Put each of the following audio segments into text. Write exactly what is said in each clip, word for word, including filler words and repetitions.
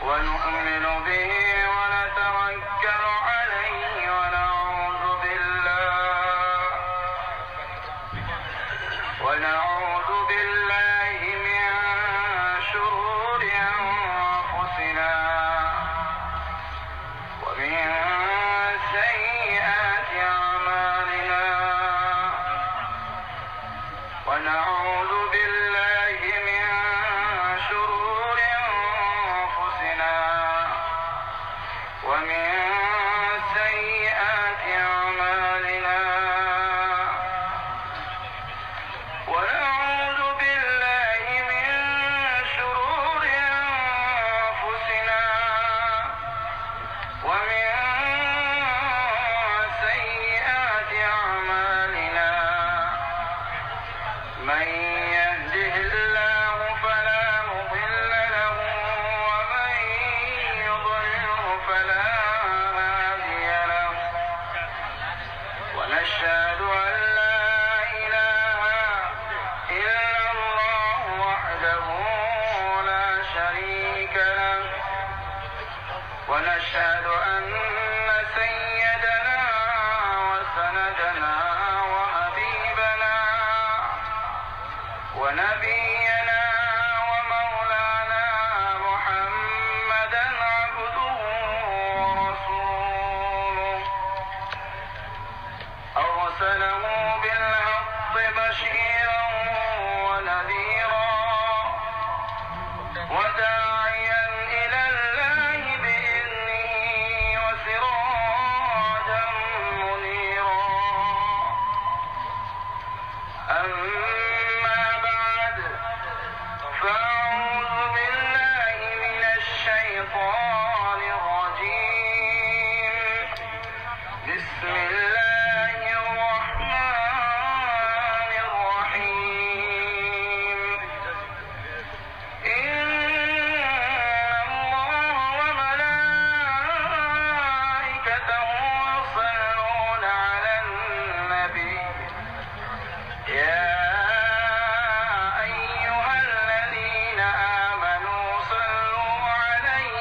ونؤمن به ونتوكل عليه ونعوذ بالله، ونعوذ بالله من شرور أنفسنا ومن سيئات أعمالنا، ونعوذ بالله من شرور أنفسنا ومن سيئات أعمالنا، ونعوذ بالله من شرور أنفسنا ومن سيئات أعمالنا. من يهده الله فلا مضل له، ومن يضلله فلا هادي له. ونشهد أن لا إله إلا الله وحده لا شريك له، ونشهد أن سيدنا وسندنا وحبيبنا ونبينا ومولانا محمدا عبده ورسوله، أرسله بالحق بشيرا ونذيرا وداعيا إلى الله بإذنه وسراجا منيرا. أما بعد، فأعوذ بالله من الشيطان الرجيم. بسم الله الرحمن الرحيم. إن الله وملائكته يصلون على النبي. يا أيها الذين آمنوا صلوا عليه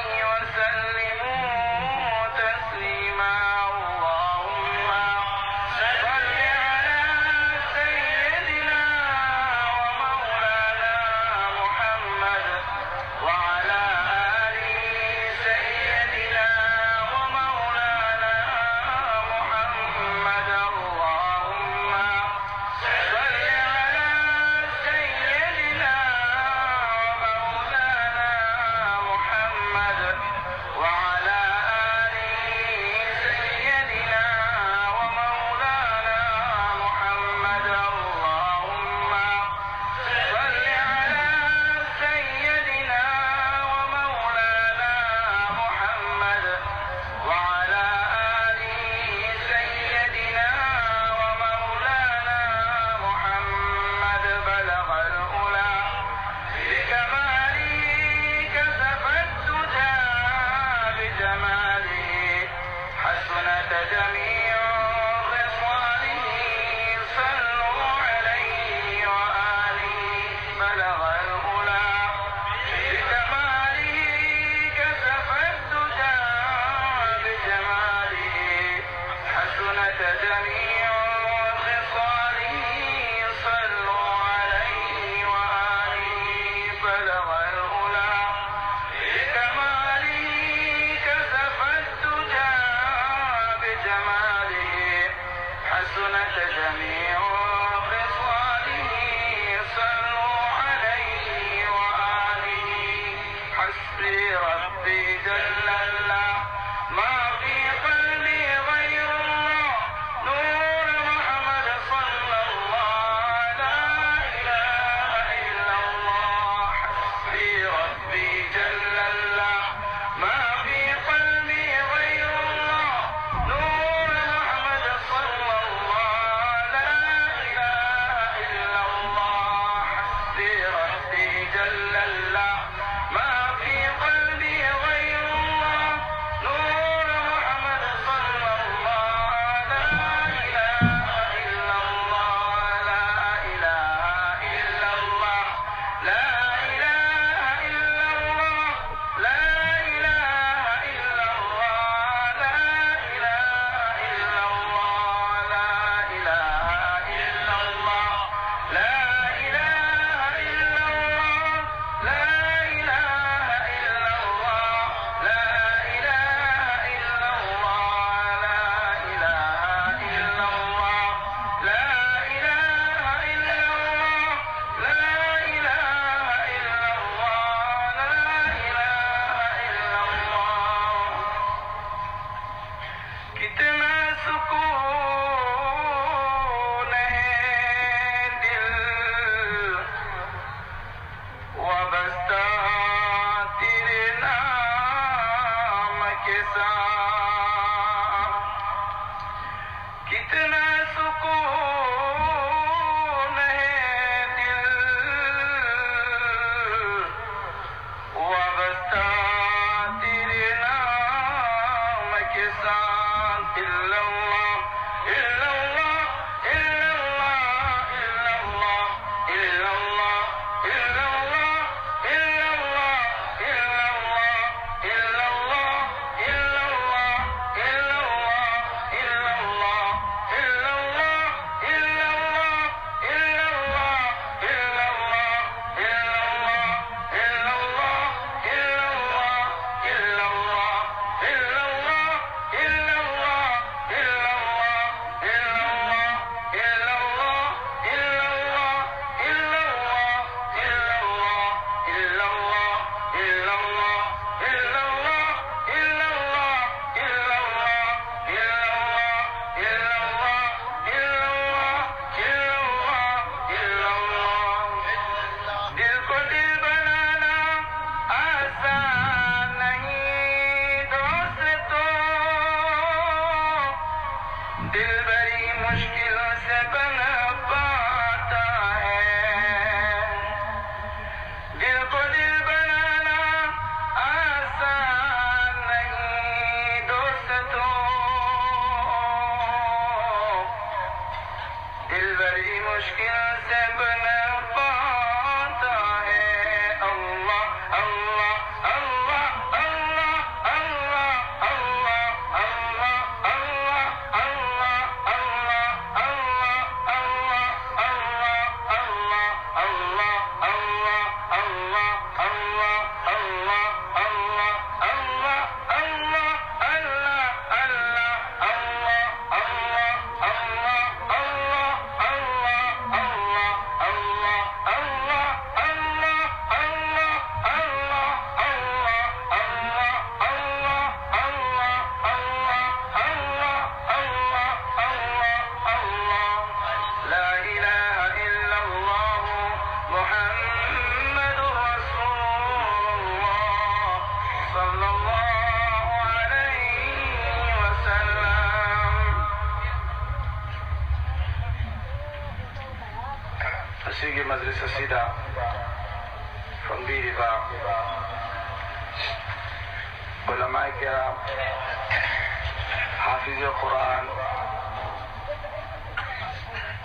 صلى الله عليه وسلم. ꯉꯁꯤꯒꯤ ꯃꯖꯂꯤꯁ ꯑꯁꯤꯗ ꯐꯝꯕꯤꯔꯤꯕ ꯎꯂꯃꯥꯏ ꯀꯌꯥꯝ, ꯍꯥꯐꯤꯖ ꯀꯨꯔꯥꯟ,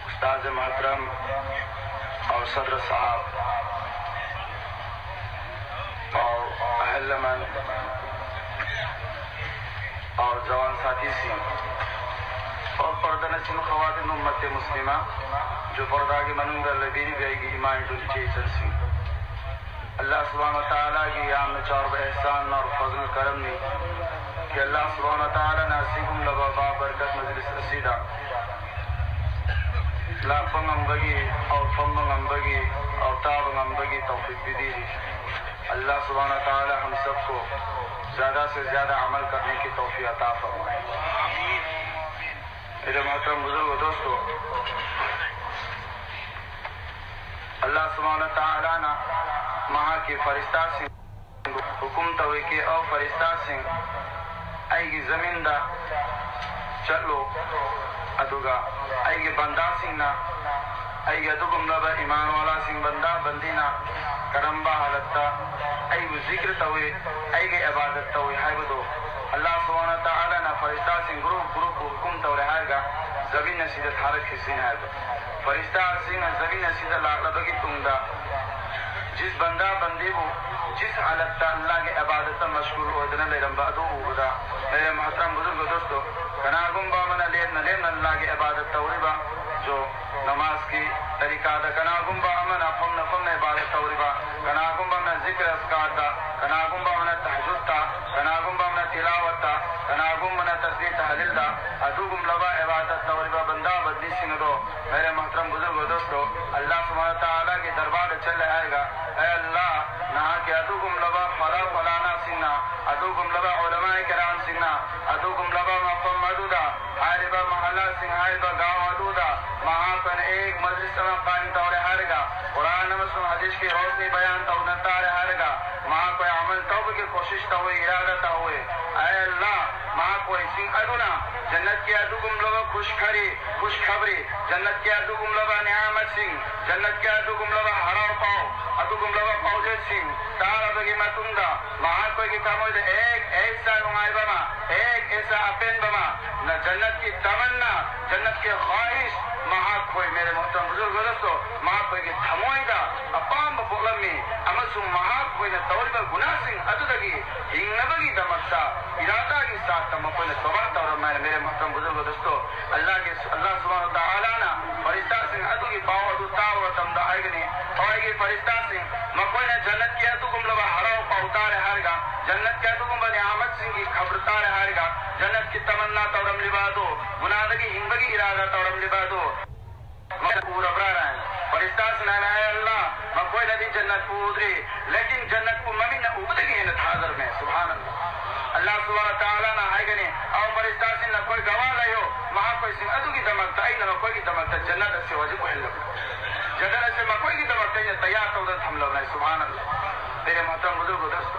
ꯎꯁꯇꯥꯖ ꯃꯍꯇꯔꯝ, ꯑꯧ ꯁꯗ꯭ꯔ ꯁꯥꯍꯕ, ꯑꯧ ꯑꯍꯜ ꯂꯃꯟ, ꯑꯧ ꯖꯋꯥꯟ ꯁꯥꯊꯤꯁꯤꯡ, ꯑꯧ ꯄꯔꯗꯅꯆꯤꯡꯕ ꯈꯋꯥꯇꯤꯟ ꯎꯝꯃꯠꯇꯦ ꯃꯨꯁꯂꯤꯃꯥ, ꯖꯣ ꯄꯔꯗꯥꯒꯤ ꯃꯅꯨꯡꯗ ꯂꯩꯕꯤꯔꯤꯕ ꯑꯩꯒꯤ ꯏꯃꯥ ꯏꯟꯗꯣꯜ ꯏꯆꯦ ꯏꯆꯟꯁꯤꯡ, ꯑꯜꯂꯥꯍ ꯁꯨꯕꯍꯥꯅꯍꯨ ꯋ ꯇꯥꯂꯥꯒꯤ ꯌꯥꯝꯅ ꯆꯥꯎꯔꯕ ꯏꯍꯁꯥꯟ ꯑꯃ ꯐꯖꯜ ꯀꯔꯝꯅꯤ꯫ ꯀꯤ ꯑꯜꯂꯥꯍ ꯁꯨꯕꯍꯥꯅꯍꯨ ꯋ ꯇꯥꯂꯥꯅ ꯑꯁꯤꯒꯨꯝꯂꯕ ꯕꯥꯕꯔꯀꯠ ꯃꯖꯂꯤꯁ ꯑꯁꯤꯗ ꯂꯥꯛꯄ ꯉꯝꯕꯒꯤ, ꯑꯧ ꯐꯝꯕ ꯉꯝꯕꯒꯤ, ꯑꯧ ꯇꯥꯕ ꯉꯝꯕꯒꯤ ꯇꯧꯐꯤꯛ ꯄꯤꯕꯤꯔꯤ꯫ अल्लाह सुबहानहू व तआला हम सबको ज़्यादा से ज़्यादा अमल करने की तौफीक अता फरमाए। मेरे मोहतरम बुजुर्ग दोस्तों, अल्लाह सुबहानहू व तआलाꯅ ꯃꯍꯥꯛꯀꯤ ꯐꯔꯤꯁꯇꯥꯁꯤꯡ ꯍꯨꯀꯨꯝ ꯇꯧꯏ ꯀꯤ, ꯑꯧ ꯐꯔꯤꯁꯇꯥꯁꯤꯡ, ꯑꯩꯒꯤ ꯖꯃꯤꯟꯗ ꯆꯠꯂꯨ, ꯑꯗꯨꯒ ꯑꯩꯒꯤ ꯕꯟꯗꯥꯁꯤꯡꯅ, ꯑꯩꯒꯤ ꯑꯗꯨꯒꯨꯝꯂꯕ ꯏꯃꯥꯟ ꯋꯥꯂꯥꯁꯤꯡ, ꯕꯟꯗꯥ ꯕꯟꯗꯤꯅ ꯀꯔꯝꯕ ꯍꯥꯂꯠꯇ ꯑꯩꯕꯨ ꯖꯤꯀ꯭ꯔ ꯇꯧꯏ, ꯑꯩꯒꯤ ꯏꯕꯥꯗꯠ ꯇꯧꯏ ꯍꯥꯏꯕꯗꯨ ꯑꯜꯂꯥꯍ ꯁꯨꯕꯍꯥꯅꯍꯨ ꯋ ꯇꯥꯂꯥꯅ ꯐꯔꯤꯁꯇꯥꯁꯤꯡ ꯒ꯭ꯔꯨꯞ ꯒ꯭ꯔꯨꯞꯄꯨ ꯍꯨꯀꯨꯝ ꯇꯧꯔꯦ ꯍꯥꯏꯔꯒ ꯖꯃꯤꯟ ꯑꯁꯤꯗ ꯊꯥꯔꯛꯈꯤꯁꯤꯅꯤ ꯍꯥꯏꯕ꯫ ꯐꯔꯤꯁꯇꯥꯁꯤꯡꯅ ꯖꯃꯤꯟ ꯑꯁꯤꯗ ꯂꯥꯛꯂꯕꯒꯤ ꯇꯨꯡꯗ ꯖꯤꯁ ꯕꯟꯗꯥ ꯕꯟꯗꯤꯕꯨ ꯖꯤꯁ ꯍꯥꯂꯠꯇ ꯑꯜꯂꯥꯍꯒꯤ ꯏꯕꯥꯗꯠꯇ ꯃꯁꯒꯨꯜ ꯑꯣꯏꯗꯨꯅ ꯂꯩꯔꯝꯕ ꯑꯗꯨ ꯎꯕꯗ, ꯃꯦꯔꯦ ꯃꯣꯍꯇꯔꯝ ꯕꯨꯖꯨꯔꯒ ꯗꯣꯁꯇꯣ, ꯀꯅꯥꯒꯨꯝꯕ ꯑꯃꯅ ꯂꯦꯞꯅ ꯂꯦꯞꯅ ꯑꯜꯂꯥꯍꯒꯤ ꯏꯕꯥꯗꯠ ꯇꯧꯔꯤꯕ, ꯖꯣ ꯅꯃꯥꯖꯀꯤ ꯇꯔꯤꯀꯥꯗ, ꯀꯅꯥꯒꯨꯝꯕ ꯑꯃꯅ ꯐꯝꯅ ꯐꯝꯅ ꯏꯕꯥꯗꯠ ꯇꯧꯔꯤꯕ, ꯀꯅꯥꯒꯨꯝꯕ ꯑꯃꯅ ꯖꯤꯀ꯭ꯔ ꯑꯁꯀꯥꯔꯗ, ꯀꯅꯥꯒꯨꯝꯕ ꯑꯃꯅ ꯇꯍꯖꯨꯗꯇ, ꯀꯅꯥꯒꯨꯝꯕ ꯑꯃꯅ ꯇꯤꯂꯥꯋꯠꯇ, ꯀꯅꯥꯒꯨꯝꯕꯅ ꯇꯁꯕꯤꯍ ꯇꯍꯂꯤꯜꯗ, ꯑꯗꯨꯒꯨꯝꯂꯕ ꯏꯕꯥꯗꯠ ꯇꯧꯔꯤꯕ ꯕꯟꯗꯥ ꯕꯟꯗꯤꯁꯤꯡ ꯑꯗꯣ, ꯃꯦꯔꯦ ꯃꯣꯍꯇꯔꯝ ꯕꯨꯖꯨꯔꯒ ꯗꯣꯁꯇꯣ, ꯑꯜꯂꯥꯍ ꯁꯨꯕꯍꯥꯅꯍꯨ ꯋ ꯇꯥꯂꯥꯒꯤ ꯗꯔꯕꯥꯔꯗ ꯆꯠꯂꯦ ꯍꯥꯏꯔꯒ, ꯑꯦ ꯑꯜꯂꯥꯍ, ꯅꯍꯥꯛꯀꯤ ꯑꯗꯨꯒꯨꯝꯂꯕ ꯐꯂꯥ ꯐꯂꯥꯅꯥꯁꯤꯡꯅ, ꯑꯗꯨꯒꯨꯝꯂꯕ ꯎꯂꯃꯥꯏ ꯀꯤꯔꯥꯝꯁꯤꯡꯅ, ꯑꯗꯨꯒꯨꯝꯂꯕ ꯃꯐꯝ ꯑꯗꯨꯗ ꯍꯥꯏꯔꯤꯕ ꯃꯍꯜꯂꯥꯁꯤꯡ, ꯍꯥꯏꯔꯤꯕ ꯒꯥꯎ ꯑꯗꯨꯗ ꯃꯍꯥꯛ ꯑꯣꯏꯅ ꯑꯦꯛ ꯃꯖꯂꯤꯁ ꯑꯃ ꯀꯥꯏꯝ ꯇꯧꯔꯦ ꯍꯥꯏꯔꯒ, ꯀꯨꯔꯥꯟ ꯑꯃꯁꯨꯡ ꯍꯗꯤꯁꯀꯤ ꯔꯣꯁꯅꯤ ꯕꯌꯥꯟ ꯇꯧꯗꯨꯅ ꯇꯥꯔꯦ ꯍꯥꯏꯔꯒ, ꯃꯈꯣꯏ ꯑꯃꯜ ꯇꯧꯕꯒꯤ ꯀꯣꯁꯤꯁ ꯇꯧꯏ, ꯏꯔꯥꯗꯥ ꯇꯧꯏ꯫ ꯑꯦ ꯑꯜꯂꯥ, ꯃꯈꯣꯏꯁꯤꯡ ꯑꯗꯨꯅ ꯖꯟꯅꯠꯀꯤ ꯑꯗꯨꯒꯨꯝꯂꯕ ꯈꯨꯁꯈꯔꯤ, ꯈꯨꯁꯈꯕꯔꯤ, ꯖꯟꯅꯠꯀꯤ ꯑꯗꯨꯒꯨꯝꯂꯕ ꯅꯤꯌꯥꯃꯠꯁꯤꯡ, ꯖꯟꯅꯠꯀꯤ ꯑꯗꯨꯒꯨꯝꯂꯕ ꯍꯔꯥꯎ ꯄꯥꯎ, ꯑꯗꯨꯒꯨꯝꯂꯕ ꯄꯥꯎꯖꯦꯜꯁꯤꯡ ꯇꯥꯔꯕꯒꯤ ꯃꯇꯨꯡꯗ ꯃꯈꯣꯏꯒꯤ ꯊꯃꯣꯏꯗ ꯑꯦꯛ ꯑꯦꯁꯥ ꯅꯨꯡꯉꯥꯏꯕ ꯑꯃ, ꯑꯦꯛ ꯑꯦꯁꯥ ꯑꯄꯦꯟꯕ ꯑꯃ, ꯅ ꯖꯟꯅꯠꯀꯤ ꯇꯃꯟꯅꯥ, ꯖꯟꯅꯠꯀꯤ ꯈ꯭ꯋꯥꯍꯤꯁ ꯃꯈꯣꯏ, ꯃꯦꯔꯦ ꯃꯣꯍꯇꯔꯝ ꯕꯨꯖꯨꯔꯒ ꯗꯣꯁꯇꯣ, ꯃꯈꯣꯏꯒꯤ ꯊꯃꯣꯏꯗ ꯑꯄꯥꯝꯕ ꯄꯣꯛꯂꯝꯃꯤ ꯑꯃꯁꯨꯡ ꯃꯈꯣꯏꯅ ꯇꯧꯔꯤꯕ ꯒꯨꯅꯥꯁꯤꯡ ꯑꯗꯨꯗꯒꯤ ꯍꯤꯡꯅꯕꯒꯤꯗꯃꯛꯇ ꯏꯔꯥꯗꯥꯒꯤ ꯁꯥꯠꯇ ꯃꯈꯣꯏꯅ ꯇꯧꯕꯥ ꯇꯧꯔꯝꯃꯦ꯫ ꯃꯦꯔꯦ ꯃꯣꯍꯇꯔꯝ ꯕꯨꯖꯨꯔꯒ ꯗꯣꯁꯇꯣ, ꯑꯜꯂꯥꯍꯒꯤ, ꯑꯜꯂꯥꯍ ꯁꯨꯕꯍꯥꯅꯍꯨ ꯋ ꯇꯥꯂꯥꯅ ꯐꯔꯤꯁꯇꯥꯁꯤꯡ ꯑꯗꯨꯒꯤ ꯄꯥꯎ ꯑꯗꯨ ꯇꯥꯕ ꯃꯇꯝꯗ ꯍꯥꯏꯒꯅꯤ, "ꯑꯣ ꯑꯩꯒꯤ ꯐꯔꯤꯁꯇꯥꯁꯤꯡ, ꯃꯈꯣꯏꯅ ꯖꯟꯅꯠꯀꯤ ꯑꯗꯨꯒꯨꯝꯂꯕ ꯍꯔꯥꯎ ꯄꯥꯎ ꯇꯥꯔꯦ ꯍꯥꯏꯔꯒ, ꯖꯟꯅꯠꯀꯤ ꯑꯗꯨꯒꯨꯝꯕ ꯅꯤꯌꯥꯃꯠꯁꯤꯡꯒꯤ ꯈꯕꯔ ꯇꯥꯔꯦ ꯍꯥꯏꯔꯒ, ꯖꯟꯅꯠꯀꯤ ꯇꯃꯟꯅꯥ ꯇꯧꯔꯝꯂꯤꯕ ꯑꯗꯨ, ꯒꯨꯅꯥꯗꯒꯤ ꯍꯤꯡꯕꯒꯤ ꯏꯔꯥꯗꯥ ꯇꯧꯔꯝꯂꯤꯕ ꯑꯗꯨ ꯃꯈꯣꯏ ꯎꯔꯕ꯭ꯔꯥ?" ꯍꯥꯏ꯫ ꯐꯔꯤꯁꯇꯥꯁꯤꯡꯅ ꯍꯥꯏ, "ꯑꯦ ꯑꯜꯂꯥꯍ, ꯃꯈꯣꯏꯅꯗꯤ ꯖꯟꯅꯠꯄꯨ ꯎꯗ꯭ꯔꯤ, ꯂꯦꯀꯤꯟ ꯖꯟꯅꯠꯄꯨ ꯃꯃꯤꯠꯅ ꯎꯕꯗꯒꯤ ꯍꯦꯟꯅ ꯊꯥꯖꯔꯝꯃꯦ꯫" ꯁꯨꯕꯍꯥꯅꯜꯂꯥꯍ꯫ ꯑꯜꯂꯥꯍ ꯁꯨꯕꯍꯥꯅꯍꯨ ꯋ ꯇꯥꯂꯥꯅ ꯍꯥꯏꯒꯅꯤ, "ꯑꯧ ꯐꯔꯤꯁꯇꯥꯁꯤꯡ, ꯅꯈꯣꯏ ꯒꯋꯥ ꯂꯩꯌꯣ, ꯃꯈꯣꯏꯁꯤꯡ ꯑꯗꯨꯒꯤꯗꯃꯛꯇ ꯑꯩꯅ ꯃꯈꯣꯏꯒꯤꯗꯃꯛꯇ ꯖꯟꯅꯠ ꯑꯁꯤ ꯍꯧꯖꯤꯛ ꯑꯣꯏꯍꯜꯂꯕꯅꯤ꯫ ꯖꯟꯅꯠ ꯑꯁꯤ ꯃꯈꯣꯏꯒꯤꯗꯃꯛꯇ ꯑꯩꯅ ꯇꯌꯥꯔ ꯇꯧꯗꯨꯅ ꯊꯝꯂꯕꯅꯤ꯫" ꯁꯨꯕꯍꯥꯅꯜꯂꯥꯍ꯫ ꯃꯦꯔꯦ ꯃꯣꯍꯇꯔꯝ ꯕꯨꯖꯨꯔꯒ ꯗꯣꯁꯇꯣ,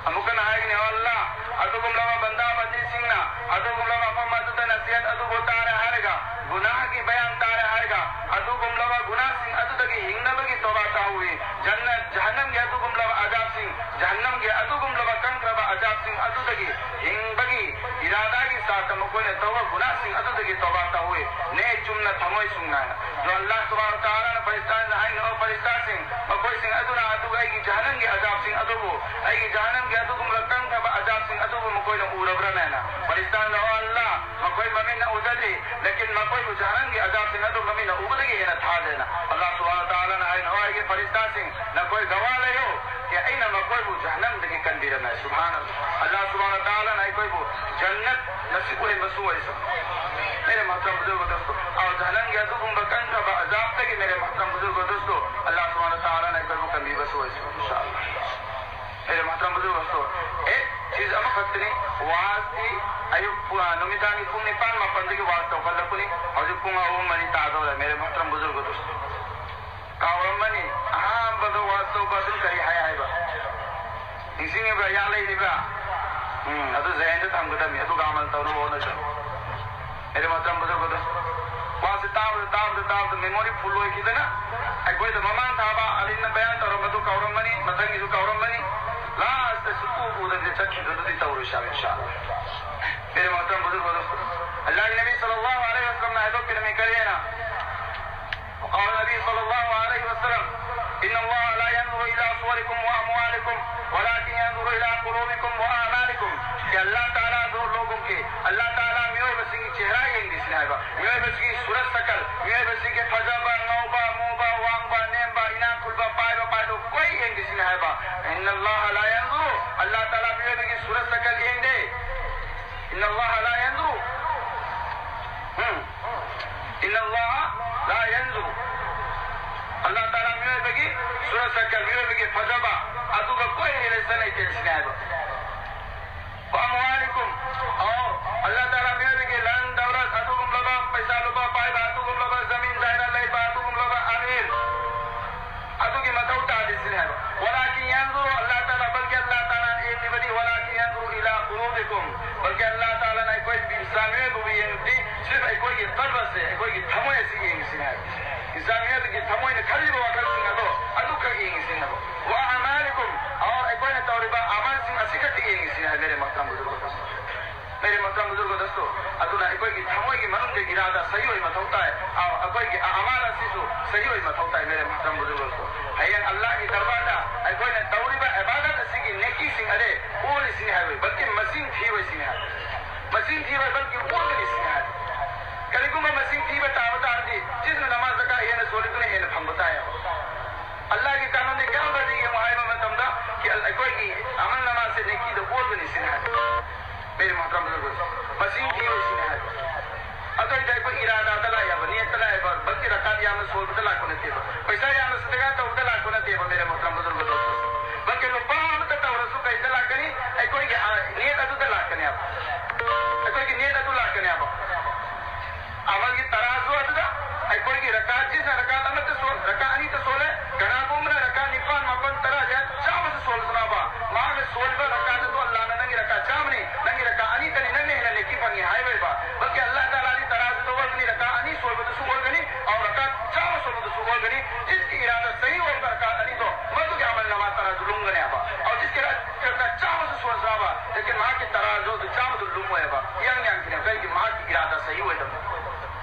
ꯑꯃꯨꯛꯀ ꯍꯥꯏꯒꯅꯤ, "ꯑꯣ ꯑꯜꯂꯥꯍ, ꯑꯗꯨꯒꯨꯝꯂꯕ ꯕꯟꯗꯥ ꯕꯟꯗꯤꯁꯤꯡꯅ ꯑꯗꯨꯒꯨꯝꯂꯕ ꯃꯐꯝ ꯑꯗꯨꯗ ꯅꯁꯤꯍꯠ ꯑꯗꯨꯕꯨ ꯇꯥꯔꯦ ꯍꯥꯏꯔꯒ, ꯒꯨꯅꯥꯍꯒꯤ ꯕꯌꯥꯟ ꯇꯥꯔꯦ ꯍꯥꯏꯔꯒ, ꯑꯗꯨꯒꯨꯝꯂꯕ ꯒꯨꯅꯥꯁꯤꯡ ꯑꯗꯨꯗꯒꯤ ꯍꯤꯡꯅꯕꯒꯤ ꯇꯧꯕꯥ ꯇꯧꯏ꯫ ꯖꯟꯅꯠ, ꯖꯍꯟꯅꯝꯒꯤ ꯑꯗꯨꯒꯨꯝꯂꯕ ꯑꯖꯥꯕꯁꯤꯡ, ꯖꯍꯟꯅꯝꯒꯤ ꯑꯗꯨꯒꯨꯝꯂꯕ ꯀꯟꯈ꯭ꯔꯕ ꯑꯖꯥꯕꯁꯤꯡ ꯑꯗꯨꯗꯒꯤ ꯍꯤꯡꯕꯒꯤ ꯏꯔꯥꯗꯥꯒꯤ ꯁꯥꯠꯇ ꯃꯈꯣꯏꯅ ꯇꯧꯕ ꯒꯨꯅꯥꯁꯤꯡ ꯑꯗꯨꯗꯒꯤ ꯇꯧꯕꯥ ꯇꯧꯏ꯫ ꯅꯦꯛ ꯆꯨꯝꯅ ꯊꯃꯣꯏ ꯁꯨꯡꯅꯥꯏꯅ꯫ ꯑꯗꯣ ꯑꯜꯂꯥꯍ ꯁꯨꯕꯍꯥꯅꯍꯨ ꯋ ꯇꯥꯂꯥꯅ ꯐꯔꯤꯁꯇꯥꯁꯤꯡꯗ ꯍꯥꯏꯅꯤ, ꯑꯣ ꯐꯔꯤꯁꯇꯥꯁꯤꯡ, ꯃꯈꯣꯏꯁꯤꯡ ꯑꯗꯨꯅ ꯑꯗꯨꯒ ꯑꯩꯒꯤ ꯖꯍꯟꯅꯝꯒꯤ ꯑꯖꯥꯕꯁꯤꯡ ꯑꯗꯨꯕꯨ, ꯑꯩꯒꯤ ꯖꯍꯟꯅꯝꯒꯤ ꯑꯗꯨꯒꯨꯝꯂꯕ ꯀꯟꯈ꯭ꯔꯕ ꯑꯖꯥꯕꯁꯤꯡ ꯑꯗꯨꯕꯨ ꯃꯈꯣꯏꯅ ꯎꯔꯕ꯭ꯔꯥꯅꯦꯅ?" ꯐꯔꯤꯁꯇꯥꯅ, "ꯑꯣ ꯑꯜꯂꯥꯍ, ꯃꯈꯣꯏ ꯃꯃꯤꯠꯅ ꯎꯖꯗ꯭ꯔꯤ, ꯂꯦꯀꯤꯟ ꯃꯈꯣꯏꯕꯨ ꯖꯍꯟꯅꯝꯒꯤ ꯑꯖꯥꯕꯁꯤꯡ ꯑꯗꯨ ꯃꯃꯤꯠꯅ ꯎꯕꯗꯒꯤ ꯍꯦꯟꯅ ꯊꯥꯖꯩꯅ꯫" ꯑꯜꯂꯥꯍ ꯁꯨꯕꯍꯥꯅꯍꯨ ꯋ ꯇꯥꯂꯥꯅ ꯍꯥꯏꯅ, "ꯑꯣ ꯑꯩꯒꯤ ꯐꯔꯤꯁꯇꯥꯁꯤꯡ, ꯅꯈꯣꯏ ꯒꯋꯥ ꯂꯩꯌꯨ, ꯀꯤ ꯑꯩꯅ ꯃꯈꯣꯏꯕꯨ ꯖꯍꯟꯅꯝꯗꯒꯤ ꯀꯟꯕꯤꯔꯝꯃꯦ꯫" ꯁꯨꯕꯍꯥꯅꯜꯂꯥꯍ꯫ ꯑꯜꯂꯥꯍ ꯁꯨꯕꯍꯥꯅꯍꯨ ꯋ ꯇꯥꯂꯥꯅ ꯑꯩꯈꯣꯏꯕꯨ ꯖꯟꯅꯠ ꯅꯁꯤꯕ ꯑꯣꯏꯍꯟꯕꯁꯨ ꯑꯣꯏꯁꯅꯨ꯫ ꯃꯦꯔꯦ ꯃꯣꯍꯇꯔꯝ ꯕꯨꯖꯨꯔꯒ ꯗꯣꯁꯇꯣ, ꯑꯧ ꯖꯍꯟꯅꯝꯒꯤ ꯑꯗꯨꯒꯨꯝꯕ ꯀꯟꯈ꯭ꯔꯕ ꯑꯖꯥꯕꯇꯒꯤ, ꯃꯦꯔꯦ ꯃꯣꯍꯇꯔꯝ ꯕꯨꯖꯨꯔꯒ ꯗꯣꯁꯇꯣ, ꯑꯜꯂꯥꯍ ꯁꯨꯕꯍꯥꯅꯍꯨ ꯋ ꯇꯥꯂꯥꯅ ꯑꯩꯈꯣꯏꯕꯨ ꯀꯟꯕꯤꯕꯁꯨ ꯑꯣꯏꯁꯅꯨ, ꯏꯟꯁꯥ ꯑꯜꯂꯥꯍ꯫ ꯃꯦꯔꯦ ꯃꯣꯍꯇꯔꯝ ꯕꯨꯖꯨꯔꯒ ꯗꯣꯁꯇꯣ, ꯑꯦ ꯆꯤꯖ ꯑꯃꯈꯛꯇꯅꯤ, ꯋꯥꯖꯇꯤ ꯑꯌꯨꯛ ꯄꯨꯡ, ꯅꯨꯃꯤꯗꯥꯡꯒꯤ ꯄꯨꯡ ꯅꯤꯄꯥꯟ ꯃꯥꯄꯟꯗꯒꯤ ꯋꯥꯖ ꯇꯧꯈꯠꯂꯛꯄꯅꯤ꯫ ꯍꯧꯖꯤꯛ ꯄꯨꯡ ꯑꯍꯨꯝ ꯃꯔꯤ ꯇꯥꯗꯧꯔꯦ꯫ ꯃꯦꯔꯦ ꯃꯣꯍꯇꯔꯝ ꯕꯨꯖꯨꯔꯒ ꯗꯣꯁꯇꯣ, ꯀꯥꯎꯔꯝꯃꯅꯤ ꯑꯍꯥꯟꯕꯗ ꯋꯥꯖ ꯇꯧꯕ ꯑꯗꯨꯝ ꯀꯔꯤ ꯍꯥꯏ ꯍꯥꯏꯕ? ꯅꯤꯡꯁꯤꯡꯉꯤꯕ꯭ꯔꯥ? ꯌꯥꯠ ꯂꯩꯔꯤꯕ꯭ꯔꯥ? ꯎꯝ, ꯑꯗꯨ ꯖꯍꯟꯗ ꯊꯝꯒꯗꯕꯅꯤ꯫ ꯑꯗꯨꯒ ꯑꯃꯜ ꯇꯧꯅꯕ ꯍꯣꯠꯅꯁꯤ꯫ ꯑꯩꯅ ꯃꯇꯝ ꯕꯨꯖꯨꯔꯒꯗꯣ, ꯋꯥꯁꯦ ꯇꯥꯕꯗ, ꯇꯥꯕꯗ, ꯇꯥꯕꯗ memory full ꯑꯣꯏꯈꯤꯗꯅ ꯑꯩꯈꯣꯏꯗ ꯃꯃꯥꯡ ꯊꯥꯕ ꯑꯂꯤꯅ ꯕꯌꯥꯟ ꯇꯧꯔꯝꯕꯗꯨ ꯀꯥꯎꯔꯝꯃꯅꯤ, ꯃꯊꯪꯒꯤꯁꯨ ꯀꯥꯎꯔꯝꯃꯅꯤ, last ꯁꯨꯛꯎ ꯎꯗꯕꯤꯗ ꯆꯠꯈꯤꯕꯗꯨꯗꯤ ꯇꯧꯔꯣꯏꯁꯤ, ꯏꯟꯁꯥ ꯑꯜꯂꯥ꯫ ꯑꯩꯅ ꯃꯇꯝ ꯕꯨꯖꯨꯔꯒꯗꯣ, ꯑꯜꯂꯥꯍꯒꯤ ꯅꯕꯤ ꯁꯜꯂꯜꯂꯥꯍꯨ ꯑꯂꯩꯍꯤ ꯋꯁꯜꯂꯝꯅ ꯍꯥꯏꯗꯣꯛꯄꯤꯔꯝꯃꯤ ꯀꯔꯤꯅ؟ وقال النبي صلى الله عليه وسلم: إن الله لا ينظر إلى صوركم وأموالكم ولكن ينظر إلى قلوبكم وأعمالكم. ꯀꯤ ꯑꯜꯂꯥꯍ ꯇꯥꯂꯥꯗꯣ ꯂꯣꯒꯣꯝ ꯀꯤ ꯑꯜꯂꯥꯍ ꯇꯥꯂꯥ ꯃꯤꯑꯣꯏꯕꯁꯤꯡꯒꯤ ꯆꯦꯍꯔꯥ ꯌꯦꯡꯗꯦ ꯁꯤꯅꯤ ꯍꯥꯏꯕ꯫ ꯃꯤꯑꯣꯏꯕꯁꯤꯒꯤ ꯁꯨꯔꯠ ꯁꯀꯜ, ꯃꯤꯑꯣꯏꯕꯁꯤꯡꯒꯤ ꯐꯖꯕ, ꯉꯧꯕ, ꯃꯨꯕ, ꯋꯥꯡꯕ, ꯅꯦꯝꯕ, ꯏꯅꯥꯛ ꯈꯨꯟꯕ, ꯄꯥꯏꯕ, ꯄꯥꯏꯕ ꯀꯣꯏ ꯌꯦꯡꯗꯦ ꯁꯤꯅꯤ ꯍꯥꯏꯕ꯫ إن الله لا ينظر, ꯑꯜꯂꯥꯍ ꯇꯥꯂꯥ ꯃꯤꯑꯣꯏꯕꯒꯤ ꯁꯨꯔꯠ ꯁꯀꯜ ꯌꯦꯡꯗꯦ꯫ إن الله لا ينظر. ꯎꯝ. إن الله لا ينظر. ꯑꯜꯂꯥꯍ ꯇꯥꯂꯥ ꯃꯤꯑꯣꯏꯕꯒꯤ ꯁꯨꯔꯠ ꯁꯀꯜ, ꯃꯤꯑꯣꯏꯕꯒꯤ ꯐꯖꯕ, ꯑꯗꯨꯒ ꯀꯣꯏ relation ꯂꯩꯇꯦ ꯁꯤꯅꯤ ꯍꯥꯏꯕ꯫ وأموالكم, ꯑꯣ, ꯑꯜꯂꯥꯍ ꯇꯥꯂꯥ ꯃꯤꯑꯣꯏꯕꯒꯤ ꯂꯟ ꯗꯧꯂꯠ, ꯑꯗꯨꯒꯨꯝꯂꯕ ꯄꯩꯁꯥ ꯂꯨꯄꯥ ꯄꯥꯏꯕ, ꯑꯗꯨꯒꯨꯝꯂꯕ ꯖꯃꯤꯟ ꯖꯥꯏꯗꯥ ꯂꯩꯕ, ꯑꯗꯨꯒꯨꯝꯂꯕ ꯑꯃꯤꯔ, ꯑꯗꯨꯒꯤ ꯃꯊꯧ ꯇꯥꯗꯦ ꯁꯤꯅꯤ ꯍꯥꯏꯕ꯫ ولكن ينظر, ꯑꯜꯂꯥꯍ ꯇꯥꯂꯥ, ꯕꯜꯀꯤ ꯑꯜꯂꯥꯍ ꯇꯥꯂꯥꯅ ꯌꯦꯡꯂꯤꯕꯗꯤ, ولكن ينظر إلى قلوبكم, ꯕꯜꯀꯤ ꯑꯜꯂꯥꯍ ꯇꯥꯂꯥꯅ ꯑꯩꯈꯣꯏ ꯏꯟꯁꯥꯟ ꯃꯤꯑꯣꯏꯕꯕꯨ ꯌꯦꯡꯕꯗꯤ ꯁꯤꯔꯐ ꯑꯩꯈꯣꯏꯒꯤ ꯀꯜꯕ ꯑꯁꯦ, ꯑꯩꯈꯣꯏꯒꯤ ꯊꯃꯣꯏ ꯑꯁꯤ ꯌꯦꯡꯉꯤ ꯁꯤꯅꯤ ꯍꯥꯏꯕ꯫ ꯏꯟꯁꯥꯟ ꯃꯤꯑꯣꯏꯕꯒꯤ ꯊꯃꯣꯏꯅ ꯈꯜꯂꯤꯕ ꯋꯥꯈꯜꯁꯤꯡ ꯑꯗꯣ ꯑꯗꯨꯈꯛ ꯌꯦꯡꯉꯤ ꯁꯤꯅꯤ ꯍꯥꯏꯕ꯫ وأعمالكم, ꯑꯣ, ꯑꯩꯈꯣꯏꯅ ꯇꯧꯔꯤꯕ ꯑꯃꯜꯁꯤꯡ ꯑꯁꯤꯈꯛꯇ ꯌꯦꯡꯉꯤ ꯁꯤꯅꯤ ꯍꯥꯏꯕ꯫ ꯃꯦꯔꯦ ꯃꯣꯍꯇꯔꯝ ꯕꯨꯖꯨꯔꯒ ꯗꯣꯁꯇꯣ, ꯃꯦꯔꯦ ꯃꯣꯍꯇꯔꯝ ꯕꯨꯖꯨꯔꯒ ꯗꯣꯁꯇꯣ, ꯑꯗꯨꯅ ꯑꯩꯈꯣꯏꯒꯤ ꯊꯃꯣꯏꯒꯤ ꯃꯅꯨꯡꯗ ꯏꯔꯥꯗꯥ ꯁꯍꯤ ꯑꯣꯏ ꯃꯊꯧ ꯇꯥꯏ꯫ ꯑ, ꯑꯩꯈꯣꯏꯒꯤ ꯑ-, ꯑꯃꯥꯜ ꯑꯁꯤꯁꯨ ꯁꯍꯤ ꯑꯣꯏ ꯃꯊꯧ ꯇꯥꯏ, ꯃꯦꯔꯦ ꯃꯣꯍꯇꯔꯝ ꯕꯨꯖꯨꯔꯒ ꯗꯣꯁꯇꯣ꯫ ꯍꯌꯦꯡ ꯑꯜꯂꯥꯍꯒꯤ ꯗꯔꯕꯥꯔꯗ ꯑꯩꯈꯣꯏꯅ ꯇꯧꯔꯤꯕ ꯏꯕꯥꯗꯠ ꯑꯁꯤꯒꯤ ꯅꯦꯀꯤꯁꯤꯡ ꯑꯗꯦ ꯑꯣꯜꯂꯤꯁꯤꯅꯤ ꯍꯥꯏꯔꯣꯏ, ꯕꯜꯀꯤ ꯃꯁꯤꯡ ꯊꯤꯔꯣꯏꯁꯤꯅꯤ ꯍꯥꯏ꯫ ꯃꯁꯤꯡ ꯊꯤꯔꯣꯏ, ꯕꯜꯀꯤ ꯑꯣꯜꯒꯅꯤ ꯁꯤꯅꯤ ꯍꯥꯏ꯫ ꯀꯔꯤꯒꯨꯝꯕ ꯃꯁꯤꯡ ꯊꯤꯕ ꯇꯥꯕ ꯇꯥꯔꯗꯤ, ꯆꯤꯁꯅ ꯅꯃꯥꯖ ꯖꯀꯥ ꯍꯦꯟꯅ ꯁꯣꯜꯂꯤꯗꯨꯅ ꯍꯦꯟꯅ ꯐꯪꯕ ꯇꯥꯏ꯫ ꯑꯜꯂꯥꯍꯒꯤ ꯀꯥꯅꯨꯟꯗꯤ ꯀꯔꯝꯕꯗ ꯌꯦꯡꯉꯨ ꯍꯥꯏꯕ ꯃꯇꯝꯗ, ꯀꯤ-, ꯑꯩꯈꯣꯏꯒꯤ ꯑꯃꯜ ꯅꯃꯥꯖꯁꯦ ꯅꯦꯀꯤꯗ ꯑꯣꯜꯒꯅꯤ ꯁꯤꯅꯤ ꯍꯥꯏ꯫ ꯃꯦꯔꯦ ꯃꯣꯍꯇꯔꯝ ꯕꯨꯖꯨꯔꯒ, ꯃꯁꯤꯡ ꯊꯤꯔꯣꯏ ꯁꯤꯅꯤ ꯍꯥꯏ꯫ ꯑꯗꯨ ꯑꯣꯏꯔꯗꯤ ꯑꯩꯈꯣꯏ ꯏꯔꯥꯗꯥꯗ ꯂꯥꯛꯑꯦꯕ, ꯅꯤꯌꯠꯇ ꯂꯥꯛꯑꯦꯕ, ꯕꯜꯀꯤ ꯔꯀꯥꯠ ꯌꯥꯝꯅ ꯁꯣꯜꯕꯗ ꯂꯥꯛꯄ ꯅꯠꯇꯦꯕ, ꯄꯩꯁꯥ ꯌꯥꯝꯅ ꯁꯗꯒꯥ ꯇꯧꯕꯗ ꯂꯥꯛꯄ ꯅꯠꯇꯦꯕ, ꯃꯦꯔꯦ ꯃꯣꯍꯇꯔꯝ ꯕꯨꯖꯨꯔꯒ ꯗꯣꯁꯇꯣ꯫ ꯕꯜꯀꯤ ꯂꯨꯄꯥ ꯑꯃꯇ ꯇꯧꯔꯁꯨ ꯀꯩꯗ ꯂꯥꯛꯀꯅꯤ? ꯑꯩꯈꯣꯏꯒꯤ, ꯑ, ꯅꯤꯌꯠ ꯑꯗꯨꯗ ꯂꯥꯛꯀꯅꯦꯕ꯫ ꯑꯩꯈꯣꯏꯒꯤ ꯅꯤꯌꯠ ꯑꯗꯨ ꯂꯥꯛꯀꯅꯦꯕ꯫ ꯑꯃꯜꯒꯤ ꯇꯔꯥꯖꯨ ꯑꯗꯨꯗ ꯑꯩꯈꯣꯏꯒꯤ ꯔꯀꯥꯠ, ꯆꯤꯁꯅ ꯔꯀꯥꯠ ꯑꯃꯠꯇ ꯁꯣꯜ-, ꯔꯀꯥꯠ ꯑꯅꯤꯇ ꯁꯣꯜꯂꯦ, ꯀꯅꯥꯒꯨꯝꯕꯅ ꯔꯀꯥꯠ ꯅꯤꯄꯥꯟ, ꯃꯥꯄꯟ, ꯇꯔꯥ, ꯌꯥ-, ꯆꯥꯝꯃꯁꯨ ꯁꯣꯜꯂꯁꯅꯕ, ꯃꯍꯥꯛꯅ ꯃꯍꯥꯛꯀꯤ ꯇꯔꯥꯖꯨ ꯑꯗꯨ ꯆꯥꯝꯃꯗꯨ ꯂꯨꯝꯃꯣꯏꯕ꯫ ꯏꯌꯥꯡ ꯌꯥꯡꯈꯤꯅꯦ꯫ ꯀꯩꯒꯤ? ꯃꯍꯥꯛꯀꯤ ꯏꯔꯥꯗꯥ ꯁꯍꯤ ꯑꯣꯏꯗꯕ꯫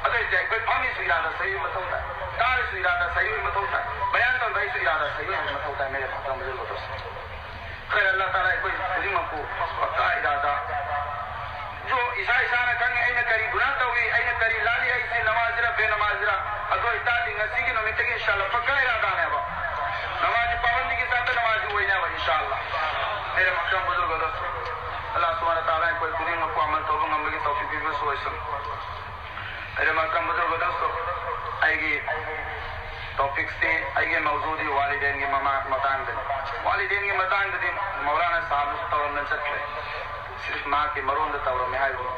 ꯑꯗꯨ ꯑꯣꯏꯔꯗꯤ ꯑꯩꯈꯣꯏ ꯐꯝꯃꯤꯁꯨ ꯏꯔꯥꯗꯥ ꯁꯍꯤ ꯑꯣꯏ ꯃꯊꯧ ꯇꯥꯏ, ꯇꯥꯔꯤꯁꯨ ꯏꯔꯥꯗꯥ ꯁꯍꯤ ꯑꯣꯏ ꯃꯊꯧ ꯇꯥꯏ, ꯕꯌꯥꯟ ꯇꯧꯔꯤꯕ ꯑꯩꯁꯨ ꯏꯔꯥꯗꯥ ꯁꯍꯤ ꯑꯣꯏ ꯃꯊꯧ ꯇꯥꯏ꯫ ꯃꯦꯔꯦ ꯃꯍꯇꯔꯝ ꯕꯨꯖꯨꯔꯒ ꯗꯣꯁꯇꯣ, ꯈꯔ ꯑꯜꯂꯥꯍ ꯇꯥꯂꯥ ꯑꯩꯈꯣꯏ ꯈꯨꯗꯤꯡꯃꯛꯄꯨ ꯄꯛꯀꯥ ꯏꯔꯥꯗꯥ, ꯖꯣ ꯏꯁꯥ ꯏꯁꯥꯅ ꯈꯪꯉꯤ ꯑꯩꯅ ꯀꯔꯤ ꯒꯨꯅꯥꯍ ꯇꯧꯏ, ꯑꯩꯅ ꯀꯔꯤ ꯂꯥꯜꯂꯤ, ꯑꯩꯁꯤ ꯅꯃꯥꯖꯤꯔ ꯕꯦꯅꯃꯥꯖꯤꯔ꯫ ꯑꯗꯨ ꯑꯣꯏꯇꯥꯔꯗꯤ ꯉꯁꯤꯒꯤ ꯅꯨꯃꯤꯠꯇꯒꯤ ꯏꯟꯁꯥ ꯑꯜꯂꯥꯍ ꯄꯛꯀꯥ ꯏꯔꯥꯗꯥꯅꯦꯕ꯫ ꯅꯃꯥꯖꯤ ꯄꯥꯕꯟꯗꯤꯒꯤ ꯁꯥꯊ ꯅꯃꯥꯖꯤ ꯑꯣꯏꯅꯕ ꯏꯟꯁꯥ ꯑꯜꯂꯥꯍ꯫ ꯃꯦꯔꯦ ꯃꯍꯇꯔꯝ ꯕꯨꯖꯨꯔꯒ ꯗꯣꯁꯇꯣ, ꯑꯜꯂꯥꯍ ꯁꯨꯕꯍꯥꯅꯍꯨ ꯋ ꯇꯥꯂꯥꯅ ꯑꯩꯈꯣꯏ ꯈꯨꯗꯤꯡꯃꯛꯄꯨ ꯑꯃꯜ ꯇꯧꯕ ꯉꯝꯕꯒꯤ ꯇꯧꯐꯤꯛ ꯄꯤꯕꯤꯕꯁꯨ ꯑꯣꯏꯁꯅꯨ꯫ ꯃꯦꯔꯦ ꯃꯍꯇꯔꯝ ꯕꯨꯖꯨꯔꯒ ꯗꯣꯁꯇꯣ, ꯑꯩꯒꯤ ꯇꯣꯄꯤꯛꯁꯇꯤ, ꯑꯩꯒꯤ ꯃꯧꯖꯨꯗꯤ ꯋꯥꯂꯤꯗꯦꯟꯒꯤ ꯃꯃꯥ-, ꯃꯇꯥꯡꯗꯅꯤ꯫ ꯋꯥꯂꯤꯗꯦꯟꯒꯤ ꯃꯇꯥꯡꯗꯗꯤ ꯃꯧꯂꯥꯅꯥ ꯁꯥꯍꯕꯅꯁꯨ ꯇꯧꯔꯝꯗꯅ ꯆꯠꯈ꯭ꯔꯦ꯫ ꯁꯤꯔꯐ ꯃꯍꯥꯛꯀꯤ ꯃꯔꯣꯟꯗ ꯇꯧꯔꯝꯃꯦ ꯍꯥꯏꯕꯅꯤ꯫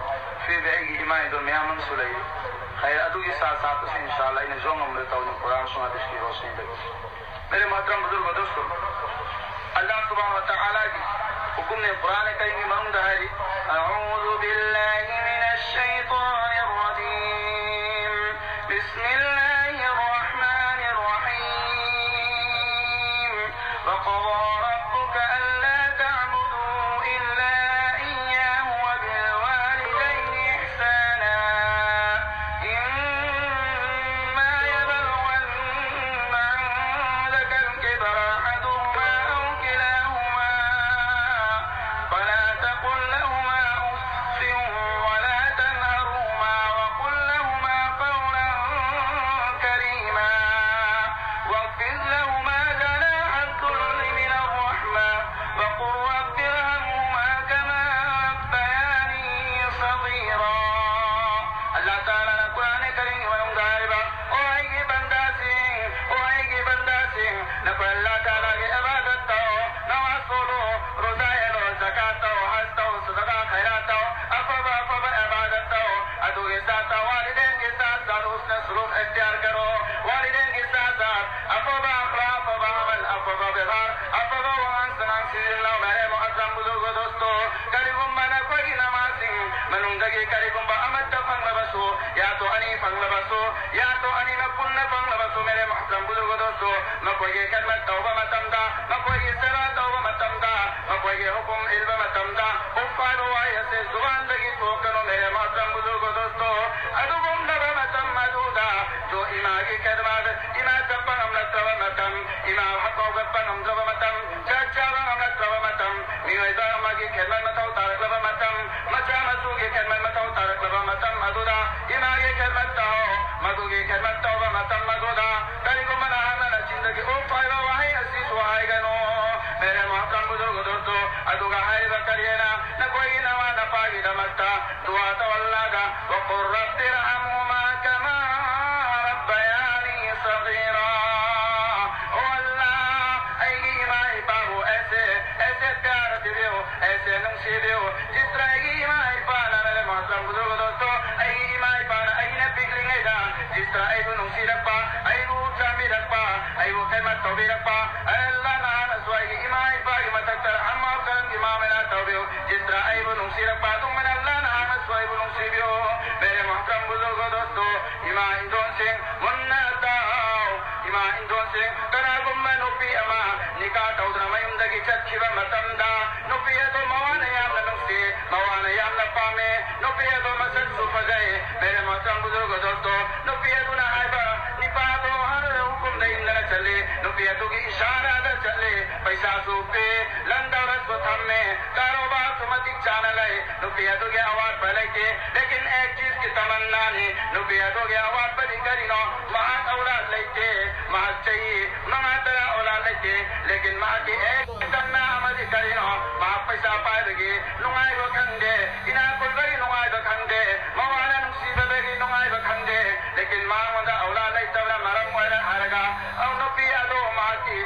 ꯐꯤꯔ ꯚꯤ ꯑꯩꯒꯤ ꯏꯃꯥ ꯏꯟꯗꯣꯜ ꯃꯌꯥꯝ ꯑꯃꯁꯨ ꯂꯩꯔꯤ꯫ ꯈꯩꯔ ꯑꯗꯨꯒꯤ ꯁꯥꯊ ꯁꯥꯊꯁꯨ ꯏꯟꯁꯥ ꯑꯜꯂꯥꯍ ꯑꯩꯅ ꯖꯣ ꯉꯝꯕꯗ ꯇꯧꯅꯤ, ꯀꯨꯔꯥꯟ ꯁꯨꯟꯅꯥ ꯍꯗꯤꯁꯀꯤ ꯔꯣꯁꯅꯤꯗꯒꯤ꯫ ꯃꯦꯔꯦ ꯃꯍꯇꯔꯝ ꯕꯨꯖꯨꯔꯒ ꯗꯣꯁꯇꯣ, ꯑꯜꯂꯥꯍ ꯁꯨꯕꯍꯥꯅꯍꯨ ꯋ ꯇꯥꯂꯥꯒꯤ ꯍꯨꯀꯨꯝꯅꯦ, ꯀꯨꯔꯥꯟ ꯀꯔꯤꯝꯒꯤ ꯃꯅꯨꯡꯗ ꯍꯥꯏꯔꯤ, أعوذ بالله من الشيطان الرجيم. بسم الله الرحمن الرحيم. وقضى ربك ألا تعبدوا إلا إياه وبالوالدين إحسانا. إما يبلغن عندك الكبر أحدهما أو كلاهما فلا تقل لهما أف ولا تنهرهما وقل لهما قولا كريما واخفض لهما جناح الذل من الرحمة وقل رب ارحمهما كما ربياني صغيرا. ꯑꯜꯂꯥꯍ ꯇꯥꯂꯥꯅ ꯀꯨꯔꯥꯟ ꯀꯔꯤꯝꯒꯤ ꯃꯅꯨꯡꯗ ꯍꯥꯏꯔꯤꯕ, ꯑꯣ ꯑꯩꯒꯤ ꯕꯟꯗꯥꯁꯤꯡ, ꯑꯣ ꯑꯩꯒꯤ ꯕꯟꯗꯥꯁꯤꯡ, ꯅꯈꯣꯏ ꯑꯜꯂꯥꯍ ꯇꯥꯂꯥꯒꯤ ꯏꯕꯥꯗꯠ ꯇꯧ, ꯅꯃꯥꯖ ꯁꯣꯜꯂꯨ, ꯔꯣꯖꯥ ꯍꯦꯜꯂꯨ, ꯖꯀꯥꯠ ꯇꯧ, ꯍꯖ ꯇꯧ, ꯁꯗꯒꯥ ꯈꯩꯔꯥꯠ ꯇꯧ, ꯑꯐꯕ ꯑꯐꯕ ꯏꯕꯥꯗꯠ ꯇꯧ꯫ ꯑꯗꯨꯒꯤ ꯁꯥꯊ ꯋꯥꯂꯤꯗꯦꯟꯒꯤ ꯁꯥꯊ ꯁꯥꯊ ꯍꯨꯁꯅ ꯁꯂꯨꯛ ꯏꯈꯇꯤꯌꯥꯔ ꯀꯔꯣ꯫ ꯋꯥꯂꯤꯗꯦꯟꯒꯤ ꯁꯥꯊ ꯁꯥꯊ ꯑꯐꯕ ꯑꯈ꯭ꯂꯥꯛ, ꯑꯐꯕ ꯑꯃꯜ, ꯑꯐꯕ ꯕꯦꯕꯥꯔ, ꯑꯐꯕ ꯋꯥꯉꯥꯡ ꯁꯉꯥꯡ ꯁꯤꯖꯤꯟꯅꯧ꯫ ꯃꯦꯔꯦ ꯃꯨꯍꯇꯔꯝ ꯕꯨꯖꯨꯔꯒ ꯗꯣꯁꯇꯣ, ꯀꯔꯤꯒꯨꯝꯕ ꯅꯈꯣꯏꯒꯤ ꯅꯃꯥꯖꯁꯤꯡ ꯃꯅꯨꯡꯗꯒꯤ ꯀꯔꯤꯒꯨꯝꯕ ꯑꯃꯠꯇ ꯐꯪꯂꯕꯁꯨ, ꯌꯥ ꯇꯣ ꯑꯅꯤ ꯐꯪꯂꯕꯁꯨ, ꯌꯥ ꯇꯣ ꯑꯅꯤꯃꯛ ꯄꯨꯟꯅ ꯐꯪꯂꯕꯁꯨ, ꯃꯦꯔꯦ ꯃꯨꯍꯇꯔꯝ ꯕꯨꯖꯨꯔꯒ ꯗꯣꯁꯇꯣ, ꯃꯈꯣꯏꯒꯤ ꯈꯤꯗꯃꯠ ꯇꯧꯕ ꯃꯇꯝꯗ, ꯃꯈꯣꯏꯒꯤ ꯁꯦꯕꯥ ꯇꯧꯕ ꯃꯇꯝꯗ, ꯃꯈꯣꯏꯒꯤ ꯍꯨꯀꯨꯝ ꯏꯟꯕ ꯃꯇꯝꯗ, ꯏꯃꯥꯒꯤ ꯈꯤꯗꯃꯠ ꯇꯧ꯫ ꯃꯗꯨꯒꯤ ꯈꯤꯗꯃꯠ ꯇꯧꯕ ꯃꯇꯝ ꯑꯗꯨꯗ ꯀꯔꯤꯒꯨꯝꯕ ꯅꯍꯥꯛꯅ ꯅꯆꯤꯟꯗꯒꯤ "ꯎꯐ" ꯍꯥꯏꯕ ꯋꯥꯍꯩ ꯑꯁꯤꯁꯨ ꯍꯥꯏꯒꯅꯨ꯫ ꯃꯦꯔꯦ ꯃꯣꯍꯇꯔꯝ ꯕꯨꯖꯨꯔꯒ ꯗꯣꯁꯇꯣ, ꯑꯗꯨꯒ ꯍꯥꯏꯔꯤꯕ ꯀꯔꯤ ꯍꯥꯏꯅ? ꯅꯈꯣꯏꯒꯤ ꯅꯋꯥ ꯅꯄꯥꯒꯤꯗꯃꯛꯇ ꯗꯨꯋꯥ ꯇꯧ ꯑꯜꯂꯥꯍꯗ, "وقل رب ارحمهما كما ربياني صغيرا"꯫ ꯑꯣ ꯑꯜꯂꯥꯍ, ꯑꯩꯒꯤ ꯏꯃꯥ ꯏꯄꯥꯕꯨ ꯑꯦꯁꯦ, ꯑꯦꯁꯦ ꯄ꯭ꯌꯥꯔ ꯄꯤꯕꯤꯌꯨ, ꯑꯦꯁꯦ ꯅꯨꯡꯁꯤꯕꯤꯌꯨ꯫ ꯖꯤꯁ ꯇꯔꯍ ꯑꯩꯒꯤ ꯏꯃꯥ ꯏꯄꯥꯅ, ꯃꯦꯔꯦ ꯃꯣꯍꯇꯔꯝ ꯕꯨꯖꯨꯔꯒ ꯗꯣꯁꯇꯣ, ꯑꯩꯒꯤ ꯏꯃꯥ ꯏꯄꯥꯅ ꯑꯩꯅ ꯄꯤꯛꯂꯤꯉꯩꯗ ꯖꯤꯁ ꯇꯔꯍ ꯑꯩꯕꯨ ꯅꯨꯡꯁꯤꯔꯛꯄ, ꯑꯩꯕꯨ ꯆꯥꯟꯕꯤꯔꯛꯄ, ꯑꯩꯕꯨ ꯈꯤꯗꯃꯠ ꯇꯧꯕꯤꯔꯛꯄ, ꯑꯦ ꯑꯜꯂꯥꯍ, ꯅꯍꯥꯛꯅꯁꯨ ꯑꯩꯒꯤ ꯏꯃꯥ ꯏꯄꯥꯒꯤ ꯃꯊꯛꯇ ꯔꯍꯝ ꯑꯣꯔ ꯀꯔꯝꯒꯤ ꯃꯥꯃꯂꯥ ꯇꯧꯕꯤꯌꯨ꯫ ꯖꯤꯁ ꯇꯔꯍ ꯑꯩꯕꯨ ꯅꯨꯡꯁꯤꯔꯛꯄ ꯑꯗꯨꯒꯨꯝꯅ ꯑꯜꯂꯥꯍ ꯅꯍꯥꯛꯅꯁꯨ ꯑꯩꯕꯨ ꯅꯨꯡꯁꯤꯕꯤꯌꯨ꯫ ꯃꯦꯔꯦ ꯃꯣꯍꯇꯔꯝ ꯕꯨꯖꯨꯔꯒ ꯗꯣꯁꯇꯣ, ꯏꯃꯥ ꯏꯟꯗꯣꯟꯁꯤꯡ ꯃꯨꯟꯅ ꯇꯥꯎ꯫ ꯏꯃꯥ ꯏꯟꯗꯣꯟꯁꯤꯡ, ꯀꯅꯥꯒꯨꯝꯕ ꯅꯨꯄꯤ ꯑꯃ ꯅꯤꯀꯥ ꯇꯧꯗꯨꯅ ꯃꯌꯨꯝꯗꯒꯤ ꯆꯠꯈꯤꯕ ꯃꯇꯝꯗ, ꯅꯨꯄꯤ ꯑꯗꯨ ꯃꯋꯥꯅ ꯌꯥꯝꯅ ꯅꯨꯡꯁꯤ, ꯃꯋꯥꯅ ꯌꯥꯝꯅ ꯄꯥꯝꯃꯦ, ꯅꯨꯄꯤ ꯑꯗꯨ ꯃꯁꯛꯁꯨ ꯐꯖꯩ꯫ ꯃꯦꯔꯦ ꯃꯣꯍꯇꯔꯝ ꯕꯨꯖꯨꯔꯒ ꯗꯣꯁꯇꯣ, ꯅꯨꯄꯤ ꯑꯗꯨꯅ ꯍꯥꯏꯕ, ꯅꯤꯄꯥꯗꯣ ꯍꯔ ꯍꯨꯀꯨꯝꯗ ꯏꯟꯗꯅ ꯆꯠꯂꯤ, ꯅꯨꯄꯤ ꯑꯗꯨꯒꯤ ꯏꯁꯥꯔꯥꯗ ꯆꯠꯂꯤ, ꯄꯩꯁꯥꯁꯨ ꯄꯤ, ꯂꯟ ꯗꯧꯂꯠꯁꯨ ꯊꯝꯃꯦ, ꯀꯥꯔꯣꯕꯥꯔꯁꯨ ꯃꯇꯤꯛ ꯆꯥꯅ ꯂꯩ, ꯅꯨꯄꯤ ꯑꯗꯨꯒꯤ ꯑꯋꯥꯠꯄ ꯂꯩꯇꯦ꯫ ꯂꯦꯀꯤꯟ ꯑꯦꯛ ꯆꯤꯖꯀꯤ ꯇꯃꯟꯅꯥꯅꯤ, ꯅꯨꯄꯤ ꯑꯗꯨꯒꯤ ꯑꯋꯥꯠꯄꯗꯤ ꯀꯔꯤꯅꯣ? ꯃꯍꯥꯛ ꯑꯧꯂꯥꯗ ꯂꯩꯇꯦ, ꯃꯍꯥꯛ ꯆꯍꯤ ꯃꯉꯥ ꯇꯔꯥ ꯑꯧꯂꯥꯗ ꯂꯩꯇꯦ꯫ ꯂꯦꯀꯤꯟ ꯃꯍꯥꯛꯀꯤ ꯑꯦꯛ ꯇꯃꯟꯅꯥ ꯑꯃꯗꯤ ꯀꯔꯤꯅꯣ? ꯃꯍꯥꯛ ꯄꯩꯁꯥ ꯄꯥꯏꯕꯒꯤ ꯅꯨꯡꯉꯥꯏꯕ ꯈꯪꯗꯦ, ꯏꯅꯥꯛ ꯈꯨꯟꯕꯒꯤ ꯅꯨꯡꯉꯥꯏꯕ ꯈꯪꯗꯦ, ꯃꯋꯥꯅ ꯅꯨꯡꯁꯤꯕꯗꯒꯤ ꯅꯨꯡꯉꯥꯏꯕ ꯈꯪꯗꯦ꯫ ꯂꯦꯀꯤꯟ ꯃꯉꯣꯟꯗ ꯑꯧꯂꯥꯗ ꯂꯩꯇꯕꯅ ꯃꯔꯝ ꯑꯣꯏꯔ ꯍꯥꯏꯔꯒ, ꯑꯧ ꯅꯨꯄꯤ ꯑꯗꯣ ꯃꯍꯥꯛꯀꯤ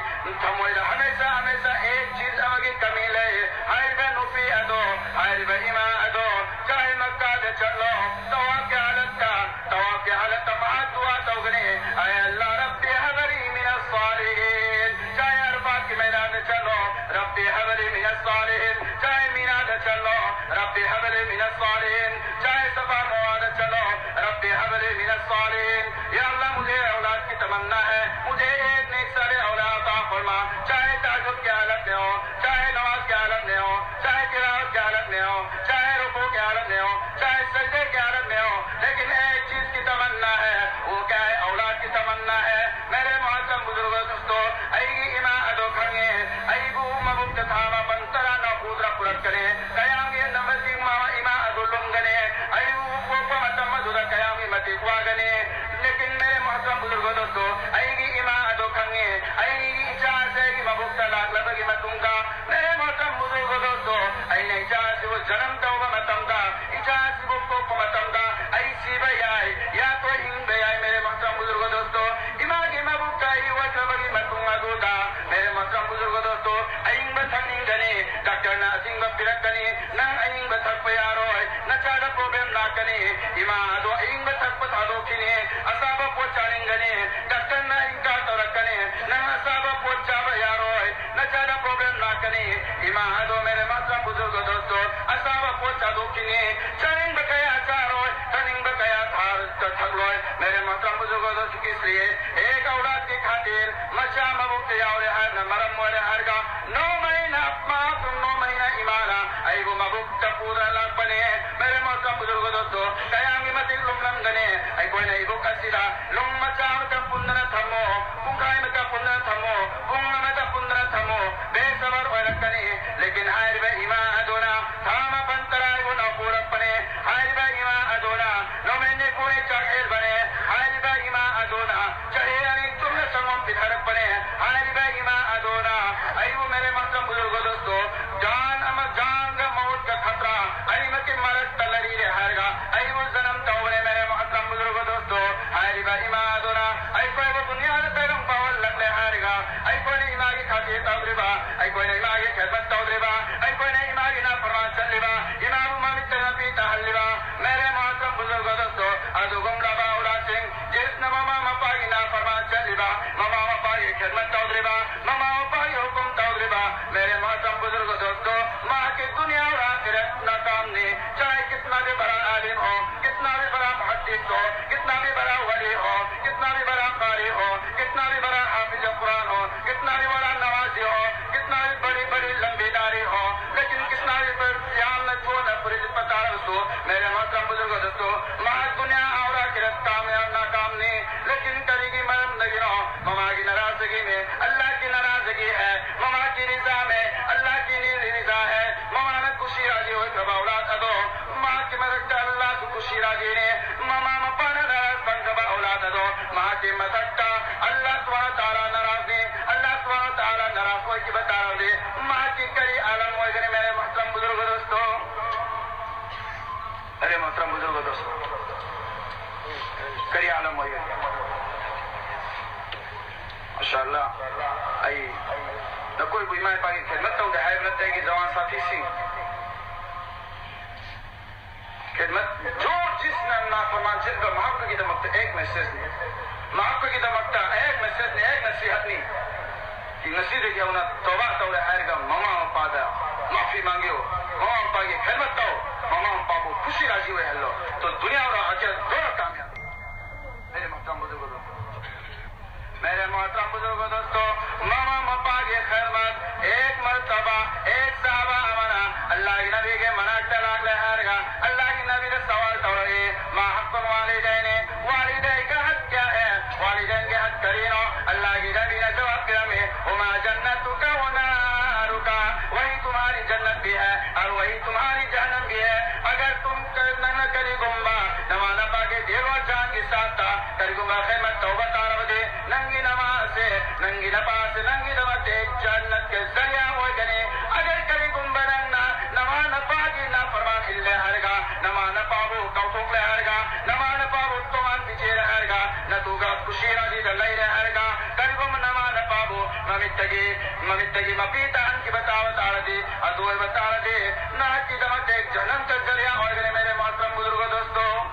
ꯊꯃꯣꯏꯗ ꯍꯃꯦꯁꯥ ꯍꯃꯦꯁꯥ ꯑꯦꯛ ꯆꯤꯖ ꯑꯃꯒꯤ ꯀꯃꯤ ꯂꯩ꯫ ꯍꯥꯏꯔꯤꯕ ꯅꯨꯄꯤ ꯑꯗꯣ, ꯍꯥꯏꯔꯤꯕ ꯏꯃꯥ ꯑꯗꯣ, ꯆꯥꯍꯦ ꯃꯛꯀꯥꯗ ꯆꯠꯂꯣ, ꯇꯋꯥꯐꯀꯤ ꯍꯥꯂꯠꯇ, ꯇꯋꯥꯐꯀꯤ ꯍꯥꯂꯠꯇ ꯃꯍꯥꯛ ꯗꯨꯋꯥ ꯇꯧꯒꯅꯤ, "ꯑꯦ ꯑꯜꯂꯥꯍ, رب هب لي من الصالحين"꯫ ꯆꯥꯍꯦ ꯑꯔꯐꯥꯠꯀꯤ ꯃꯩꯗꯥꯟꯗ ꯆꯠꯂꯣ, "رب هب لي من الصالحين"꯫ ꯆꯥꯍꯦ ꯃꯤꯅꯥꯗ ꯆꯠꯂꯣ, "رب هب لي من الصالحين"꯫ ꯆꯥꯍꯦ ꯁꯐꯥ ꯃꯔꯋꯥꯗ ꯆꯠꯂꯣ, "رب هب لي من الصالحين"꯫ یا اللہ، مجھے اولاد کی تمنا ہے، مجھے ایک نیک صالح اولاد عطا فرما، چاہے تہجد کی حالت میں ہو، چاہے نماز کی حالت میں ہو، چاہے تلاوت کی حالت میں ہو، چاہے رکوع کی حالت میں ہو، چاہے سجدے کی حالت میں ہو، لیکن ایک چیز کی تمنا ہے۔ وہ کیا ہے؟ اولاد کی تمنا ہے۔ میرے معزز بزرگوں، دوستو، ꯑꯩꯒꯤ ꯏꯃꯥ ꯑꯗꯣ ꯈꯪꯉꯦ꯫ ꯑꯩꯕꯨ ꯃꯕꯨꯛꯇ ꯊꯥꯕ ꯃꯇꯝ ꯇꯔꯥ ꯅꯥꯀꯨꯗ꯭ꯔ ꯄꯨꯔꯛꯀꯅꯤ꯫ ꯀꯌꯥꯝꯒꯤ ꯅꯝꯕꯔꯁꯤꯡ ꯃꯥ ꯏꯃꯥ ꯑꯗꯨ ꯂꯨꯝꯒꯅꯤ꯫ ꯑꯩꯕꯨ ꯄꯣꯛꯄ ꯃꯇꯝ ꯑꯗꯨ ꯑꯁꯥꯕ ꯄꯣꯠ ꯆꯥꯅꯤꯡꯒꯅꯤ, ꯗꯥꯛꯇꯔꯅ ꯏꯟꯀꯥꯔ ꯇꯧꯔꯛꯀꯅꯤ, ꯅꯪ ꯑꯁꯥꯕ ꯄꯣꯠ ꯆꯥꯕ ꯌꯥꯔꯣꯏ, ꯅꯆꯥꯗ ꯄ꯭ꯔꯣꯕ꯭ꯂꯦꯝ ꯂꯥꯛꯀꯅꯤ꯫ ꯏꯃꯥ ꯑꯗꯣ, ꯃꯦꯔꯦ ꯃꯣꯍꯇꯔꯝ ꯕꯨꯖꯨꯔꯒ ꯗꯣꯁꯇꯣ, ꯑꯁꯥꯕ ꯄꯣꯠ ꯆꯥꯗꯣꯛꯈꯤꯅꯤ꯫ ꯆꯥꯅꯤꯡꯕ ꯀꯌꯥ ꯆꯥꯔꯣꯏ, ꯊꯛꯅꯤꯡꯕ ꯀꯌꯥ ꯊꯛꯂꯣꯏ꯫ ꯃꯦꯔꯦ ꯃꯣꯍꯇꯔꯝ ꯕꯨꯖꯨꯔꯒ ꯗꯣꯁꯇꯣ, ꯀꯤꯁꯂꯤꯌꯦ ꯑꯦꯛ ꯑꯧꯂꯥꯗꯀꯤ ꯈꯥꯇꯤꯔ, ꯃꯆꯥ ꯃꯕꯨꯛꯇ ꯌꯥꯎꯔꯦ ꯍꯥꯏꯅ ꯃꯔꯝ ꯑꯣꯏꯔꯦ ꯍꯥꯏꯔꯒ, ꯅꯣ ꯃꯍꯤꯅꯥ, ꯃꯥ ꯇꯨꯝ ꯅꯣ ꯃꯍꯤꯅꯥ ꯏꯃꯥꯅ ꯑꯩꯕꯨ ꯃꯕꯨꯛꯇ ꯄꯨꯗꯨꯅ ꯂꯥꯛꯄꯅꯦ꯫ ꯃꯦꯔꯦ ꯃꯣꯍꯇꯔꯝ ꯕꯨꯖꯨꯔꯒ ꯗꯣꯁꯇꯣ, ꯀꯌꯥꯝꯒꯤ ꯃꯇꯤꯛ ꯂꯨꯝꯂꯝꯒꯅꯤ꯫ ꯑꯩꯈꯣꯏꯅ ꯏꯕꯨꯛ ꯑꯁꯤꯗ ꯂꯨꯝ ꯃꯆꯥ ꯑꯃꯇ ꯄꯨꯟꯗꯅ ꯊꯝꯃꯣ, ꯄꯨꯡꯈꯥꯏ ꯑꯃꯇ ꯄꯨꯟꯗꯅ ꯊꯝꯃꯣ, ꯄꯨꯡ ꯑꯃꯇ ꯄꯨꯟꯗꯅ ꯊꯝꯃꯣ, ꯕꯦꯁꯕꯔ ꯑꯣꯏꯔꯛꯀꯅꯤ꯫ ꯂꯦꯀꯤꯟ ꯍꯥꯏꯔꯤꯕ ꯏꯃꯥ ꯑꯗꯨꯅ ꯊꯥ ꯃꯥꯄꯟ ꯇꯔꯥ ꯑꯩꯕꯨ ꯅꯧꯊꯣꯔꯛꯄꯅꯦ꯫ ꯍꯥꯏꯔꯤꯕ ꯏꯃꯥ ꯑꯗꯨꯅ ꯅꯨꯃꯤꯠ ꯅꯤꯐꯨꯅꯤ ꯆꯥꯛ ꯍꯦꯜꯕꯅꯦ꯫ ꯍꯥꯏꯔꯤꯕ ꯏꯃꯥ ꯑꯗꯨꯅ ꯆꯍꯤ ꯑꯅꯤ ꯆꯨꯞꯅ ꯁꯪꯒꯣꯝ ꯄꯤꯊꯔꯛꯄꯅꯦ꯫ ꯍꯥꯏꯔꯤꯕ ꯏꯃꯥ ꯑꯗꯨꯅ ꯑꯩꯕꯨ, ꯃꯦꯔꯦ ꯃꯣꯍꯇꯔꯝ ꯕꯨꯖꯨꯔꯒ ꯗꯣꯁꯇꯣ, ꯖꯥꯟ ꯑꯃ, ꯖꯥꯟꯒ ꯃꯧꯠꯀ ꯈꯇ꯭ꯔꯥ ꯑꯅꯤꯃꯛꯀꯤ ꯃꯔꯛꯇ ꯂꯩꯔꯦ ꯍꯥꯏꯔꯒ ꯑꯩꯕꯨ ꯖꯅꯝ ꯇꯧꯕꯅꯦ꯫ ꯃꯦꯔꯦ ꯃꯣꯍꯇꯔꯝ ꯕꯨꯖꯨꯔꯒ ꯗꯣꯁꯇꯣ, ꯍꯥꯏꯔꯤꯕ ꯏꯃꯥ ꯑꯗꯨꯅ ꯑꯩꯈꯣꯏꯕꯨ ꯗꯨꯅꯤꯌꯥꯗ ꯇꯩꯔꯝ ꯄꯥꯎꯍꯜꯂꯛꯂꯦ ꯍꯥꯏꯔꯒ ꯑꯩꯈꯣꯏꯅ ꯏꯃꯥꯒꯤ ꯈꯥꯇꯤꯔ ꯇꯧꯗ꯭ꯔꯤꯕ, ꯑꯩꯈꯣꯏꯅ ꯏꯃꯥꯒꯤ ꯈꯦꯗꯃꯠ ꯇꯧꯗ꯭ꯔꯤꯕ, ꯑꯩꯈꯣꯏꯅ ꯏꯃꯥꯒꯤ ꯅꯥꯐꯔꯃꯥꯟ ꯆꯠꯂꯤꯕ, ꯏꯃꯥꯕꯨ ꯃꯃꯤꯠꯇ ꯅꯥꯄꯤ ꯇꯥꯍꯜꯂꯤꯕ, ꯃꯦꯔꯦ ꯃꯣꯍꯇꯔꯝ ꯕꯨꯖꯨꯔꯒ ꯗꯣꯁꯇꯣ, ꯑꯗꯨꯒꯨꯝꯂꯕ ꯑꯧꯂꯥꯗꯁꯤꯡ, ꯖꯤꯁꯅ ꯃꯃꯥ ꯃꯄꯥꯒꯤ ꯅꯥꯐꯔꯃꯥꯟ ꯆꯠꯂꯤꯕ, ꯃꯃꯥ ꯃꯄꯥꯒꯤ ꯈꯦꯗꯃꯠ ꯇꯧꯗ꯭ꯔꯤꯕ, ꯃꯃꯥ ꯃꯄꯥꯒꯤ ꯍꯨꯀꯨꯝ ꯇꯧꯗ꯭ꯔꯤꯕ, ꯃꯦꯔꯦ ꯃꯣꯍꯇꯔꯝ ꯕꯨꯖꯨꯔꯒ ꯗꯣꯁꯇꯣ, ꯃꯍꯥꯛꯀꯤ ꯗꯨꯅꯤꯌꯥ ꯑꯣꯔ ꯑꯥꯈꯤꯔꯠ ꯅꯥꯀꯥꯝꯅꯤ꯫ ꯆꯥꯍꯦ ꯀꯤꯠꯅꯥ ꯚꯤ ꯕꯔꯥ ꯑꯥꯂꯤꯝ ꯍꯣ, ꯀꯤꯠꯅꯥ ꯚꯤ ꯕꯔꯥ ꯃꯨꯍꯗꯤꯁ ꯍꯣ, ꯀꯤꯠꯅꯥ ꯚꯤ ꯕꯔꯥ ꯋꯂꯤ ꯍꯣ, ꯀꯤꯠꯅꯥ ꯚꯤ ꯕꯔꯥ ꯀꯥꯔꯤ ꯍꯣ, ꯀꯤꯠꯅꯥ ꯚꯤ ꯕꯔꯥ ꯍꯥꯐꯤꯖ ꯀꯨꯔꯥꯟ ꯍꯣ, ꯀꯤꯠꯅꯥ ꯚꯤ ꯕꯔꯥ ꯅꯃꯥꯖꯤ ꯍꯣ, ꯀꯤꯠꯅꯥ ꯚꯤ ꯕꯔꯤ ꯕꯔꯤ ꯂꯝꯕꯤ ꯅꯥꯔꯤ ꯍꯣ, ꯂꯦꯀꯤꯟ ꯀꯤꯠꯅꯥ ꯚꯤ ꯕꯔ-، ꯌꯥꯝꯅ ꯊꯨꯅ ꯄꯨꯔꯤꯁ ꯄꯇꯥꯔꯕꯁꯨ, ꯃꯦꯔꯦ ꯃꯣꯍꯇꯔꯝ ꯕꯨꯖꯨꯔꯒ ꯗꯣꯁꯇꯣ, ꯃꯍꯥꯛ ꯗꯨꯅꯤꯌꯥ ꯑꯣꯔ ꯑꯥꯈꯤꯔꯠ ꯀꯥꯃꯌꯥꯕ ꯅꯥꯀꯥꯝꯅꯤ꯫ ꯂꯦꯀꯤꯟ ꯀꯔꯤꯒꯤ ꯃꯔꯝꯗꯒꯤꯅꯣ? ꯃꯃꯥꯒꯤ ꯅꯥꯔꯥꯖꯒꯤꯅꯦ, ꯑꯜꯂꯥꯍꯒꯤ ꯅꯥꯔꯥꯖꯒꯤ ꯍꯦ, ꯃꯃꯥꯒꯤ ꯔꯤꯖꯥ ꯃꯦ ꯑꯜꯂꯥꯍꯒꯤ ꯔꯤꯖꯥ ꯍꯦ꯫ ꯃꯃꯥꯅ ꯈꯨꯁꯤ ꯔꯥꯖꯤ ꯑꯣꯏꯈ꯭ꯔꯕ ꯑꯧꯂꯥꯗ ꯑꯗꯣ, ꯃꯍꯥꯛꯀꯤ ꯃꯊꯛꯇ ꯑꯜꯂꯥꯍꯁꯨ ꯈꯨꯁꯤ ꯔꯥꯖꯤꯅꯦ꯫ ꯃꯃꯥ ꯃꯄꯥꯅ ꯅꯥꯔꯥꯖ ꯐꯪꯈ꯭ꯔꯕ ꯑꯧꯂꯥꯗ ꯑꯗꯣ, ꯃꯍꯥꯛꯀꯤ ꯃꯊꯛꯇ ꯑꯜꯂꯥꯍ ꯁꯨꯕꯍꯥꯅꯍꯨ ꯋ ꯇꯥꯂꯥ ꯅꯥꯔꯥꯖꯅꯤ꯫ ꯑꯜꯂꯥꯍ ꯁꯨꯕꯍꯥꯅꯍꯨ ꯋ ꯇꯥꯂꯥ ꯅꯥꯔꯥꯖ ꯑꯣꯏꯈꯤꯕ ꯇꯥꯔꯕꯗꯤ, ꯃꯍꯥꯛꯀꯤ ꯀꯔꯤ ꯑꯥꯂꯝ ꯑꯣꯏꯒꯅꯤ, ꯃꯦꯔꯦ ꯃꯣꯍꯇꯔꯝ ꯕꯨꯖꯨꯔꯒ ꯗꯣꯁꯇꯣ? ꯃꯦꯔꯦ ꯃꯣꯍꯇꯔꯝ ꯕꯨꯖꯨꯔꯒ ꯗꯣꯁꯇꯣ, ꯀꯔꯤ ꯑꯥꯂꯝ ꯑꯣꯏꯒꯅꯤ? ꯃꯥꯁꯥ ꯑꯜꯂꯥꯍ, ꯑꯩ ꯅꯈꯣꯏꯕꯨ ꯏꯃꯥ ꯏꯄꯥꯒꯤ ꯈꯤꯗꯃꯠ ꯇꯧꯗꯦ ꯍꯥꯏꯕ ꯅꯠꯇꯦ, ꯑꯩꯒꯤ ꯖꯋꯥꯟ ꯁꯥꯊꯤꯁꯤꯡ꯫ ꯈꯤꯗꯃꯠ ꯖꯣ ꯖꯤꯁꯅ ꯃꯥꯟꯁꯤꯟꯕ ꯃꯍꯥꯛꯇꯨꯒꯤꯗꯃꯛꯇ ꯑꯦꯛ ꯃꯦꯁꯦꯖꯅꯤ꯫ ꯃꯍꯥꯛꯇꯨꯒꯤꯗꯃꯛꯇ ꯑꯦꯛ ꯃꯦꯁꯦꯖꯅꯤ, ꯑꯦꯛ ꯅꯁꯤꯍꯠꯅꯤ꯫ ꯉꯁꯤꯗꯒꯤ ꯍꯧꯅ ꯇꯧꯕꯥ ꯇꯧꯔꯦ ꯍꯥꯏꯔꯒ ꯃꯃꯥ ꯃꯄꯥꯗ ꯃꯥꯐꯤ ꯃꯥꯡꯒꯤꯌꯨ꯫ ꯃꯃꯥ ꯃꯄꯥꯒꯤ ꯈꯤꯗꯃꯠ ꯇꯧ꯫ ꯃꯃꯥ ꯃꯄꯥꯕꯨ ꯈꯨꯁꯤ ꯔꯥꯖꯤ ꯑꯣꯏꯍꯜꯂꯣ꯫ ꯇꯣ ꯗꯨꯅꯤꯌꯥ ꯑꯣꯔ ꯑꯥꯈꯤꯔꯠ ꯗꯣꯅꯣ ꯀꯥꯃꯌꯥꯕ꯫ ꯃꯦꯔꯦ ꯃꯣꯍꯇꯔꯝ ꯕꯨꯖꯨꯔꯒꯣ ꯗꯣꯁꯇꯣ, ꯃꯦꯔꯦ ꯃꯣꯍꯇꯔꯝ ꯕꯨꯖꯨꯔꯒꯣ ꯗꯣꯁꯇꯣ, ꯃꯃꯥ ꯃꯄꯥꯒꯤ ꯈꯤꯗꯃꯠ ꯑꯦꯛ ꯃꯔꯇꯕꯥ ꯑꯦꯛ ꯁꯍꯥꯕꯥ ꯑꯃꯅ ꯑꯜꯂꯥꯍꯒꯤ ꯅꯕꯤꯒꯤ ꯃꯅꯥꯛꯇ ꯂꯥꯛꯂꯦ ꯍꯥꯏꯔꯒ ꯑꯜꯂꯥꯍꯒꯤ ꯅꯕꯤꯗ ꯁꯋꯥꯜ ꯇꯧꯔꯛꯏ꯫ ما حق الوالدين؟ والديك حق کیا ہے؟ والدین کے حق کریے۔ اللہ کی نبی نے جواب دیا، ہما جنتک و نارک، وہی تمہاری جنت بھی ہے اور وہی تمہاری جہنم بھی ہے۔ اگر تم نہ کری گمبا، نماز پاکے دیرو جان کی ساتھ تھا، کری گمبا خیمت توبہ تارو دے، ننگی نماز سے، ننگی نماز سے، ننگی نماز سے جنت کے ذریعہ ہو گنے۔ اگر کری گمبا نہ، نماز پاکی نافرمان اللہ ہرگا، نماز پاکو کوتوک لے ہرگا، نماز پاکو تومان پیچھے رہے ہرگا، نہ تو گا خوشی راضی دلائی رہے ہرگا، کری گم نماز پاکو، ممیتگی، ممیتگی مپیتا ہن کی بتاوت آردی، ادوئے بتاوت دے، نہ کی دمت ایک جہنم کا ذریعہ ہو گنے میرے محترم بزرگ دوستو۔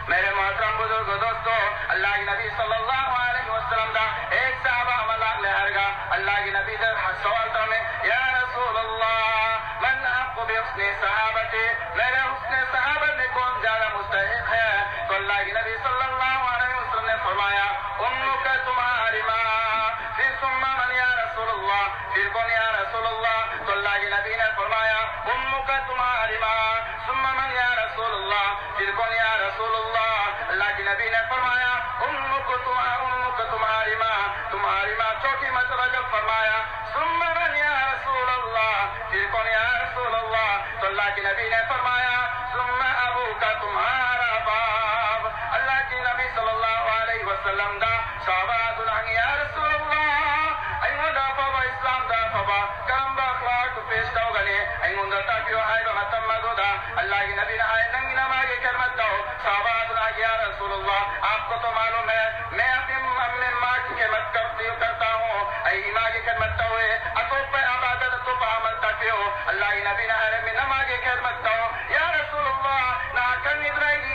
میرے محترم بزرگ دوستو، اللہ کے نبی صلی اللہ علیہ وسلم دا ایک صحابہ عمل لے ہرگا، اللہ کے نبی دا سوال تو میں، یا رسول اللہ، من احق بحسن صحابتی، میرے حسن صحابت میں کون زیادہ مستحق ہے؟ تو اللہ کے نبی صلی اللہ علیہ وسلم نے فرمایا، امک تمہاری ماں۔ پھر ثم من یا رسول اللہ، پھر کون یا رسول اللہ؟ تو اللہ کے نبی نے فرمایا، امک تمہاری ماں۔ ثم من یا رسول اللہ، پھر کون یا رسول اللہ؟ اللہ کے نبی نے فرمایا، امک تمہا-، امک تمہاری ماں، تمہاری ماں۔ چوتھی مرتبہ جب فرمایا، ثم من یا رسول اللہ، پھر کون یا رسول اللہ؟ تو اللہ کے نبی نے فرمایا، ثم ابوک، تمہارا باپ۔ اللہ کے نبی صلی اللہ علیہ وسلم دا صحابہ دنانگی، یا رسول اللہ، ایوان دا پابا، اسلام دا پابا، کرم با اخلاق پیش کو گنے، ایوان دا تاکیو آئے با متم دو دا۔ اللہ کے نبی نے آئے ننگی نماز خدمت دو۔ صحابہ دنانگی، یا رسول اللہ، آپ کو تو معلوم ہے، میں اپنی امی ماں کی خدمت کرتی ہوں، کرتا ہوں۔ اے ماں کی خدمت تو ہے، اتو پہ عبادت، اتو پہ عمل تاکیو۔ اللہ کے نبی نے آئے میں نماز خدمت دو۔ یا رسول اللہ، نہ کن ادرائی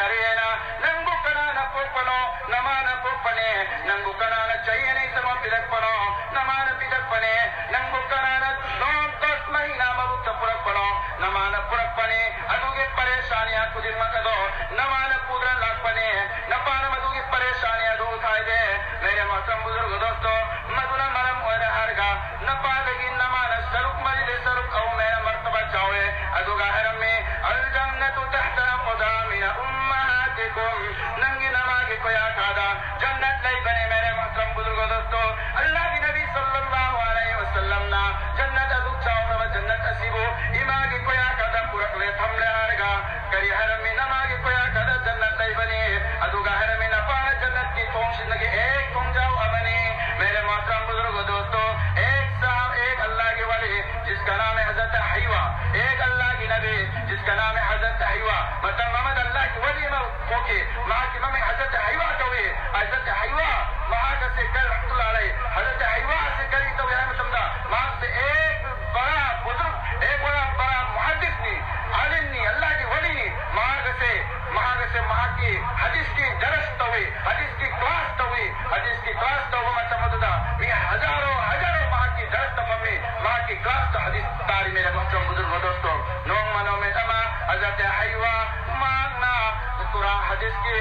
Kariyena, nangbu kanana pokpano, namana pokpane, nangbu kanana chayene sama pidakpano, namana pidakpane, nangbu kanana non dos mahina mabukta purakpano, namana purakpane, aduge pareshani akudin makado, namana pudran lakpane, napana maduge pareshani adu uthaide, mere mohtaram buzurg dosto, maduna maram oira harga, napadagi namana saruk maride saruk au mere martaba chawe, aduga haram me, al jannatu tahta aqdamina ummahatikum, nangi namagi koya kada, jannat lai bane mere mohtaram buzurg dosto, Allah ki Nabi sallallahu alaihi wasallam na, jannat aduk chauna wa jannat asibu, imagi koya kada purak le tham le harga, kari haram me namagi koya kada jannat lai bane, aduga haram me napana jannat ki thong shin lagi ek thong jao amane, mere mohtaram buzurg dosto, ek sahab, ek Allah ki wali, जिसका नाम है हजरत हयवा, एक अल्लाह की नबी, जिसका नाम है हजरत हयवा, मतलब मोहम्मद अल्लाह की वली में होके, वहाँ की मम्मी हजरत हयवा तो हुई, हजरत हयवा, वहाँ का से कर रहमतुल्लाह अलैह, हजरत हयवा से करी तो यह मतलब था, वहाँ से एक बड़ा बुजुर्ग, एक बड़ा, बड़ा मुहद्दिस नहीं, आलिम नहीं, अल्लाह की वली नहीं, वहाँ से, वहाँ से, वहाँ की हदीस की दरस तो हुई, हदीस की क्लास तो हुई, हदीस की क्लास तो वो मतलब था, मैं हजारों, हजारों वहाँ की दरस तो मम्मी, वहाँ की क्लास तो हदीस तारी मेरे मोहतरम बुजुर्ग दोस्तों, नोंग मनो में तमा, हजरत हयवा, मांगना, कुरान हदीस की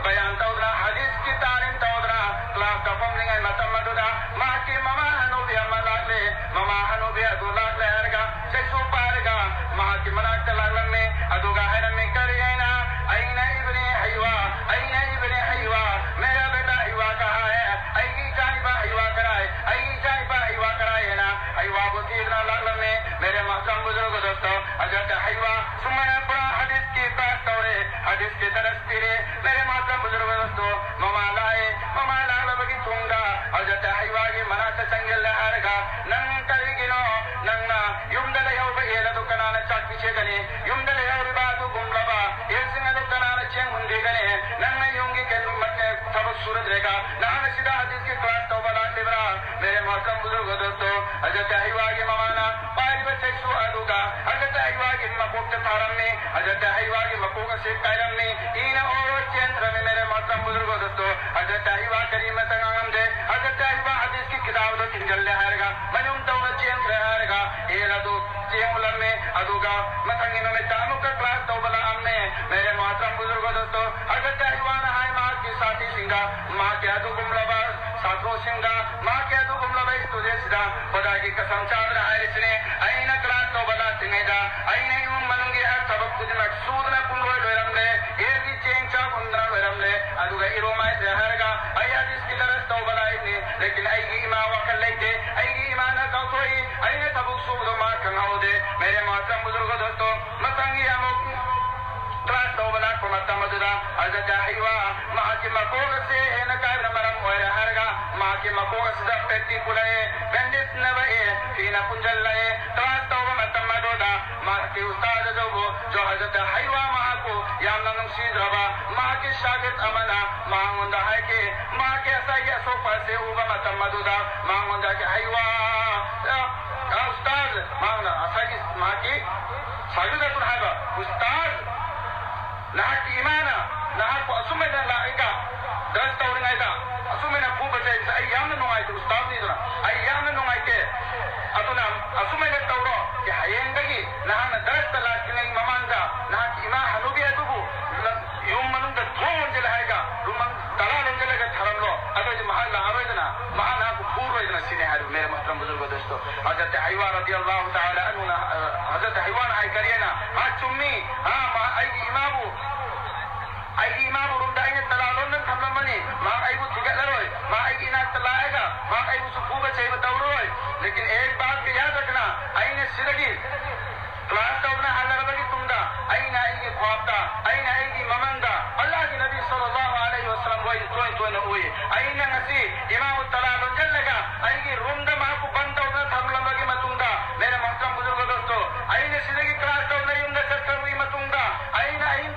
बयान तौदरा, हदीस की तालीम तौदरा, क्लास का फम लिंगाई मतम मदुदा, माँ की ममा हनु भी अम्मा लागले, ममा हनु भी अदु लागले हरगा, चैसु पारगा, माँ की मनाक लागलम में, अदुगा हरम में कर गए ना, अइना इब्ने हयवा, अइना इब्ने हयवा, मेरा बेटा हयवा कहाँ है? अइगी जानिबा हयवा कराए, अइगी जानिबा हयवा कराए है ना, हयवा को तीरना लागलम में, मेरे मोहतरम बुजुर्ग दोस्तों, हजरत हयवा, सुमन पुरा हदीस की क्लास तौरे, हदीस की दरस पीरे, मेरे मोहतरम बुजुर्ग दोस्तों, ममा लाए, ममा लाला बगी थुंगा, हजरत हयवा की मना से संगल ले हारगा, नंग करी गिनो, नंगना, युम दले हो बगे ला दुकाना न चाक पीछे गने, युम दले हो रिबा दु गुम लबा, ये सिंह दुकाना न चेंग हुंदे गने, नंगना युंगी के मत ने थबक सूरत रेगा, नंग सीधा हदीस की क्लास तौबा लाग देबरा, मेरे मोहतरम बुजुर्ग दोस्तों, हजरत हयवा की ममाना, पारी बच्चे सु आदुगा, हजरत हयवा की मकोक के थारम में, हजरत हयवा की मकोक से कायरम में, इन ꯍꯖꯔꯠ ꯑꯍꯤꯋꯥ ꯀꯔꯤꯃꯇ ꯉꯥꯡꯉꯝꯗꯦ꯫ ꯍꯖꯔꯠ ꯑꯍꯤꯋꯥ ꯍꯗꯤꯁꯀꯤ ꯀꯤꯇꯥꯕꯗꯣ ꯊꯤꯡꯖꯤꯜꯂꯦ ꯍꯥꯏꯔꯒ ꯃꯌꯨꯝ ꯇꯧꯅ ꯆꯦꯟꯈ꯭ꯔꯦ ꯍꯥꯏꯔꯒ ꯑꯦꯜ ꯑꯗꯨ ꯆꯦꯡ ꯎꯠꯂꯝꯃꯦ꯫ ꯑꯗꯨꯒ ꯃꯊꯪꯒꯤ ꯅꯨꯃꯤꯠꯇ ꯑꯃꯨꯛꯀ ꯀ꯭ꯂꯥꯁ ꯇꯧꯕ ꯂꯥꯛꯑꯝꯃꯦ꯫ ꯃꯦꯔꯦ ꯃꯣꯍꯇꯔꯝ ꯕꯨꯖꯨꯔꯒꯣ ꯗꯣꯁꯇꯣ, ꯍꯖꯔꯠ ꯑꯍꯤꯋꯥꯅ ꯍꯥꯏ ꯃꯍꯥꯛꯀꯤ ꯁꯥꯊꯤꯁꯤꯡꯗ, ꯃꯍꯥꯛꯀꯤ ꯑꯗꯨꯒꯨꯝꯂꯕ ꯁꯥꯇ꯭ꯔꯣꯁꯤꯡꯗ, ꯃꯍꯥꯛꯀꯤ ꯑꯗꯨꯒꯨꯝꯂꯕ ꯁ꯭ꯇꯨꯗꯦꯟꯁꯤꯗ ꯈꯨꯗꯥꯒꯤ ꯀꯁꯝ ꯆꯥꯗꯨꯅ ꯍꯥꯏꯔꯤꯁꯤꯅꯤ, ꯑꯩꯅ ꯀ꯭ꯂꯥꯁ ꯇꯧꯕ ꯂꯥꯛꯇ꯭ꯔꯤꯉꯩꯗ ꯑꯩꯅ ꯏꯃꯨꯡ ꯃꯅꯨꯡꯒꯤ ꯍꯦꯛ ꯊꯕꯛ ꯈꯨꯗꯤꯡꯃꯛ ꯁꯨꯗꯅ ꯄꯨꯡꯂꯣꯏ ꯂꯣꯏꯔꯝꯂꯦ꯫ ꯑꯦꯜꯒꯤ ꯆꯦꯡ ꯆꯥꯛ ꯍꯨꯟꯗꯅ ꯂꯣꯏꯔꯝꯂꯦ꯫ ꯑꯗꯨꯒ ꯏꯔꯨ ꯃꯥꯏꯊꯔꯦ ꯍꯥꯏꯔꯒ ꯑꯩ ꯍꯗꯤꯁꯀꯤ ꯗꯔꯁ ꯇꯧꯕ ꯂꯥꯛꯏꯅꯤ꯫ ꯂꯦꯀꯤꯟ ꯑꯩꯒꯤ ꯏꯃꯥ ꯋꯥꯈꯜ ꯂꯩꯇꯦ꯫ ꯑꯩꯒꯤ ꯏꯃꯥꯅ ꯀꯥꯎꯊꯣꯛꯏ꯫ ꯑꯩꯅ ꯊꯕꯛ ꯁꯨꯕꯗꯣ ꯃꯥ ꯈꯪꯍꯧꯗꯦ꯫ ꯃꯦꯔꯦ ꯃꯣꯍꯇꯔꯝ ꯕꯨꯖꯨꯔꯒꯣ ꯗꯣꯁꯇꯣ, ꯃꯊꯪꯒꯤ ꯑꯃꯨꯛ ꯀ꯭ꯂꯥꯁ ꯇꯧꯕ ꯂꯥꯛꯄ ꯃꯇꯝ ꯑꯗꯨꯗ ꯍꯖꯔꯠ ꯑꯍꯤꯋꯥ ꯃꯍꯥꯛꯀꯤ ꯃꯀꯣꯛ ꯑꯁꯤ ꯍꯦꯟꯅ ꯀꯥꯏꯕꯅ ꯃꯔꯝ ꯑꯣꯏꯔꯦ ꯍꯥꯏꯔꯒ ꯃꯍꯥꯛꯀꯤ ꯃꯀꯣꯛ ꯑꯁꯤꯗ ꯄꯦꯇꯤ ꯄꯨꯔꯛꯑꯦ, ꯕꯦꯟꯗꯦꯖ ꯅꯕꯛꯑꯦ, ꯐꯤꯅ ꯄꯨꯟꯁꯤꯜꯂꯛꯑꯦ꯫ ꯀ꯭ꯂꯥꯁ ꯇꯧꯕ ꯃꯇꯝ ꯑꯗꯨꯗ ꯃꯍꯥꯛꯀꯤ ꯎꯁꯇꯥꯗ ꯑꯗꯨꯕꯨ ꯖꯣ ꯍꯖꯔꯠ ꯍꯩꯋꯥ ꯃꯍꯥꯛꯄꯨ ꯌꯥꯝꯅ ꯅꯨꯡꯁꯤꯗ꯭ꯔꯕ ꯃꯍꯥꯛꯀꯤ ꯁꯥꯒꯤꯔꯠ ꯑꯃꯅ ꯃꯉꯣꯟꯗ ꯍꯥꯏꯈꯤ꯫ ꯃꯍꯥꯛꯀꯤ ꯉꯁꯥꯏꯒꯤ ꯑꯁꯣꯛꯄ ꯑꯁꯤ ꯎꯕ ꯃꯇꯝ ꯑꯗꯨꯗ ꯃꯉꯣꯟꯗ ꯍꯩꯋꯥ, ꯑ, ꯑ, ꯎꯁꯇꯥꯗ, ꯃꯍꯥꯛꯅ ꯉꯁꯥꯏꯒꯤ ꯃꯍꯥꯛꯀꯤ ꯁꯥꯒꯤꯔꯠ ꯑꯗꯨꯅ ꯍꯥꯏꯕ, ꯎꯁꯇꯥꯗ, ꯅꯍꯥꯛꯀꯤ ꯏꯃꯥꯅ ꯅꯍꯥꯛꯄꯨ ꯑꯁꯨꯃꯥꯏꯅ ꯂꯥꯛꯏꯒ ꯗꯔꯁ ꯇꯧꯔꯤꯉꯩꯗ ꯑꯁꯨꯃꯥꯏꯅ ꯐꯨꯕ ꯆꯩꯕꯁꯦ ꯑꯩ ꯌꯥꯝꯅ ꯅꯨꯡꯉꯥꯏꯇꯦ, ꯎꯁꯇꯥꯗꯅꯤꯗꯅ ꯑꯩ ꯌꯥꯝꯅ ꯅꯨꯡꯉꯥꯏꯇꯦ꯫ ꯑꯗꯨꯅ ꯑꯁꯨꯃꯥꯏꯅ ꯇꯧꯔꯣ, ꯍꯌꯦꯡꯗꯒꯤ ꯅꯍꯥꯛꯅ ꯗꯔꯁꯇ ꯂꯥꯛꯇ꯭ꯔꯤꯉꯩ ꯃꯃꯥꯡꯗ ꯅꯍꯥꯛꯀꯤ ꯏꯃꯥ ꯍꯅꯨꯕꯤ ꯑꯗꯨꯕꯨ ꯌꯨꯝ ꯃꯅꯨꯡꯗ ꯊꯣꯡ ꯍꯣꯟꯖꯤꯜꯂ ꯍꯥꯏꯒ ꯔꯨꯝ ꯃꯅꯨꯡ ꯇꯔꯥ ꯂꯣꯟꯁꯤꯜꯂꯒ ꯊꯔꯝꯂꯣ, ꯑꯗꯨꯑꯣꯏꯗꯤ ꯃꯍꯥꯛ ꯂꯥꯛꯑꯔꯣꯏꯗꯅ, ꯃꯍꯥꯛ ꯅꯍꯥꯛꯄꯨ ꯐꯨꯔꯣꯏꯗꯅ ꯁꯤꯅꯤ ꯍꯥꯏꯔꯤꯕ ꯃꯦꯔꯦ ꯃꯣꯍꯇꯔꯝ ꯕꯨꯖꯨꯔꯒꯣ ꯗꯣꯁꯇꯣ꯫ ꯍꯖꯔꯠ ꯍꯩꯋꯥ ꯔꯗꯤꯌꯜꯂꯥꯍꯨ ꯇꯥꯂꯥ ꯑꯟꯍꯨꯅ, ꯑ, ꯍꯖꯔꯠ ꯍꯩꯋꯥꯅ ꯍꯥꯏ ꯀꯔꯤꯅ, ꯃꯍꯥꯛ ꯆꯨꯝꯃꯤ, ꯑ, ꯃꯍꯥꯛ ꯑꯩꯒꯤ ꯏꯃꯥꯕꯨ ꯑꯩꯒꯤ ꯏꯃꯥꯕꯨ ꯔꯨꯝꯗ ꯑꯩꯅ ꯇꯂꯥ ꯂꯣꯟꯗꯨꯅ ꯊꯝꯂꯝꯃꯅꯤ꯫ ꯃꯍꯥꯛ ꯑꯩꯕꯨ ꯊꯤꯒꯠꯂꯔꯣꯏ꯫ ꯃꯍꯥꯛ ꯑꯩꯒꯤ ꯏꯅꯥꯛꯇ ꯂꯥꯛꯑꯒ ꯃꯍꯥꯛ ꯑꯩꯕꯨꯁꯨ ꯐꯨꯕ ꯆꯩꯕ ꯇꯧꯔꯔꯣꯏ꯫ ꯂꯦꯀꯤꯟ ꯑꯦꯛ ꯕꯥꯠ ꯀ ꯌꯥꯗ ꯔꯈꯅꯥ, ꯑꯩꯅ ꯁꯤꯗꯒꯤ ꯀ꯭ꯂꯥꯁ ꯇꯧꯗꯨꯅ ꯍꯜꯂꯛꯂꯕꯒꯤ ꯇꯨꯡꯗ ꯑꯩꯅ ꯑꯩꯒꯤ ꯈ꯭ꯋꯥꯕꯇ, ꯑꯩꯅ ꯑꯩꯒꯤ ꯃꯃꯪꯗ ꯑꯜꯂꯥꯍꯒꯤ ꯅꯕꯤ ꯁꯜꯂꯜꯂꯥꯍꯨ ꯑꯂꯩꯍꯤ ꯋꯁꯜꯂꯝ ꯍꯣꯏ ꯇꯣꯏ ꯇꯣꯏꯅ ꯎꯏ꯫ ꯑꯩꯅ ꯉꯁꯤ ꯏꯃꯥꯕꯨ ꯇꯂꯥ ꯂꯣꯟꯁꯤꯜꯂꯒ ꯑꯩꯒꯤ ꯔꯨꯝꯗ ꯃꯍꯥꯛꯄꯨ ꯕꯟ ꯇꯧꯗꯨꯅ ꯊꯝꯂꯝꯕꯒꯤ ꯃꯇꯨꯡꯗ, ꯃꯦꯔꯦ ꯃꯣꯍꯇꯔꯝ ꯕꯨꯖꯨꯔꯒ ꯗꯣꯁꯇꯣ, ꯑꯩꯅ ꯁꯤꯗꯒꯤ ꯀ꯭ꯂꯥꯁ ꯇꯧꯗꯨꯅ ꯌꯨꯝꯗ ꯆꯠꯈ꯭ꯔꯕꯒꯤ ꯃꯇꯨꯡꯗ ꯑꯩꯅ ꯑꯍꯤꯡ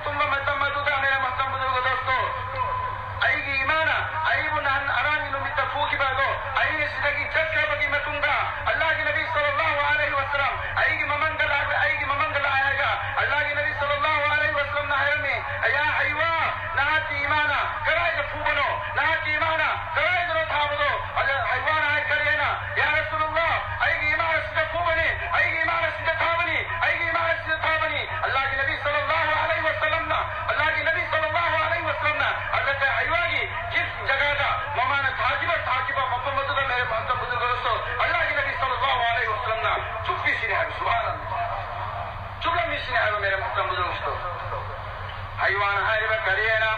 ꯍꯩꯋꯥꯅ ꯍꯥꯏꯔꯤꯕ ꯀꯔꯤꯅ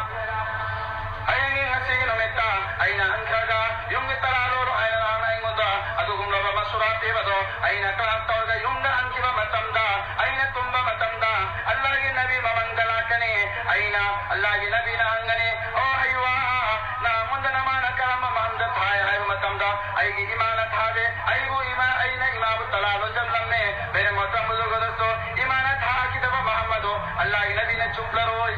ꯍꯌꯦꯡꯒꯤ ꯉꯁꯤꯒꯤ ꯅꯨꯃꯤꯠꯇ ꯑꯩꯅ ꯍꯟꯈ꯭ꯔꯒ ꯌꯨꯝꯒꯤ ꯇꯔꯥ ꯂꯣꯏꯔꯣ ꯍꯥꯏꯅ ꯅꯍꯥꯛꯅ ꯑꯩꯉꯣꯟꯗ ꯑꯗꯨꯒꯨꯝꯂꯕ ꯃꯁꯨꯔꯥ ꯄꯤꯕꯗꯣ ꯑꯩꯅ ꯀ꯭ꯂꯥꯁ ꯇꯧꯔꯒ ꯌꯨꯝꯗ ꯍꯟꯈꯤꯕ ꯃꯇꯝꯗ ꯑꯩꯅ ꯇꯨꯝꯕ ꯃꯇꯝꯗ ꯑꯜꯂꯥꯍꯒꯤ ꯅꯕꯤ ꯃꯃꯥꯡꯗ ꯂꯥꯛꯀꯅꯤ꯫ ꯑꯩꯅ ꯑꯜꯂꯥꯍꯒꯤ ꯅꯕꯤꯅ ꯍꯪꯒꯅꯤ, "ꯑꯣ ꯍꯩꯋꯥ, ꯅꯉꯣꯟꯗ ꯅꯃꯥꯅ ꯀꯔꯝꯕ ꯃꯐꯝꯗ ꯊꯥꯏ?" ꯍꯥꯏꯕ ꯃꯇꯝꯗ ꯑꯩꯒꯤ ꯏꯃꯥꯅ ꯊꯥꯗꯦ꯫ ꯑꯩꯕꯨ ꯏꯃꯥ, ꯑꯩꯅ ꯏꯃꯥꯕꯨ ꯇꯂꯥ ꯂꯣꯟꯖꯜꯂꯝꯃꯦ꯫ ꯃꯦꯔꯦ ꯃꯣꯍꯇꯔꯝ ꯕꯨꯖꯨꯔꯒꯣ ꯗꯣꯁꯇꯣ, ꯏꯃꯥꯅ ꯊꯥꯈꯤꯗꯕ ꯃꯐꯝ ꯑꯗꯣ ꯑꯜꯂꯥꯍꯒꯤ ꯅꯕꯤꯅ ꯆꯨꯞꯂꯔꯣꯏ꯫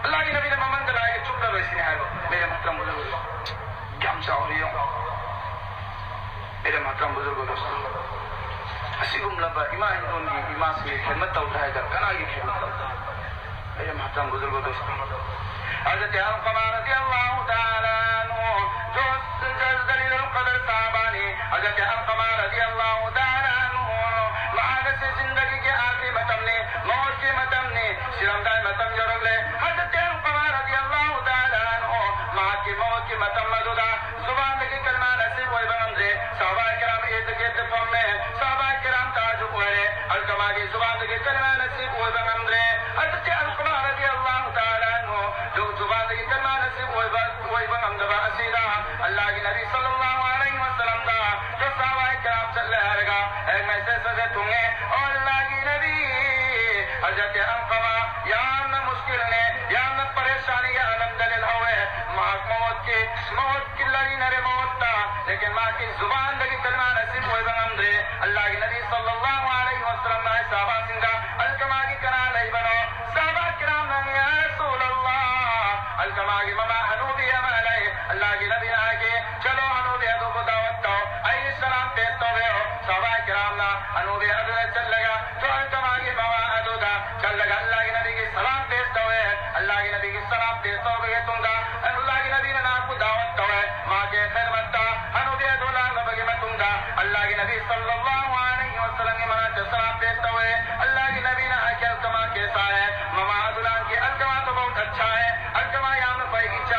ꯑꯜꯂꯥꯍꯒꯤ ꯅꯕꯤꯅ ꯃꯃꯥꯡꯗ ꯂꯥꯛꯑꯒ ꯆꯨꯞꯂꯔꯣꯏ ꯁꯤꯅꯤ ꯍꯥꯏꯕ꯫ ꯃꯦꯔꯦ ꯃꯣꯍꯇꯔꯝ ꯕꯨꯖꯨꯔꯒꯣ ꯗꯣꯁꯇꯣ, ꯀꯌꯥꯝ ꯆꯥꯎꯔꯤ ꯌꯦꯡꯉꯣ꯫ ꯃꯦꯔꯦ ꯃꯣꯍꯇꯔꯝ ꯕꯨꯖꯨꯔꯒꯣ ꯗꯣꯁꯇꯣ, ꯑꯁꯤꯒꯨꯝꯂꯕ ꯏꯃꯥ ꯏꯟꯗꯣꯟꯒꯤ ꯏꯃꯥꯁꯤꯡꯒꯤ ꯈꯤꯗꯃꯠ ꯇꯧꯗ꯭ꯔꯦ ꯍꯥꯏꯗꯅ ꯀꯅꯥꯒꯤ ꯈꯤꯗꯃꯠ ꯇꯧꯗ꯭ꯔꯦ? ꯃꯦꯔꯦ ꯃꯣꯍꯇꯔꯝ ꯕꯨꯖꯨꯔꯒꯣ ꯗꯣꯁꯇꯣ, ꯍꯖꯔꯠ ꯑꯜꯀꯃꯥ ꯔꯗꯤ ꯑꯜꯂꯥꯍꯨ ꯇꯥꯂꯥ ꯑꯟꯍꯨ, ꯖꯣ ꯖ-, ꯖꯂꯤꯂꯨꯜ ꯀꯗꯔ ꯁꯍꯥꯕꯥꯅꯤ꯫ ꯍꯖꯔꯠ ꯑꯜꯀꯃꯥ ꯔꯗꯤ ꯑꯜꯂꯥꯍꯨ ꯇꯥꯂꯥ ꯑꯟꯍꯨ, ꯃꯍꯥꯛ ꯑꯁꯤ ꯖꯤꯟꯗꯒꯤꯒꯤ ꯑꯥꯈꯤꯔꯤ ꯃꯇꯝꯅꯤ, ꯃꯧꯠꯀꯤ ꯃꯇꯝꯅꯤ, ꯁꯤꯔꯝꯗꯥꯏ ꯃꯇꯝ ꯌꯧꯔꯛꯂꯦ꯫ ꯍꯖꯔꯠ ꯑꯜꯀꯃꯥ ꯔꯗꯤ ꯑꯜꯂꯥꯍꯨ ꯇꯥꯂꯥ ꯑꯟꯍꯨ, ꯃꯍꯥꯛꯀꯤ ꯃꯧꯠꯀꯤ ꯃꯇꯝ ꯑꯗꯨꯗ ꯖꯨꯕꯥꯟꯗꯒꯤ ꯀꯂꯃꯥ ꯅꯁꯤꯕ ꯑꯣꯏꯕ ꯉꯝꯗ꯭ꯔꯦ꯫ ꯁꯍꯥꯕꯥ ꯀꯤꯔꯥꯝ ꯏꯔꯗ ꯒꯤꯔꯗ ꯐꯝꯃꯦ꯫ ꯁꯍꯥꯕꯥ ꯀꯤꯔꯥꯝ ꯇꯥꯖꯨꯕ ꯑꯣꯏꯔꯦ꯫ ꯑꯜꯀꯃꯥꯒꯤ ꯖꯨꯕꯥꯟꯗꯒꯤ ꯀꯂꯃꯥ ꯅꯁꯤꯕ ꯑꯣꯏꯕ ꯉꯝꯗ꯭ꯔꯦ꯫ ꯍꯖꯔꯠ ꯑꯜꯀꯃꯥ ꯔꯗꯤ ꯑꯜꯂꯥꯍꯨ ꯇꯥꯂꯥ ꯑꯟꯍꯨ, ꯖꯨ-, ꯖꯨꯕꯥꯟꯗꯒꯤ ꯀꯂꯃꯥ ꯅꯁꯤꯕ ꯑꯣꯏꯕ, ꯑꯣꯏꯕ ꯉꯝꯗꯕ ꯑꯁꯤꯗ ꯑꯜꯂꯥꯍꯒꯤ ꯅꯕꯤ ꯁꯜꯂꯜꯂꯥꯍꯨ ꯑꯂꯩꯍꯤ ꯋꯁꯜꯂꯝꯗ ꯁꯍꯥꯕꯥ ꯀꯤꯔꯥꯝ ꯆꯠꯂꯦ ꯍꯥꯏꯔꯒ ꯍꯦꯛ ꯃꯦꯁꯦꯖ ꯑꯁꯦ ꯊꯨꯡꯉꯦ꯫ ꯑꯣ ꯑꯜꯂꯥꯍꯒꯤ ꯅꯕꯤ, ꯍꯖꯔꯠ ꯑꯜꯀꯃꯥ ꯌꯥꯝꯅ ꯃꯨꯁꯀꯤꯜꯅꯦ, ꯌꯥꯝꯅ ꯄꯔꯦꯁꯥꯅꯤꯒꯤ ꯑꯥꯂꯝꯗ ꯂꯦꯜꯍꯧꯋꯦ꯫ ꯃꯍꯥꯛ ꯃꯧꯠꯀꯤ, ꯃꯧꯠꯀꯤ ꯂꯥꯏꯔꯤꯅꯔꯦ ꯃꯧꯠꯇ, ꯂꯦꯀꯤꯟ ꯃꯍꯥꯛꯀꯤ ꯖꯨꯕꯥꯟꯗꯒꯤ ꯀꯂꯃꯥ ꯅꯁꯤꯕ ꯑꯣꯏꯕ ꯉꯝꯗ꯭ꯔꯦ꯫ ꯑꯜꯂꯥꯍꯒꯤ ꯅꯕꯤ ꯁꯜꯂꯜꯂꯥꯍꯨ ꯑꯂꯩꯍꯤ ꯋꯁꯜꯂꯝꯅ ꯍꯥꯏ ꯁꯍꯥꯕꯥꯁꯤꯡꯗ, "ꯑꯜꯀꯃꯥꯒꯤ ꯀꯅꯥ ꯂꯩꯕꯅꯣ?" ꯁꯍꯥꯕꯥ ꯀꯤꯔꯥꯝꯅ, "ꯌꯥ ꯔꯁꯨꯂꯜꯂꯥꯍ, ꯑꯜꯀꯃꯥꯒꯤ ꯃꯃꯥ ꯍꯅꯨꯕꯤ ꯑꯃ ꯂꯩ꯫" ꯑꯜꯂꯥꯍꯒꯤ ꯅꯕꯤꯅ ꯍꯥꯏꯈꯤ, "ꯆꯠꯂꯣ, ꯍꯅꯨꯕꯤ ꯑꯗꯨꯕꯨ ꯗꯥꯋꯠ ꯇꯧ, ꯑꯩ ꯁꯂꯥꯝ ꯄꯦꯁ ꯇꯧꯕꯤꯌꯨ꯫" ꯁꯍꯥꯕꯥ ꯀꯤꯔꯥꯝꯅ ꯍꯅꯨꯕꯤ ꯑꯗꯨꯗ ꯆꯠꯂꯒ, ꯖꯣ ꯑꯜꯀꯃꯥꯒꯤ ꯃꯃꯥ ꯑꯗꯨꯗ ꯆꯠꯂꯒ ꯑꯜꯂꯥꯍꯒꯤ ꯅꯕꯤꯒꯤ ꯁꯂꯥꯝ ꯄꯦꯁ ꯇꯧꯋꯦ꯫ ꯑꯜꯂꯥꯍꯒꯤ ꯅꯕꯤꯒꯤ ꯁꯂꯥꯝ ꯄꯦꯁ ꯇꯧꯕꯒꯤ ꯃꯇꯨꯡꯗ ꯑꯜꯂꯥꯍꯒꯤ ꯅꯕꯤꯅ ꯅꯍꯥꯛꯄꯨ ꯗꯥꯋꯠ ꯇꯧꯋꯦ꯫ ꯃꯍꯥꯛꯀꯤ ꯈꯤꯗꯃꯠꯇ ꯍꯅꯨꯕꯤ ꯑꯗꯨ ꯂꯥꯛꯂꯕꯒꯤ ꯃꯇꯨꯡꯗ ꯑꯜꯂꯥꯍꯒꯤ ꯅꯕꯤ ꯁꯜꯂꯜꯂꯥꯍꯨ ꯑꯂꯩꯍꯤ ꯋꯁꯜꯂꯝꯒꯤ ꯃꯅꯥꯛꯇ ꯁꯂꯥꯝ ꯄꯦꯁ ꯇꯧꯋꯦ꯫ ꯑꯜꯂꯥꯍꯒꯤ ꯅꯕꯤꯅ ꯍꯥꯏꯈꯤ, "ꯑꯜꯀꯃꯥ ꯀꯦꯁꯥ ꯍꯦ?" ꯃꯃꯥ ꯑꯗꯨ ꯂꯥꯛꯈꯤ, "ꯑꯜꯀꯃꯥ ꯇꯣ ꯕꯍꯨꯠ ꯑꯠꯆꯥ ꯍꯦ, ꯑꯜꯀꯃꯥ ꯌꯥꯝꯅ ꯐꯩ, ꯏꯆꯥ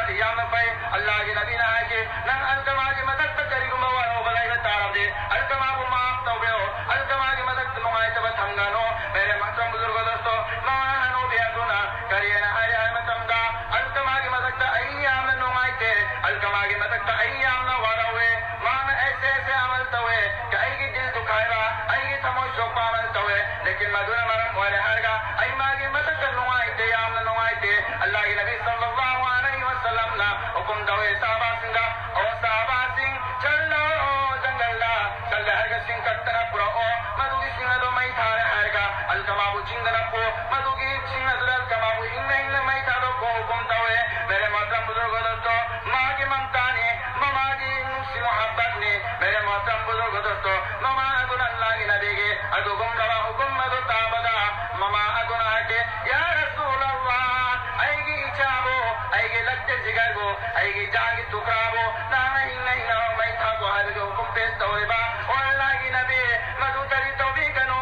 ꯑꯩꯒꯤ ꯏꯆꯥꯒꯤ ꯇꯨꯀ꯭ꯔꯥꯕꯨ ꯅꯍꯥꯛꯅ ꯍꯤꯡꯅ ꯍꯤꯡꯅ ꯃꯩ ꯊꯥꯈꯣ ꯍꯥꯏꯕꯒꯤ ꯍꯨꯀꯨꯝ ꯄꯦꯁ ꯇꯧꯔꯤꯕ꯫ ꯑꯣ ꯑꯜꯂꯥꯍꯒꯤ ꯅꯕꯤ, ꯃꯗꯨ ꯀꯔꯤ ꯇꯧꯕꯤꯒꯅꯨ꯫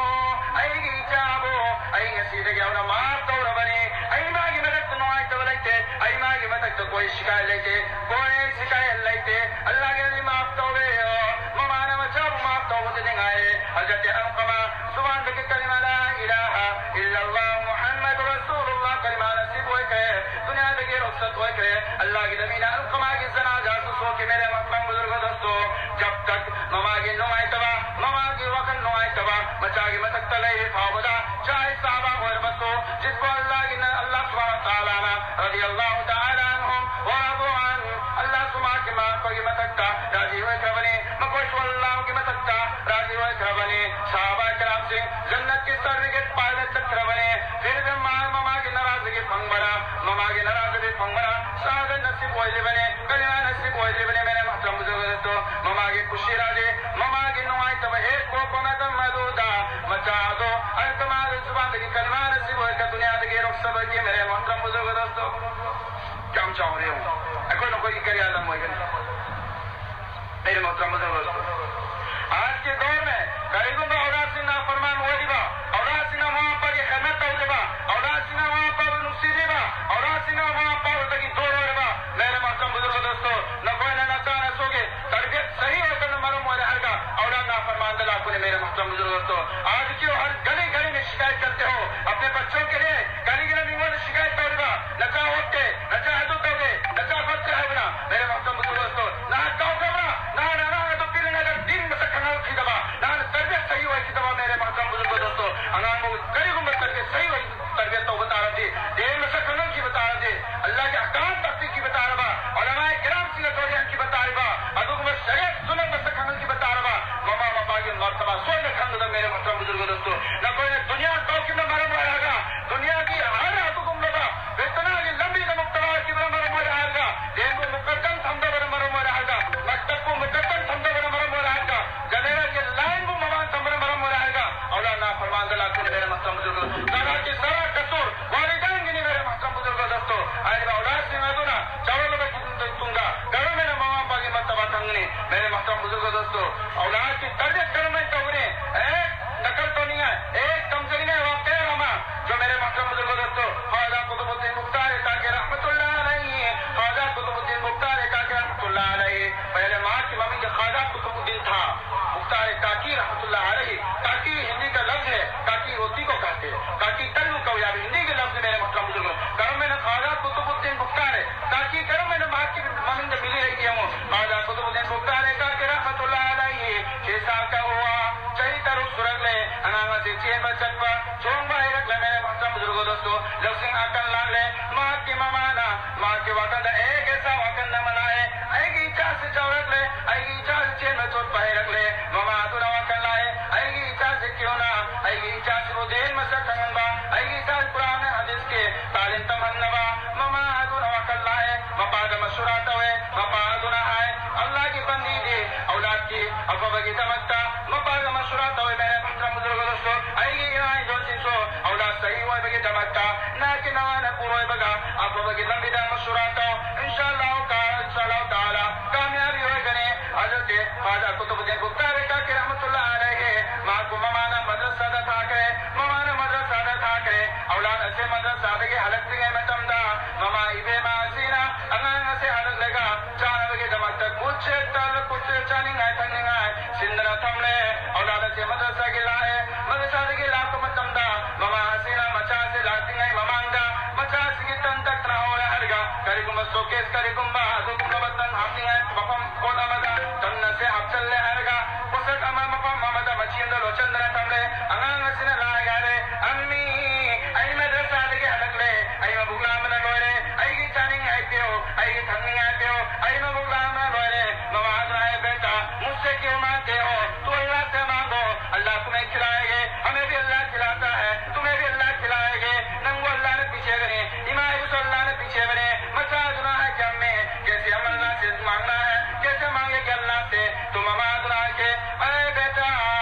ꯑꯩꯒꯤ ꯏꯆꯥꯕꯨ ꯑꯩ ꯉꯁꯤꯗꯒꯤ ꯍꯧꯅ ꯃꯥꯐ ꯇꯧꯔꯕꯅꯤ꯫ ꯑꯩ ꯃꯥꯒꯤ ꯃꯊꯛꯇ ꯅꯨꯡꯉꯥꯏꯇꯕ ꯂꯩꯇꯦ꯫ ꯑꯩ ꯃꯥꯒꯤ ꯃꯊꯛꯇ ꯀꯣꯏ ꯁꯤꯀꯥꯏ ꯂꯩꯇꯦ꯫ ꯀꯣꯏ ꯁꯤꯀꯥꯏ ꯂꯩꯇꯦ꯫ ꯑꯜꯂꯥꯍꯒꯤ ꯅꯕꯤ ꯃꯥꯐ ꯇꯧꯕꯤꯌꯣ꯫ ꯃꯃꯥꯅ ꯃꯆꯥꯕꯨ ꯃꯥꯐ ꯇꯧꯕꯗꯨꯗꯤ ꯉꯥꯏꯔꯦ꯫ ꯍꯖꯔꯠ ꯑꯜꯀꯃꯥ ꯖꯨꯕꯥꯟꯗꯒꯤ ꯀꯂꯤꯃꯥ ꯂꯥ ꯏꯂꯥꯍ ꯏꯜꯂꯜꯂꯥꯍ ꯃꯨꯍꯝꯃꯗꯨ ꯔꯁꯨꯂꯨꯜꯂꯥꯍ ꯀꯂꯤꯃꯥ ꯅꯁꯤꯕ ꯑꯣꯏꯈ꯭ꯔꯦ꯫ ꯗꯨꯅꯤꯌꯥꯗꯒꯤ ꯔꯨꯈꯁꯠ ꯑꯣꯏꯈ꯭ꯔꯦ꯫ ꯑꯜꯂꯥꯍꯒꯤ ꯅꯕꯤꯅ ꯑꯜꯀꯃꯥꯒꯤ ꯖꯅꯥꯖꯥꯁꯨ ꯁꯣꯛꯈꯤ꯫ ꯃꯦꯔꯦ ꯃꯣꯍꯇꯔꯝ ꯕꯨꯖꯨꯔꯒ ꯗꯣꯁꯇꯣ, ꯖꯕ ꯇꯛ ꯃꯃꯥꯒꯤ ꯅꯨꯡꯉꯥꯏꯇꯕ, ꯃꯃꯥꯒꯤ ꯋꯥꯈꯜ ꯅꯨꯡꯉꯥꯏꯇꯕ ꯃꯆꯥꯒꯤ ꯃꯊꯛꯇ ꯂꯩꯔꯤ ꯐꯥꯎꯕꯗ, ꯆꯥꯍꯦ ꯁꯍꯥꯕꯥ ꯑꯣꯏꯔꯕꯁꯨ, ꯖꯤꯠꯄꯨ ꯑꯜꯂꯥꯍꯒꯤ ꯅ-, ꯑꯜꯂꯥꯍ ꯁꯨꯕꯍꯥꯅꯍꯨ ꯋ ꯇꯥꯂꯥꯅ ꯔꯗꯤꯌꯜꯂꯥꯍꯨ ꯇꯥꯂꯥ ꯑꯟꯍꯨꯝ ꯋ ꯔꯗꯨ ꯑꯟꯍꯨ, ꯑꯜꯂꯥꯍ ꯁꯨꯕꯍꯥꯅꯍꯨ ꯃꯈꯣꯏꯒꯤ ꯃꯊꯛꯇ ꯔꯥꯖꯤ ꯑꯣꯏꯈ꯭ꯔꯕꯅꯤ꯫ ꯃꯈꯣꯏꯁꯨ ꯑꯜꯂꯥꯍꯒꯤ ꯃꯊꯛꯇ ꯔꯥꯖꯤ ꯑꯣꯏꯈ꯭ꯔꯕꯅꯤ꯫ ꯁꯍꯥꯕꯥ ꯀꯔꯥꯝꯁꯤꯡ ꯖꯟꯅꯠꯀꯤ ꯁꯔꯇꯤꯐꯤꯀꯦꯠ ꯄꯥꯏꯔ ꯆꯠꯈ꯭ꯔꯕꯅꯤ꯫ ꯐꯤꯔꯗ ꯃꯥ-, ꯃꯃꯥꯒꯤ ꯅꯔꯥꯖꯒꯤ ꯐꯪꯕꯅ, ꯃꯃꯥꯒꯤ ꯅꯔꯥꯖꯒꯤ ꯐꯪꯕꯅ ꯁꯍꯥꯗꯠ ꯅꯁꯤꯕ ꯑꯣꯏꯔꯤꯕꯅꯤ, ꯀꯂꯤꯃꯥ ꯅꯁꯤꯕ ꯑꯣꯏꯔꯤꯕꯅꯤ꯫ ꯃꯦꯔꯦ ꯃꯣꯍꯇꯔꯝ ꯕꯨꯖꯨꯔꯒ ꯗꯣꯁꯇꯣ, ꯃꯃꯥꯒꯤ ꯈꯨꯁꯤ ꯔꯥꯖꯤ, ꯃꯃꯥꯒꯤ ꯅꯨꯡꯉꯥꯏꯇꯕ ꯍꯦꯛ ꯄꯣꯛꯄ ꯃꯇꯝ ꯑꯗꯨꯗ ꯃꯆꯥ ꯑꯗꯣ ꯑꯜꯀꯃꯥꯒꯤ ꯖꯨꯕꯥꯟꯗꯒꯤ ꯀꯂꯤꯃꯥ ꯅꯁꯤꯕ ꯑꯣꯏꯔꯒ ꯗꯨꯅꯤꯌꯥꯗꯒꯤ ꯔꯨꯈꯁꯠ ꯑꯣꯏꯈꯤ꯫ ꯃꯦꯔꯦ ꯃꯣꯍꯇꯔꯝ ꯕꯨꯖꯨꯔꯒ ꯗꯣꯁꯇꯣ, ꯀꯌꯥꯝ ꯆꯥꯎꯔꯦ ꯌꯦꯡꯉꯨ꯫ ꯑꯩꯈꯣꯏ ꯅꯈꯣꯏꯒꯤ ꯀꯔꯤ ꯑꯥꯂꯝ ꯑꯣꯏꯒꯅꯤ? ꯃꯦꯔꯦ ꯃꯣꯍꯇꯔꯝ ꯕꯨꯖꯨꯔꯒ ꯗꯣꯁꯇꯣ, ꯑꯥꯖꯀꯤ ꯗꯧꯔ ꯃꯦ ꯀꯔꯤꯒꯨꯝꯕ ꯑꯧꯂꯥꯗꯁꯤꯡ ꯅꯥꯐꯔꯃꯥꯟ ꯑꯣꯏꯔꯤꯕ, ꯑꯧꯂꯥꯗꯁꯤꯡꯅ ꯃꯃꯥ ꯃꯄꯥꯒꯤ ꯈꯤꯗꯃꯠ ꯇꯧꯗ꯭ꯔꯤꯕ, ꯑꯧꯂꯥꯗꯁꯤꯡꯅ ꯃꯃꯥ ꯃꯄꯥꯕꯨ ꯅꯨꯡꯁꯤꯗ꯭ꯔꯤꯕ, ꯑꯧꯂꯥꯗꯁꯤꯡꯅ ꯃꯃꯥ ꯃꯄꯥꯗꯒꯤ ꯗꯨꯔ ꯑꯣꯏꯔꯕ, ꯃꯦꯔꯦ ꯃꯣꯍꯇꯔꯝ ꯕꯨꯖꯨꯔꯒ ꯗꯣꯁꯇꯣ, ꯅꯈꯣꯏꯅ ꯅꯆꯥ ꯅꯁꯨꯒꯤ ꯇꯔꯕꯤꯌꯠ ꯁꯍꯤ ꯑꯣꯏꯗꯅ ꯃꯔꯝ ꯑꯣꯏꯔꯦ ꯍꯥꯏꯔꯒ ꯑꯧꯂꯥꯗ ꯅꯥꯐꯔꯃꯥꯟꯗ ꯂꯥꯛꯄꯅꯦ꯫ ꯃꯦꯔꯦ ꯃꯣꯍꯇꯔꯝ ꯕꯨꯖꯨꯔꯒ ꯗꯣꯁꯇꯣ, आज क्यों हर गली गली में शिकायत करते हो अपने बच्चों के लिए? ꯀꯔꯤꯒꯤꯅꯣ ꯃꯤꯉꯣꯟꯗ ꯁꯤꯀꯥꯌꯠ ꯇꯧꯔꯤꯕ? ꯅꯆꯥ ꯑꯣꯛꯇꯦ, ꯅꯆꯥ ꯑꯗꯨ ꯇꯧꯗꯦ, ꯅꯆꯥ ꯐꯠꯇꯦ ꯍꯥꯏꯕꯅ? ꯃꯦꯔꯦ ꯃꯣꯍꯇꯔꯝ ꯕꯨꯖꯨꯔꯒ ꯗꯣꯁꯇꯣ, ꯅꯍꯥꯛ ꯀꯥꯎꯈ꯭ꯔꯕ꯭ꯔꯥ? ꯅꯍꯥꯛꯅ ꯑꯉꯥꯡ ꯑꯗꯨ ꯄꯤꯛꯂꯤꯉꯩꯗ ꯗꯤꯟ ꯃꯁꯛ ꯈꯪꯍꯟꯈꯤꯗꯕ, ꯅꯍꯥꯛꯅ ꯇꯔꯕꯤꯌꯠ ꯁꯍꯤ ꯑꯣꯏꯈꯤꯗꯕ꯫ ꯃꯦꯔꯦ ꯃꯣꯍꯇꯔꯝ ꯕꯨꯖꯨꯔꯒ ꯗꯣꯁꯇꯣ, ꯑꯉꯥꯡꯕꯨ ꯀꯔꯤꯒꯨꯝꯕ ꯇꯔꯕꯤꯌꯠ ꯁꯍꯤ ꯑꯣꯏ, ꯇꯔꯕꯤꯌꯠ ꯇꯧꯕ ꯇꯥꯔꯗꯤ, ꯗꯤꯟ ꯃꯁꯛ ꯈꯪꯍꯟꯈꯤꯕ ꯇꯥꯔꯗꯤ, ꯑꯜꯂꯥꯍꯒꯤ ꯑꯍꯀꯥꯝ ꯇꯥꯛꯄꯤꯈꯤꯕ ꯇꯥꯔꯕ, ꯎꯂꯃꯥ ꯀꯤꯔꯥꯝꯁꯤꯡꯅ ꯇꯧꯔꯤꯍꯟꯈꯤꯕ ꯇꯥꯔꯤꯕ, ꯑꯗꯨꯒꯨꯝꯕ ꯁꯔꯤꯌꯠ ꯁꯨꯟꯅꯠ ꯃꯁꯛ ꯈꯪꯍꯟꯈꯤꯕ ꯇꯥꯔꯕ, ꯃꯃꯥ ꯃꯄꯥꯒꯤ ꯃꯔꯇꯕꯥ ꯁꯣꯏꯅ ꯈꯪꯒꯗꯕ꯫ ꯃꯦꯔꯦ ꯃꯣꯍꯇꯔꯝ ꯕꯨꯖꯨꯔꯒ ꯗꯣꯁꯇꯣ, ꯅꯈꯣꯏꯅ ꯗꯨꯅꯤꯌꯥ ꯀꯥꯎꯈꯤꯕꯅ ꯃꯔꯝ ꯑꯣꯏꯔꯒ, ꯗꯨꯅꯤꯌꯥ ꯋꯥꯈꯜ ꯂꯥꯛꯂꯦ꯫ ꯃꯍꯥꯛꯀꯤ ꯃꯃꯥꯅ ꯃꯍꯥꯛꯀꯤ ꯋꯥꯈꯜꯗ ꯑꯦꯛ ꯑꯦꯁꯥ ꯋꯥꯈꯜ ꯑꯃ ꯂꯥꯛꯑꯦ꯫ ꯑꯩꯒꯤ ꯏꯆꯥꯁꯤ ꯆꯥꯎꯔꯛꯂꯦ, ꯑꯩꯒꯤ ꯏꯆꯥꯁꯤ ꯆꯦꯟꯕ ꯆꯣꯠꯄ ꯍꯩꯔꯛꯂꯦ꯫ ꯃꯃꯥ ꯑꯗꯨꯅ ꯋꯥꯈꯜ ꯂꯥꯛꯑꯦ, ꯑꯩꯒꯤ ꯏꯆꯥꯁꯤ ꯀꯤꯌꯣꯅ ꯑꯩꯒꯤ ꯏꯆꯥꯁꯤꯕꯨ ꯗꯤꯟ ꯃꯁꯛ ꯈꯪꯍꯟꯕ, ꯑꯩꯒꯤ ꯏꯆꯥ ꯀꯨꯔꯥꯟ ꯍꯗꯤꯁꯀꯤ ꯇꯥꯂꯤꯝ ꯇꯝꯍꯟꯅꯕ꯫ ꯃꯃꯥ ꯑꯗꯨꯅ ꯋꯥꯈꯜ ꯂꯥꯛꯑꯦ, ꯃꯄꯥꯗ ꯃꯁꯨꯔꯥ ꯇꯧꯋꯦ꯫ ꯃꯄꯥ ꯑꯗꯨꯅ ꯍꯥꯏ, ꯑꯜꯂꯥꯍꯒꯤ ꯕꯟꯗꯤꯗꯤ ꯑꯧꯂꯥꯗꯀꯤ ꯑꯐꯕꯒꯤꯗꯃꯛꯇ ꯃꯄꯥꯒ ꯃꯁꯨꯔꯥ ꯇꯧꯋꯦ꯫ ꯃꯦꯔꯦ ꯃꯣꯍꯇꯔꯝ ꯕꯨꯖꯨꯔꯒ ꯗꯣꯁꯇꯣ, ꯑꯩꯒꯤ ꯏꯃꯥ ꯏꯟꯗꯣꯟꯁꯤꯡꯁꯨ ꯑꯧꯂꯥꯗ ꯁꯍꯤ ꯑꯣꯏꯕꯒꯤꯗꯃꯛꯇ ꯅꯍꯥꯛꯀꯤ ꯅꯋꯥꯅ ꯄꯨꯔꯣꯏꯕꯒ ꯑꯐꯕꯒꯤ ꯂꯝꯕꯤꯗ ꯃꯁꯨꯔꯥ ꯇꯧ꯫ ꯏꯟꯁꯥ ꯑꯜꯂꯥꯍꯨ ꯇꯥꯂꯥ, ꯏꯟꯁꯥ ꯑꯜꯂꯥꯍꯨ ꯇꯥꯂꯥ ꯀꯥꯃꯤꯌꯥꯕꯤ ꯑꯣꯏꯒꯅꯤ꯫ ꯍꯖꯔꯠ ꯈ꯭ꯋꯥꯖꯥ ꯀꯨꯇꯨꯕꯨꯗꯗꯤꯟ ꯕꯨꯈꯥꯔꯤ ꯀꯥꯀꯤ ꯔꯍꯃꯇꯨꯜꯂꯥꯍꯤ ꯑꯂꯩꯍꯤ ꯃꯍꯥꯛꯄꯨ ꯃꯃꯥꯅ ꯃꯗ꯭ꯔꯁꯥꯗ ꯊꯥꯈ꯭ꯔꯦ꯫ ꯃꯃꯥꯅ ꯃꯗ꯭ꯔꯁꯥꯗ ꯊꯥꯈ꯭ꯔꯦ꯫ ꯑꯧꯂꯥꯗ ꯑꯁꯤ ꯃꯗ꯭ꯔꯁꯥꯗꯒꯤ ꯍꯜꯂꯛꯇ꯭ꯔꯤꯉꯩ ꯃꯇꯝꯗ ꯃꯃꯥ ꯏꯕꯦꯝꯃ ꯑꯁꯤꯅ ꯑꯉꯥꯡ ꯑꯁꯤ ꯍꯜꯂꯛꯂꯒ ꯆꯥꯅꯕꯒꯤꯗꯃꯛꯇ ꯈꯨꯠꯁꯦ ꯇꯜ, ꯈꯨꯠꯁꯦ ꯆꯥꯅꯤꯡꯉꯥꯏ ꯊꯛꯅꯤꯡꯉꯥꯏ ꯁꯤꯟꯗꯅ ꯊꯝꯂꯦ꯫ ꯑꯧꯂꯥꯗ ꯑꯁꯤ ꯃꯗ꯭ꯔꯁꯥꯒꯤ ꯂꯥꯛꯑꯦ꯫ ꯃꯗ꯭ꯔꯁꯥꯗꯒꯤ ꯂꯥꯛꯄ ꯃꯇꯝꯗ ꯃꯃꯥ ꯑꯁꯤꯅ ꯃꯆꯥ ꯑꯁꯤ ꯂꯥꯛꯇ꯭ꯔꯤꯉꯩ ꯃꯃꯥꯡꯗ ꯃꯆꯥ ꯑꯁꯤꯒꯤ ꯇꯟ ꯇꯛꯇꯅ ꯍꯧꯔꯦ ꯍꯥꯏꯔꯒ ꯀꯔꯤꯒꯨꯝꯕ ꯁꯣꯀꯦꯁ ꯀꯔꯤꯒꯨꯝꯕ ꯑꯗꯨꯒꯨꯝꯂꯕ ꯇꯟ ꯍꯥꯞꯅꯤꯡꯉꯥꯏ ꯃꯐꯝ ꯄꯣꯠ ꯑꯃꯗ ꯇꯟ ꯑꯁꯤ ꯍꯥꯞꯆꯜꯂꯦ ꯍꯥꯏꯔꯒ ꯄꯣꯠꯁꯛ ꯑꯃ ꯃꯐꯝ ꯑꯃꯗ ꯃꯆꯤ ꯑꯃꯗ ꯂꯣꯠꯁꯤꯟꯗꯅ ꯊꯝꯂꯦ꯫ ꯑꯉꯥꯡ ꯑꯁꯤꯅ ꯂꯥꯛꯑꯒ ꯍꯥꯏꯔꯦ, "ꯑꯝꯃꯤ, ꯑꯩ ꯃꯗ꯭ꯔꯁꯥꯗꯒꯤ ꯍꯜꯂꯛꯂꯦ꯫ ꯑꯩ ꯃꯕꯨꯛ ꯂꯥꯝꯕꯅ ꯂꯣꯏꯔꯦ꯫ ꯑꯩꯒꯤ ꯆꯥꯅꯤꯡꯉꯥꯏ ꯄꯤꯌꯨ, ꯑꯩꯒꯤ ꯊꯛꯅꯤꯡꯉꯥꯏ ꯄꯤꯌꯨ, ꯑꯩ ꯃꯕꯨꯛ ꯂꯥꯝꯕꯅ ꯂꯣꯏꯔꯦ"꯫ ꯃꯃꯥ ꯑꯗꯨꯅ ꯍꯥꯏ, "बेटा, मुझसे क्यों मांगते हो? तू अल्लाह से मांगो, अल्लाह तुम्हें खिलाएंगे, हमें भी अल्लाह खिलाता है, तुम्हें भी अल्लाह खिलाएंगे꯫ ꯅꯪꯕꯨ ꯑꯜꯂꯥꯍꯅ ꯄꯤꯖꯒꯅꯤ, ꯏꯃꯥ ꯏꯕꯨꯁꯨ ꯑꯜꯂꯥꯍꯅ ꯄꯤꯖꯕꯅꯦ"꯫ ꯃꯆꯥ ꯑꯗꯨꯅ ꯍꯥꯏ, "क्या अम्मी, कैसे हम अल्लाह से मांगना है, कैसे मांगेगी अल्लाह से?" तो ꯃꯃꯥ ꯑꯗꯨꯅ ꯍꯥꯏ, "अरे बेटा,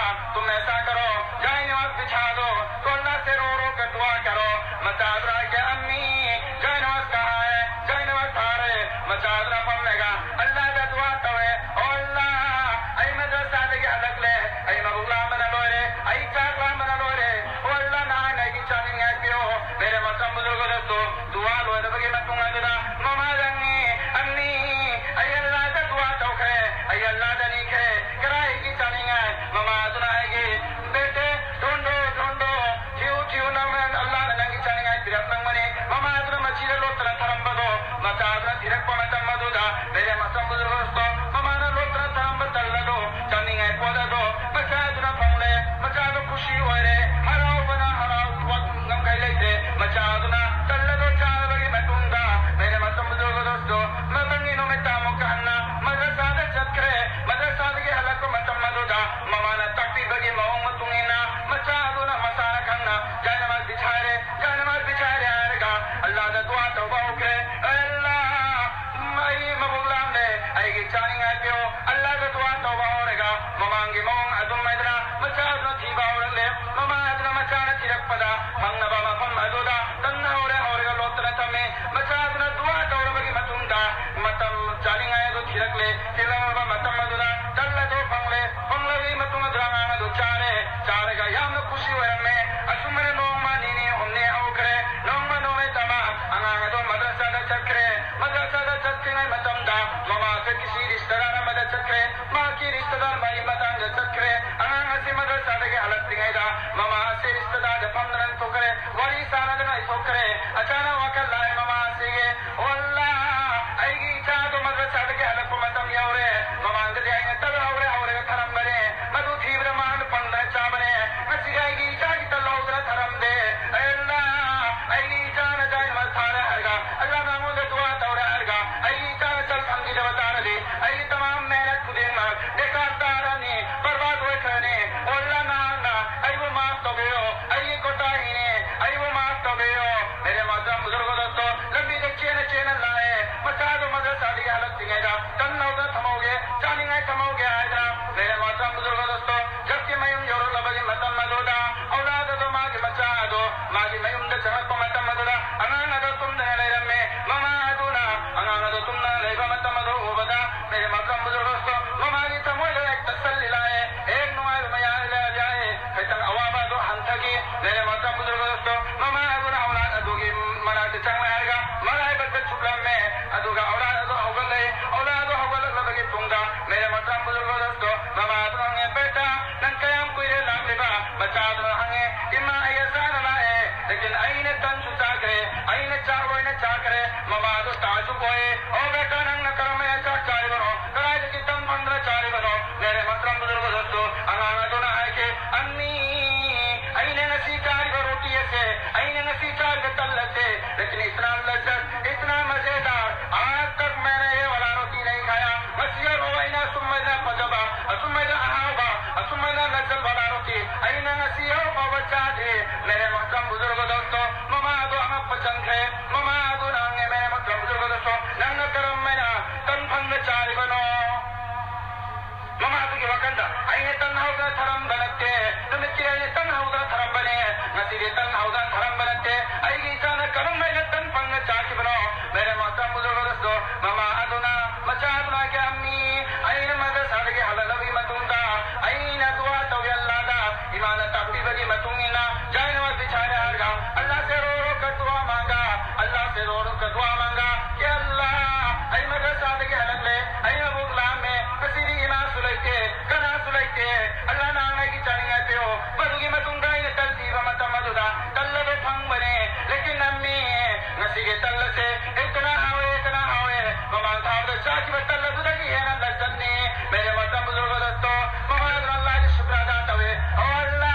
तुम ऐसा करो, जाए नमाज बिछा दो, तो अल्लाह से रो रो कर दुआ करो।" ꯃꯆꯥ ꯑꯗꯨꯅ ꯍꯥꯏ, "अम्मी, जाए नमाज कहाँ है? जाए नमाज ꯊꯥꯔꯦ?" ꯃꯆꯥ ꯑꯗꯨꯅ ꯐꯝꯂꯒ ꯑꯜꯂꯥꯍꯗ ꯗꯨꯋꯥ ꯇꯧꯋꯦ, "ꯑꯣ ꯑꯜꯂꯥꯍ, ꯑꯩ ꯃꯗ꯭ꯔꯁꯥꯗꯒꯤ ꯍꯜꯂꯛꯂꯦ, ꯑꯩ ꯃꯕꯨꯛ ꯂꯥꯝꯕꯅ ꯂꯣꯏꯔꯦ, ꯑꯩ ꯆꯥꯛ ꯂꯥꯝꯕꯅ ꯂꯣꯏꯔꯦ, ꯑꯣ ꯑꯜꯂꯥꯍ, ꯅꯍꯥꯟ ꯑꯩꯒꯤ ꯆꯥꯅꯤꯡꯉꯥꯏ ꯄꯤꯌꯣ"꯫ ꯃꯦꯔꯦ ꯃꯣꯍꯇꯔꯝ ꯕꯨꯖꯨꯔꯒ ꯗꯣꯁꯇꯣ, ꯗꯨꯋꯥ ꯂꯣꯏꯔꯕꯒꯤ ꯃꯇꯨꯡ ꯑꯗꯨꯗ ꯃꯃꯥꯗ ꯍꯪꯉꯤ, "ꯑꯝꯃꯤ, ꯑꯩ ꯑꯜꯂꯥꯍꯗ ꯗꯨꯋꯥ ꯇꯧꯈ꯭ꯔꯦ, ꯑꯩ ꯑꯜꯂꯥꯍꯗ ꯅꯤꯈ꯭ꯔꯦ, ꯀꯔꯥꯏꯒꯤ ꯆꯥꯅꯤꯡꯉꯥꯏ?" ꯃꯃꯥ ꯑꯗꯨꯅ ꯍꯥꯏꯒꯤ, "बेटे, ढूंढो, ढूंढो, ꯊꯤꯌꯨ, ꯊꯤꯌꯨ, ꯅꯪꯅ ꯑꯜꯂꯥꯍꯅ ꯅꯪꯒꯤ ꯆꯥꯅꯤꯡꯉꯥꯏ ꯄꯤꯔꯛꯂꯝꯒꯅꯤ"꯫ ꯃꯃꯥ ꯑꯗꯨꯅ ꯃꯆꯤꯗ ꯂꯣꯠꯇꯅ ꯊꯝꯂꯝꯕꯗꯣ ꯃꯆꯥ ꯑꯗꯨꯅ ꯊꯤꯔꯛꯄ ꯃꯇꯝ ꯑꯗꯨꯗ ꯃꯦꯔꯦ ꯃꯣꯍꯇꯔꯝ ꯕꯨꯖꯨꯔꯒ ꯗꯣꯁꯇꯣ, ꯃꯃꯥꯅ ꯂꯣꯠꯇꯅ ꯊꯝꯂꯝꯕ ꯇꯜ ꯑꯗꯣ, ꯆꯥꯅꯤꯡꯉꯥꯏ ꯄꯣꯠ ꯑꯗꯣ ꯃꯆꯥ ꯑꯗꯨꯅ ꯐꯪꯂꯦ꯫ ꯃꯆꯥ ꯑꯗꯨ ꯈꯨꯁꯤ ꯑꯣꯏꯔꯦ, ꯍꯔꯥꯎꯕꯅ ꯍꯔꯥꯎꯕ ꯉꯝꯈꯩ ꯂꯩꯇ꯭ꯔꯦ꯫ ꯃꯆꯥ ꯑꯗꯨꯅ ꯇꯜ ꯃꯃꯥ ꯑꯗꯨ ꯇꯥꯖꯨꯕ ꯑꯣꯏ꯫ ꯑꯣ ꯕꯦꯇꯥ, ꯅꯪꯅ ꯀꯔꯝꯍꯥꯏꯅ ꯆꯥꯛ ꯆꯥꯔꯤꯕꯅꯣ? ꯀꯗꯥꯏꯗꯒꯤ ꯇꯟ ꯐꯪꯗꯅ ꯆꯥꯔꯤꯕꯅꯣ? ꯃꯦꯔꯦ ꯃꯣꯍꯇꯔꯝ ꯕꯨꯖꯨꯔꯒ ꯗꯣꯁꯇꯣ, ꯑꯉꯥꯡ ꯑꯗꯨꯅ ꯍꯥꯏꯈꯤ, ꯑꯝꯃꯤ, ꯑꯩꯅ ꯉꯁꯤ ꯆꯥꯔꯤꯕ ꯔꯣꯇꯤ ꯑꯁꯦ, ꯑꯩꯅ ꯉꯁꯤ ꯆꯥꯔꯤꯕ ꯇꯟ ꯑꯁꯦ, लेकिन इतना लज्जत, इतना मज़ेदार, आज तक मैंने ये वाला रोटी नहीं खाया। ꯉꯁꯤ ꯌꯧꯔꯣ ꯑꯩꯅ ꯑꯁꯨꯝꯃꯥꯏꯅ ꯐꯖꯕ, ꯑꯁꯨꯝꯃꯥꯏꯅ ꯑꯍꯥꯎꯕ, ꯑꯁꯨꯝꯃꯥꯏꯅ ꯂꯖꯠ ꯋꯥꯂꯥ ꯔꯣꯇꯤ ꯑꯩꯅ ꯉꯁꯤ ꯌꯧ ꯐꯥꯎꯕ ꯆꯥꯗ꯭ꯔꯤ꯫ ꯃꯦꯔꯦ ꯃꯣꯍꯇꯔꯝ ꯕꯨꯖꯨꯔꯒ ꯗꯣꯁꯇꯣ, ꯃꯃꯥ ꯑꯗꯨ ꯑꯉꯛꯄ ꯆꯪꯈ꯭ꯔꯦ꯫ ꯃꯃꯥ ꯑꯗꯨꯅ ꯍꯪꯉꯦ, ꯃꯦꯔꯦ ꯃꯣꯍꯇꯔꯝ ꯕꯨꯖꯨꯔꯒ ꯗꯣꯁꯇꯣ, ꯅꯪꯅ ꯀꯔꯝꯃꯥꯏꯅ ꯇꯟ ꯐꯪꯅ ꯆꯥꯔꯤꯕꯅꯣ? ꯃꯃꯥ ꯑꯗꯨꯒꯤ ꯋꯥꯈꯜꯗ, ꯑꯩꯅ ꯇꯟ ꯍꯧꯗꯅ ꯊꯔꯝꯕ ꯅꯠꯇꯦ, ꯅꯨꯃꯤꯠꯀꯤ ꯑꯩꯅ ꯇꯟ ꯍꯧꯗꯅ ꯊꯔꯝꯕꯅꯦ, ꯉꯁꯤꯗꯤ ꯇꯟ ꯍꯧꯗꯅ ꯊꯔꯝꯕ ꯅꯠꯇꯦ꯫ ꯑꯩꯒꯤ ꯏꯆꯥꯅ ꯀꯔꯝꯍꯥꯏꯅ ꯇꯟ ꯐꯪꯅ ꯆꯥꯈꯤꯕꯅꯣ? ꯃꯦꯔꯦ ꯃꯣꯍꯇꯔꯝ ꯕꯨꯖꯨꯔꯒ ꯗꯣꯁꯇꯣ, ꯃꯃꯥ ꯑꯗꯨꯅ, ꯃꯆꯥ ꯑꯗꯨꯅ ꯍꯥꯏꯒꯦ, ꯑꯝꯃꯤ, ꯑꯩꯅ ꯃꯗꯔꯁꯥꯗꯒꯤ ꯍꯜꯂꯛꯂꯕꯒꯤ ꯃꯇꯨꯡꯗ ꯑꯩꯅ ꯗꯨꯋꯥ ꯇꯧꯏ ꯑꯜꯂꯥꯗ, ꯏꯃꯥꯅ ꯇꯥꯛꯄꯤꯕꯒꯤ ꯃꯇꯨꯡ ꯏꯟꯅ ꯖꯥꯏꯅꯃꯥꯖ ꯕꯤꯁꯥꯔꯦ ꯍꯥꯏꯔꯒ ꯑꯜꯂꯥꯁꯦ ꯔꯣ ꯔꯣ ꯀ ꯗꯨꯋꯥ ꯃꯥꯡꯒꯥ, ꯑꯜꯂꯥꯁꯦ ꯔꯣ ꯔꯣ ꯀ ꯗꯨꯋꯥ ꯃꯥꯡꯒꯥ, ꯀꯦ ꯑꯜꯂꯥ, ꯑꯩ ꯃꯗꯔꯁꯥꯗꯒꯤ ꯍꯜꯂꯛꯂꯦ, ꯑꯩ ꯃꯕꯨꯛ ꯂꯥꯝꯃꯦ, ꯉꯁꯤꯗꯤ ꯏꯃꯥꯁꯨ ꯂꯩꯇꯦ, ꯀꯅꯥꯁꯨ ꯂꯩꯇꯦ, ꯑꯜꯂꯥ ꯅꯪ ꯑꯩꯒꯤ ꯆꯥꯅꯤꯡꯉꯥꯏ ꯄꯤꯌꯣ꯫ ꯃꯗꯨꯒꯤ ꯃꯇꯨꯡꯗ ꯑꯩꯅ ꯇꯜ ꯊꯤꯕ ꯃꯇꯝ ꯑꯗꯨꯗ ꯇꯜ ꯑꯗꯨ ꯐꯪꯕꯅꯦ꯫ लेकिन अम्मी, ꯉꯁꯤꯒꯤ ꯇꯜ ꯑꯁꯦ ꯏꯇꯅꯥ ꯍꯥꯎꯋꯦ, ꯏꯇꯅꯥ ꯍꯥꯎꯋꯦ꯫ ꯃꯃꯥꯡ ꯊꯥꯗ ꯆꯥꯈꯤꯕ ꯇꯜ ꯑꯗꯨꯗꯒꯤ ꯍꯦꯟꯅ ꯂꯖꯠꯅꯤ꯫ ꯃꯦꯔꯦ ꯃꯣꯍꯇꯔꯝ ꯕꯨꯖꯨꯔꯒ ꯗꯣꯁꯇꯣ, ꯃꯃꯥ ꯑꯗꯨꯅ ꯑꯜꯂꯥꯒꯤ ꯁꯨꯀ꯭ꯔ ꯑꯗꯥ ꯇꯧꯋꯦ꯫ ꯑꯣ ꯑꯜꯂꯥ,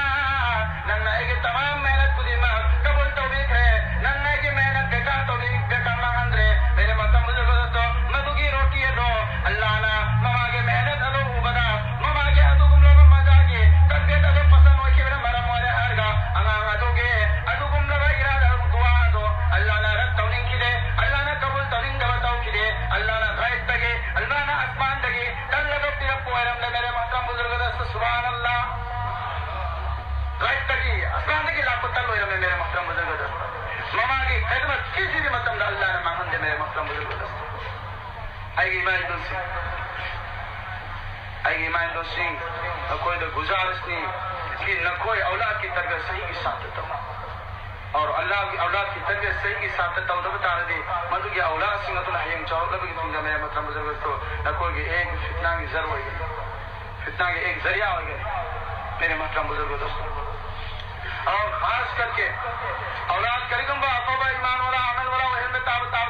ꯅꯪꯅ ꯑꯩꯒꯤ ꯇꯃꯥꯝ ꯃꯦꯍꯅꯠ ꯈꯨꯗꯤꯡꯃꯛ ꯀꯕꯨꯜ ꯇꯧꯕꯤꯈ꯭ꯔꯦ꯫ ꯅꯪꯅ ꯑꯩꯒꯤ ꯃꯦꯍꯅꯠ ꯕꯦꯀꯥꯔ ꯇꯧꯕꯤ-, ꯕꯦꯀꯥꯔ ꯃꯥꯡꯍꯟꯗ꯭ꯔꯦ꯫ ꯃꯦꯔꯦ ꯃꯣꯍꯇꯔꯝ ꯕꯨꯖꯨꯔꯒ ꯗꯣꯁꯇꯣ, ꯃꯗꯨꯒꯤ ꯔꯣꯇꯤ ꯑꯗꯣ ꯑꯜꯂꯥꯅ ꯃꯃꯥꯒꯤ ꯃꯦꯍꯅꯠ ꯑꯗꯨ ꯎꯕꯗ, ꯃꯃꯥꯒꯤ ꯑꯗꯨꯒꯨꯝꯂꯕ ꯃꯗꯥꯒꯤ ꯇꯔꯕꯤꯌꯠ ꯑꯗꯨ ꯄꯁꯟ ꯑꯣꯏꯈꯤꯕꯅ ꯃꯔꯝ ꯑꯣꯏꯔꯦ ꯍꯥꯏꯔꯒ, ꯑꯉꯥꯡ ꯑꯗꯨꯒꯤ ꯑꯗꯨꯒꯨꯝꯂꯕ ꯏꯔꯥꯗꯥ, ꯗꯨꯋꯥ ꯑꯗꯨ ꯑꯜꯂꯥꯅ ꯔꯗ ꯇꯧꯅꯤꯡꯈꯤꯗꯦ, ꯑꯜꯂꯥꯅ ꯀꯕꯨꯜ ꯇꯧꯅꯤꯡꯗꯕ ꯇꯧꯈꯤꯗꯦ꯫ ꯑꯜꯂꯥꯅ ꯒꯥꯏꯕꯇꯒꯤ, ꯑꯜꯂꯥꯅ ꯑꯁꯃꯥꯟꯗꯒꯤ ꯇꯜ ꯑꯗꯨ ꯄꯤꯔꯛꯄ ꯑꯣꯏꯔꯝꯂꯦ꯫ ꯃꯦꯔꯦ ꯃꯣꯍꯇꯔꯝ ꯕꯨꯖꯨꯔꯒ ꯗꯣꯁꯇꯣ, ꯁꯨꯕꯍꯥꯅꯜꯂꯥ꯫ ꯒꯥꯏꯕꯇꯒꯤ, ꯑꯁꯃꯥꯟꯗꯒꯤ ꯂꯥꯛꯄ ꯇꯜ ꯑꯣꯏꯔꯝꯃꯦ꯫ ꯃꯦꯔꯦ ꯃꯣꯍꯇꯔꯝ ꯕꯨꯖꯨꯔꯒ ꯗꯣꯁꯇꯣ, ꯃꯃꯥꯒꯤ ꯈꯤꯗꯃꯠ ꯀꯤꯁꯤꯗꯤ ꯃꯇꯝꯗ ꯑꯜꯂꯥꯅ ꯃꯥꯡꯍꯟꯗꯦ꯫ ꯃꯦꯔꯦ ꯃꯣꯍꯇꯔꯝ ꯕꯨꯖꯨꯔꯒ ꯗꯣꯁꯇꯣ, ꯑꯩꯒꯤ ꯏꯃꯥ ꯏꯕꯦꯟꯁꯤꯡ, ꯑꯩꯒꯤ ꯏꯃꯥ ꯏꯕꯦꯟꯁꯤꯡ, ꯅꯈꯣꯏꯗ ꯒꯨꯖꯥꯔꯤꯁꯅꯤ ꯀꯤ ꯅꯈꯣꯏ ꯑꯧꯂꯥꯗꯀꯤ ꯇꯔꯕꯤꯌꯠ ꯁꯍꯤꯒꯤ ꯁꯥꯊ ꯇꯧ꯫ ꯑꯧꯔ ꯑꯜꯂꯥꯒꯤ ꯑꯧꯂꯥꯗꯀꯤ ꯇꯔꯕꯤꯌꯠ ꯁꯍꯤꯒꯤ ꯁꯥꯊ ꯇꯧꯗꯕ ꯇꯥꯔꯗꯤ, ꯃꯗꯨꯒꯤ ꯑꯧꯂꯥꯗꯁꯤꯡ ꯑꯗꯨꯅ ꯍꯌꯦꯡ ꯆꯥꯎꯔꯛꯂꯕꯒꯤ ꯇꯨꯡꯗ ꯃꯦꯔꯦ ꯃꯣꯍꯇꯔꯝ ꯕꯨꯖꯨꯔꯒ ꯗꯣꯁꯇꯣ, ꯅꯈꯣꯏꯒꯤ ꯑꯦꯛ ꯐꯤꯠꯅꯥꯒꯤ ꯖꯔ ꯑꯣꯏꯒꯅꯤ, ꯐꯤꯠꯅꯥꯒꯤ ꯑꯦꯛ ꯖꯔꯤꯌꯥ ꯑꯣꯏꯒꯅꯤ꯫ ꯃꯦꯔꯦ ꯃꯣꯍꯇꯔꯝ ꯕꯨꯖꯨꯔꯒ ꯗꯣꯁꯇꯣ, ꯑꯧꯔ ꯈꯥꯁ ꯀꯔꯀꯦ ꯑꯧꯂꯥꯗ ꯀꯔꯤꯒꯨꯝꯕ ꯑꯐꯕ ꯏꯃꯥꯟ ꯋꯥꯂꯥ, ꯑꯃꯜ ꯋꯥꯂꯥ ꯑꯣꯏꯍꯟꯕ ꯇꯥꯕ, ꯇꯥꯕ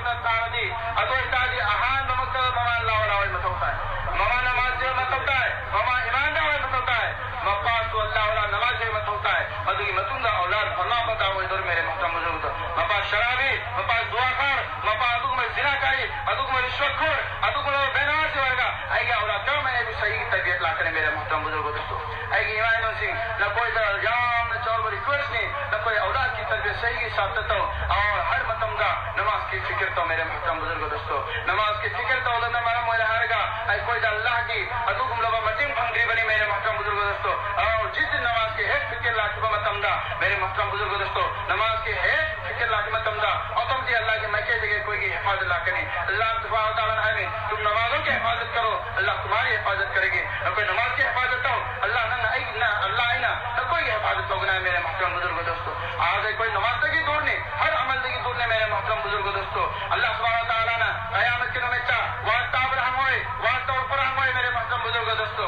ꯖꯤꯅꯥꯀꯥꯔꯤ, ꯑꯗꯨꯒꯨꯝꯕ ꯔꯤꯁ꯭ꯋꯠꯈꯣꯔ, ꯑꯗꯨꯒꯨꯝꯕ ꯕꯦꯅꯥꯖꯤ ꯑꯣꯏꯔꯒ ꯑꯩꯒꯤ ꯑꯧꯂꯥꯗ ꯀꯔꯝꯍꯥꯏꯅ ꯑꯩꯕꯨ ꯁꯍꯤꯒꯤ ꯇꯔꯕꯤꯌꯠ ꯂꯥꯛꯀꯅꯤ, ꯃꯦꯔꯦ ꯃꯣꯍꯇꯔꯝ ꯕꯨꯖꯨꯔꯒ ꯗꯣꯁꯇꯣ? ꯑꯩꯒꯤ ꯏꯃꯥ ꯏꯕꯦꯟꯁꯤꯡ, ꯅꯈꯣꯏꯗ ꯌꯥꯝꯅ ꯆꯥꯎꯕ ꯔꯤꯀ꯭ꯋꯦꯁ꯭ꯠꯅꯤ, ꯅꯈꯣꯏ ꯑꯧꯂꯥꯗꯀꯤ ꯇꯔꯕꯤꯌꯠ ꯁꯍꯤꯒꯤ ꯁꯥꯊ ꯇꯧ꯫ ꯑꯧ, ꯍꯔ ꯃꯇꯝꯗ ꯅꯃꯥꯖꯀꯤ ꯐꯤꯀꯤꯔ ꯇꯧ, ꯃꯦꯔꯦ ꯃꯣꯍꯇꯔꯝ ꯕꯨꯖꯨꯔꯒ ꯗꯣꯁꯇꯣ꯫ ꯅꯃꯥꯖꯀꯤ ꯐꯤꯀꯤꯔ ꯇꯧꯗꯨꯅ ꯃꯔꯝ ꯑꯣꯏꯔꯦ ꯍꯥꯏꯔꯒ ꯑꯩꯈꯣꯏꯗ ꯑꯜꯂꯥꯍꯒꯤ ꯑꯗꯨꯒꯨꯝꯂꯕ ꯃꯇꯦꯡ ꯐꯪꯗ꯭ꯔꯤꯕꯅꯤ, ꯃꯦꯔꯦ ꯃꯣꯍꯇꯔꯝ ꯕꯨꯖꯨꯔꯒ ꯗꯣꯁꯇꯣ꯫ ꯑꯧ, ꯖꯤꯠ ꯅꯃꯥꯖꯀꯤ ꯍꯦꯛ ꯐꯤꯀꯤꯔ ꯂꯥꯛꯈꯤꯕ ꯃꯇꯝꯗ, ꯃꯦꯔꯦ ꯃꯣꯍꯇꯔꯝ ꯕꯨꯖꯨꯔꯒ ꯗꯣꯁꯇꯣ, ꯅꯃꯥꯖꯀꯤ ꯍꯦꯛ ꯐꯤꯀꯤꯔ ꯂꯥꯛꯈꯤꯕ ꯃꯇꯝꯗ automatically ꯑꯜꯂꯥꯍꯒꯤ ꯃꯥꯏꯀꯩꯗꯒꯤ ꯑꯩꯈꯣꯏꯒꯤ ꯍꯤꯐꯥꯖꯠ ꯂꯥꯛꯀꯅꯤ꯫ ꯑꯜꯂꯥꯍ ꯁꯨꯕꯍꯥꯅꯍꯨ ꯋ ꯇꯥꯂꯥꯅ ꯍꯥꯏꯔꯤ, "ꯇꯨꯝ ꯅꯃꯥꯖꯣ ꯀꯤ ꯍꯤꯐꯥꯖꯠ ꯀꯔꯣ, ꯑꯜꯂꯥꯍ ꯇꯨꯝꯍꯥꯔꯤ ꯍꯤꯐꯥꯖꯠ ꯀꯔꯦꯒꯤ"꯫ ꯅꯈꯣꯏ ꯅꯃꯥꯖꯀꯤ ꯍꯤꯐꯥꯖꯠ ꯇꯧ, ꯑꯜꯂꯥꯍ ꯅꯪꯅ ꯑꯩ, ꯅ-, ꯑꯜꯂꯥꯍ ꯑꯩꯅ ꯅꯈꯣꯏꯒꯤ ꯍꯤꯐꯥꯖꯠ ꯇꯧꯒꯅꯤ ꯍꯥꯏ, ꯃꯦꯔꯦ ꯃꯣꯍꯇꯔꯝ ꯕꯨꯖꯨꯔꯒ ꯗꯣꯁꯇꯣ꯫ आज ꯑꯩꯈꯣꯏ ꯅꯃꯥꯖꯇꯒꯤ ꯗꯨꯔꯅꯤ, ꯍꯔ ꯑꯃꯜꯗꯒꯤ ꯗꯨꯔꯅꯤ, ꯃꯦꯔꯦ ꯃꯣꯍꯇꯔꯝ ꯕꯨꯖꯨꯔꯒ ꯗꯣꯁꯇꯣ꯫ ꯑꯜꯂꯥꯍ ꯁꯨꯕꯍꯥꯅꯍꯨ ꯋ ꯇꯥꯂꯥꯅ ꯀꯌꯥꯃꯠꯀꯤ ꯅꯨꯃꯤꯠꯇ ꯋꯥꯖ ꯇꯥꯕ꯭ꯔꯥ ꯍꯪꯉꯣꯏ, ꯋꯥꯖ ꯇꯧꯔꯛꯄ꯭ꯔꯥ ꯍꯪꯉꯣꯏ, ꯃꯦꯔꯦ ꯃꯣꯍꯇꯔꯝ ꯕꯨꯖꯨꯔꯒ ꯗꯣꯁꯇꯣ꯫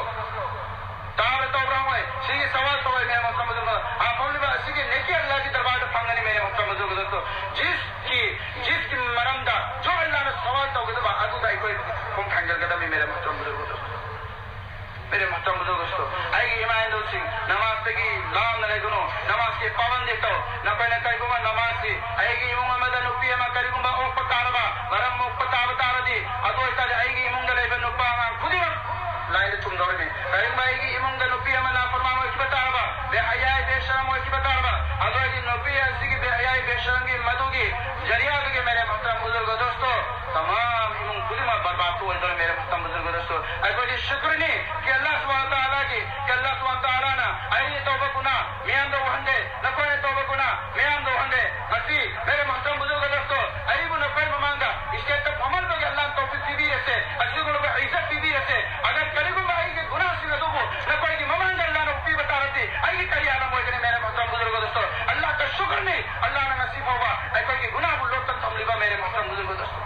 ꯇꯥꯕ꯭ꯔꯥ ꯇꯧꯕ꯭ꯔꯥ ꯍꯪꯉꯣꯏ꯫ ꯁꯤꯒꯤ ꯁꯋꯥꯜ ꯇꯧꯋꯦ, ꯃꯦꯔꯦ ꯃꯣꯍꯇꯔꯝ ꯕꯨꯖꯨꯔꯒ꯫ ꯑꯥ, ꯐꯪꯂꯤꯕ ꯑꯁꯤꯒꯤ ꯅꯦꯀꯤ ꯑꯜꯂꯥꯍꯒꯤ ꯗꯔꯕꯥꯔꯗ ꯐꯪꯒꯅꯤ, ꯃꯦꯔꯦ ꯃꯣꯍꯇꯔꯝ ꯕꯨꯖꯨꯔꯒ ꯗꯣꯁꯇꯣ꯫ ꯖꯤꯁꯀꯤ, ꯖꯤꯁꯀꯤ ꯃꯔꯝꯗ, ꯖꯣ ꯑꯜꯂꯥꯍꯅ ꯁꯋꯥꯜ ꯇꯧꯒꯗꯕ ꯑꯗꯨꯗ ꯑꯩꯈꯣꯏ ꯈꯣꯡ ꯊꯥꯡꯖꯤꯟꯒꯗꯕꯅꯤ, ꯃꯦꯔꯦ ꯃꯣꯍꯇꯔꯝ ꯕꯨꯖꯨꯔꯒ ꯗꯣꯁꯇꯣ꯫ ꯃꯦꯔꯦ ꯃꯣꯍꯇꯔꯝ ꯕꯨꯖꯨꯔꯒ ꯗꯣꯁꯇꯣ, ꯑꯩꯒꯤ ꯏꯃꯥ ꯏꯟꯗꯣꯜꯁꯤꯡ, ꯅꯃꯥꯖꯇꯒꯤ ꯂꯥꯞꯅ ꯂꯩꯒꯅꯨ, ꯅꯃꯥꯖꯀꯤ ꯄꯥꯕꯟꯗꯤ ꯇꯧ꯫ ꯅꯈꯣꯏꯅ ꯀꯔꯤꯒꯨꯝꯕ ꯅꯃꯥꯖꯁꯤ ꯑꯩꯒꯤ ꯏꯃꯨꯡ ꯑꯃꯗ ꯅꯨꯄꯤ ꯑꯃ ꯀꯔꯤꯒꯨꯝꯕ ꯑꯣꯛꯄ ꯇꯥꯔꯕ, ꯃꯔꯝ ꯃꯣꯛꯄ ꯇꯥꯕ ꯇꯥꯔꯗꯤ, ꯑꯗꯨ ꯑꯣꯏꯇꯥꯔꯗꯤ ꯑꯩꯒꯤ ꯏꯃꯨꯡꯗ ꯂꯩꯕ ꯅꯨꯄꯥ ꯑꯉꯥꯡ ꯈꯨꯗꯤꯡꯃꯛ ꯂꯥꯏꯗ ꯊꯨꯝꯗꯧꯔꯤꯃꯤ꯫ ꯀꯔꯤꯒꯨꯝꯕ ꯑꯩꯒꯤ ꯏꯃꯨꯡꯗ ꯅꯨꯄꯤ ꯑꯃ ꯅꯥꯐꯔꯃꯥꯟ ꯑꯣꯏꯈꯤꯕ ꯇꯥꯔꯕ, ꯕꯦꯍꯌꯥꯏ ꯕꯦꯁꯔꯝ ꯑꯣꯏꯈꯤꯕ ꯇꯥꯔꯕ, ꯑꯗꯨ ꯑꯣꯏꯔꯗꯤ ꯅꯨꯄꯤ ꯑꯁꯤꯒꯤ ꯕꯦꯍꯌꯥꯏ ꯕꯦꯁꯔꯝꯒꯤ ꯃꯗꯨꯒꯤ ꯖꯔꯤꯌꯥꯗꯒꯤ, ꯃꯦꯔꯦ ꯃꯣꯍꯇꯔꯝ ꯕꯨꯖꯨꯔꯒ ꯗꯣꯁꯇꯣ, ꯇꯃꯥꯝ ꯏꯃꯨꯡ ꯈꯨꯗꯤꯡꯃꯛ ꯕꯔꯕꯥꯗ ꯑꯣꯏꯗꯧꯔꯦ, ꯃꯦꯔꯦ ꯃꯣꯍꯇꯔꯝ ꯕꯨꯖꯨꯔꯒ ꯗꯣꯁꯇꯣ꯫ ꯑꯩꯈꯣꯏꯗꯤ ꯁꯨꯀ꯭ꯔꯅꯤ ꯀꯤ ꯑꯜꯂꯥꯍ ꯁꯨꯕꯍꯥꯅꯍꯨ ꯋ ꯇꯥꯂꯥꯒꯤ, ꯀꯤ ꯑꯜꯂꯥꯍ ꯁꯨꯕꯍꯥꯅꯍꯨ ꯋ ꯇꯥꯂꯥꯅ ꯑꯩꯅ ꯇꯧꯕ ꯒꯨꯅꯥꯍ ꯃꯤꯌꯥꯝꯗ ꯎꯍꯟꯗꯦ, ꯅꯈꯣꯏꯅ ꯇꯧꯕ ꯒꯨꯅꯥꯍ ꯃꯤꯌꯥꯝꯗ ꯎꯍꯟꯗꯦ꯫ ꯉꯁꯤ ꯃꯦꯔꯦ ꯃꯣꯍꯇꯔꯝ ꯕꯨꯖꯨꯔꯒ ꯗꯣꯁꯇꯣ, ꯑꯩꯕꯨ ꯅꯈꯣꯏ ꯃꯃꯥꯡꯗ ꯁ꯭ꯇꯦꯖꯇ ꯐꯝꯍꯟꯕꯒꯤ ꯑꯜꯂꯥꯍꯅ ꯇꯧꯐꯤꯛ ꯄꯤꯕꯤꯔꯁꯦ, ꯑꯁꯤꯒꯨꯝꯂꯕ ꯏꯖꯠ ꯄꯤꯕꯤꯔꯁꯦ꯫ ꯑꯒꯔ ꯀꯔꯤꯒꯨꯝꯕ ꯑꯩꯒꯤ ꯒꯨꯅꯥꯍꯁꯤꯡ ꯑꯗꯨꯕꯨ ꯅꯈꯣꯏꯒꯤ ꯃꯃꯥꯡꯗ ꯑꯜꯂꯥꯍꯅ ꯎꯠꯄꯤꯕ ꯇꯥꯔꯗꯤ ꯑꯩꯒꯤ ꯀꯔꯤ ꯑꯥꯂꯝ ꯑꯣꯏꯒꯅꯤ, ꯃꯦꯔꯦ ꯃꯣꯍꯇꯔꯝ ꯕꯨꯖꯨꯔꯒ ꯗꯣꯁꯇꯣ? ꯑꯜꯂꯥꯍ ꯀ ꯁꯨꯀ꯭ꯔꯅꯤ, ꯑꯜꯂꯥꯍꯅ ꯉꯁꯤ ꯐꯥꯎꯕ ꯑꯩꯈꯣꯏꯒꯤ ꯒꯨꯅꯥꯍꯕꯨ ꯂꯣꯠꯇꯅ ꯊꯝꯂꯤꯕ, ꯃꯦꯔꯦ ꯃꯣꯍꯇꯔꯝ ꯕꯨꯖꯨꯔꯒ ꯗꯣꯁꯇꯣ꯫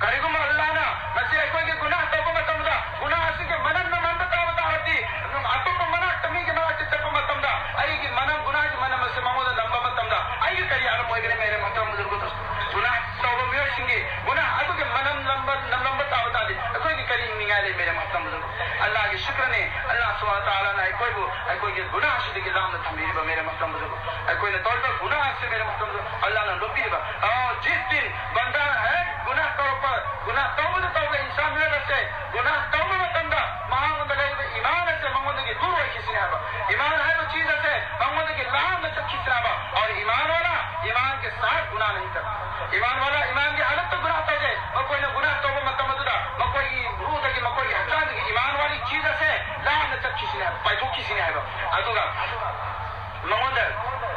ꯀꯔꯤꯒꯨꯝꯕ ꯑꯜꯂꯥꯍꯅ ꯉꯁꯤ ꯑꯩꯈꯣꯏꯒꯤ ꯒꯨꯅꯥꯍ ꯇꯧꯕ ꯃꯇꯝꯗ, ꯒꯨꯅꯥꯍ ꯑꯁꯤꯒꯤ ꯃꯅꯝ ꯅꯝꯍꯟꯕ ꯇꯥꯕ ꯇꯥꯔꯗꯤ, ꯑꯗꯨꯝ ꯑꯇꯣꯞꯄ ꯃꯅꯥꯛꯇ, ꯃꯤꯒꯤ ꯃꯅꯥꯛꯇ ꯆꯠꯄ ꯃꯇꯝꯗ, ꯑꯩꯒꯤ ꯃꯅꯝ, ꯒꯨꯅꯥꯍꯒꯤ ꯃꯅꯝ ꯑꯁꯤ ꯃꯉꯣꯟꯗ ꯅꯝꯕ ꯃꯇꯝꯗ, ꯑꯩꯒꯤ ꯀꯔꯤ ꯑꯥꯂꯝ ꯑꯣꯏꯒꯅꯤ, ꯃꯦꯔꯦ ꯃꯣꯍꯇꯔꯝ ꯕꯨꯖꯨꯔꯒ ꯗꯣꯁꯇꯣ? ꯒꯨꯅꯥꯍ ꯇꯧꯕ ꯃꯤꯑꯣꯏꯁꯤꯡꯒꯤ ꯒꯨꯅꯥꯍ ꯑꯗꯨꯒꯤ ꯃꯅꯝ ꯅꯝꯕ, ꯅꯝꯂꯝꯕ ꯇꯥꯕ ꯇꯥꯔꯗꯤ, ꯑꯩꯈꯣꯏꯒꯤ ꯀꯔꯤ ꯍꯤꯡꯅꯤꯡꯉꯥꯏ ꯂꯩ, ꯃꯦꯔꯦ ꯃꯣꯍꯇꯔꯝ ꯕꯨꯖꯨꯔꯒ? ꯑꯜꯂꯥꯍꯒꯤ ꯁꯨꯀ꯭ꯔꯅꯤ, ꯑꯜꯂꯥꯍ ꯁꯨꯕꯍꯥꯅꯍꯨ ꯋ ꯇꯥꯂꯥꯅ ꯑꯩꯈꯣꯏꯕꯨ ꯑꯩꯈꯣꯏꯒꯤ ꯒꯨꯅꯥꯍ ꯑꯁꯤꯗꯒꯤ ꯂꯥꯞꯅ ꯊꯝꯕꯤꯔꯤꯕ, ꯃꯦꯔꯦ ꯃꯣꯍꯇꯔꯝ ꯕꯨꯖꯨꯔꯒ꯫ ꯑꯩꯈꯣꯏꯅ ꯇꯧꯔꯤꯕ ꯒꯨꯅꯥꯍ ꯑꯁꯤ, ꯃꯦꯔꯦ ꯃꯣꯍꯇꯔꯝ ꯕꯨꯖꯨꯔꯒ, ꯑꯜꯂꯥꯍꯅ ꯂꯣꯠꯄꯤꯔꯤꯕ, ꯑꯣ, ꯖꯤꯁ ꯗꯤꯟ ꯕꯟꯗꯥꯅ ꯍꯦꯛ ꯒꯨꯅꯥꯍ ꯇꯧꯔꯛꯄ, ꯒꯨꯅꯥꯍ ꯇꯧꯕꯗ ꯇꯧꯕꯗ ꯏꯟꯁꯥꯟ ꯃꯤꯑꯣꯏ ꯑꯁꯦ ꯒꯨꯅꯥꯍ ꯇꯧꯕ ꯃꯇꯝꯗ ꯃꯉꯣꯟꯗ ꯂꯩꯔꯤꯕ ꯏꯃꯥꯟ ꯑꯁꯦ ꯃꯉꯣꯟꯗꯒꯤ ꯗꯨꯔ ꯑꯣꯏꯈꯤꯁꯤꯅꯦ ꯍꯥꯏꯕ꯫ ꯏꯃꯥꯟ ꯍꯥꯏꯕ ꯆꯤꯖ ꯑꯁꯦ ꯃꯉꯣꯟꯗꯒꯤ ꯂꯥꯞꯅ ꯆꯠꯈꯤꯁꯤꯅꯦ ꯍꯥꯏꯕ꯫ ꯑꯣꯔ ꯏꯃꯥꯟ ꯋꯥꯂꯥ ꯏꯃꯥꯟ ꯀꯦ ꯁꯥꯊ ꯒꯨꯅꯥꯍ ꯅꯍꯤ ꯀꯔ꯫ ꯏꯃꯥꯟ ꯋꯥꯂꯥ ꯏꯃꯥꯟꯒꯤ ꯍꯥꯂꯠꯇ ꯒꯨꯅꯥꯍ ꯇꯧꯗꯦ꯫ ꯃꯈꯣꯏꯅ ꯒꯨꯅꯥꯍ ꯇꯧꯕ ꯃꯇꯝ ꯑꯗꯨꯗ ꯃꯈꯣꯏꯒꯤ ꯔꯨꯍꯗꯒꯤ, ꯃꯈꯣꯏꯒꯤ ꯍꯛꯆꯥꯡꯗꯒꯤ ꯏꯃꯥꯟ ꯋꯥꯂꯤ ꯆꯤꯖ ꯑꯁꯦ ꯂꯥꯞꯅ ꯆꯠꯈꯤꯁꯤꯅꯦ ꯍꯥꯏꯕ, ꯄꯥꯏꯊꯣꯛꯈꯤꯁꯤꯅꯦ ꯍꯥꯏꯕ꯫ ꯑꯗꯨꯒ ꯃꯉꯣꯟꯗ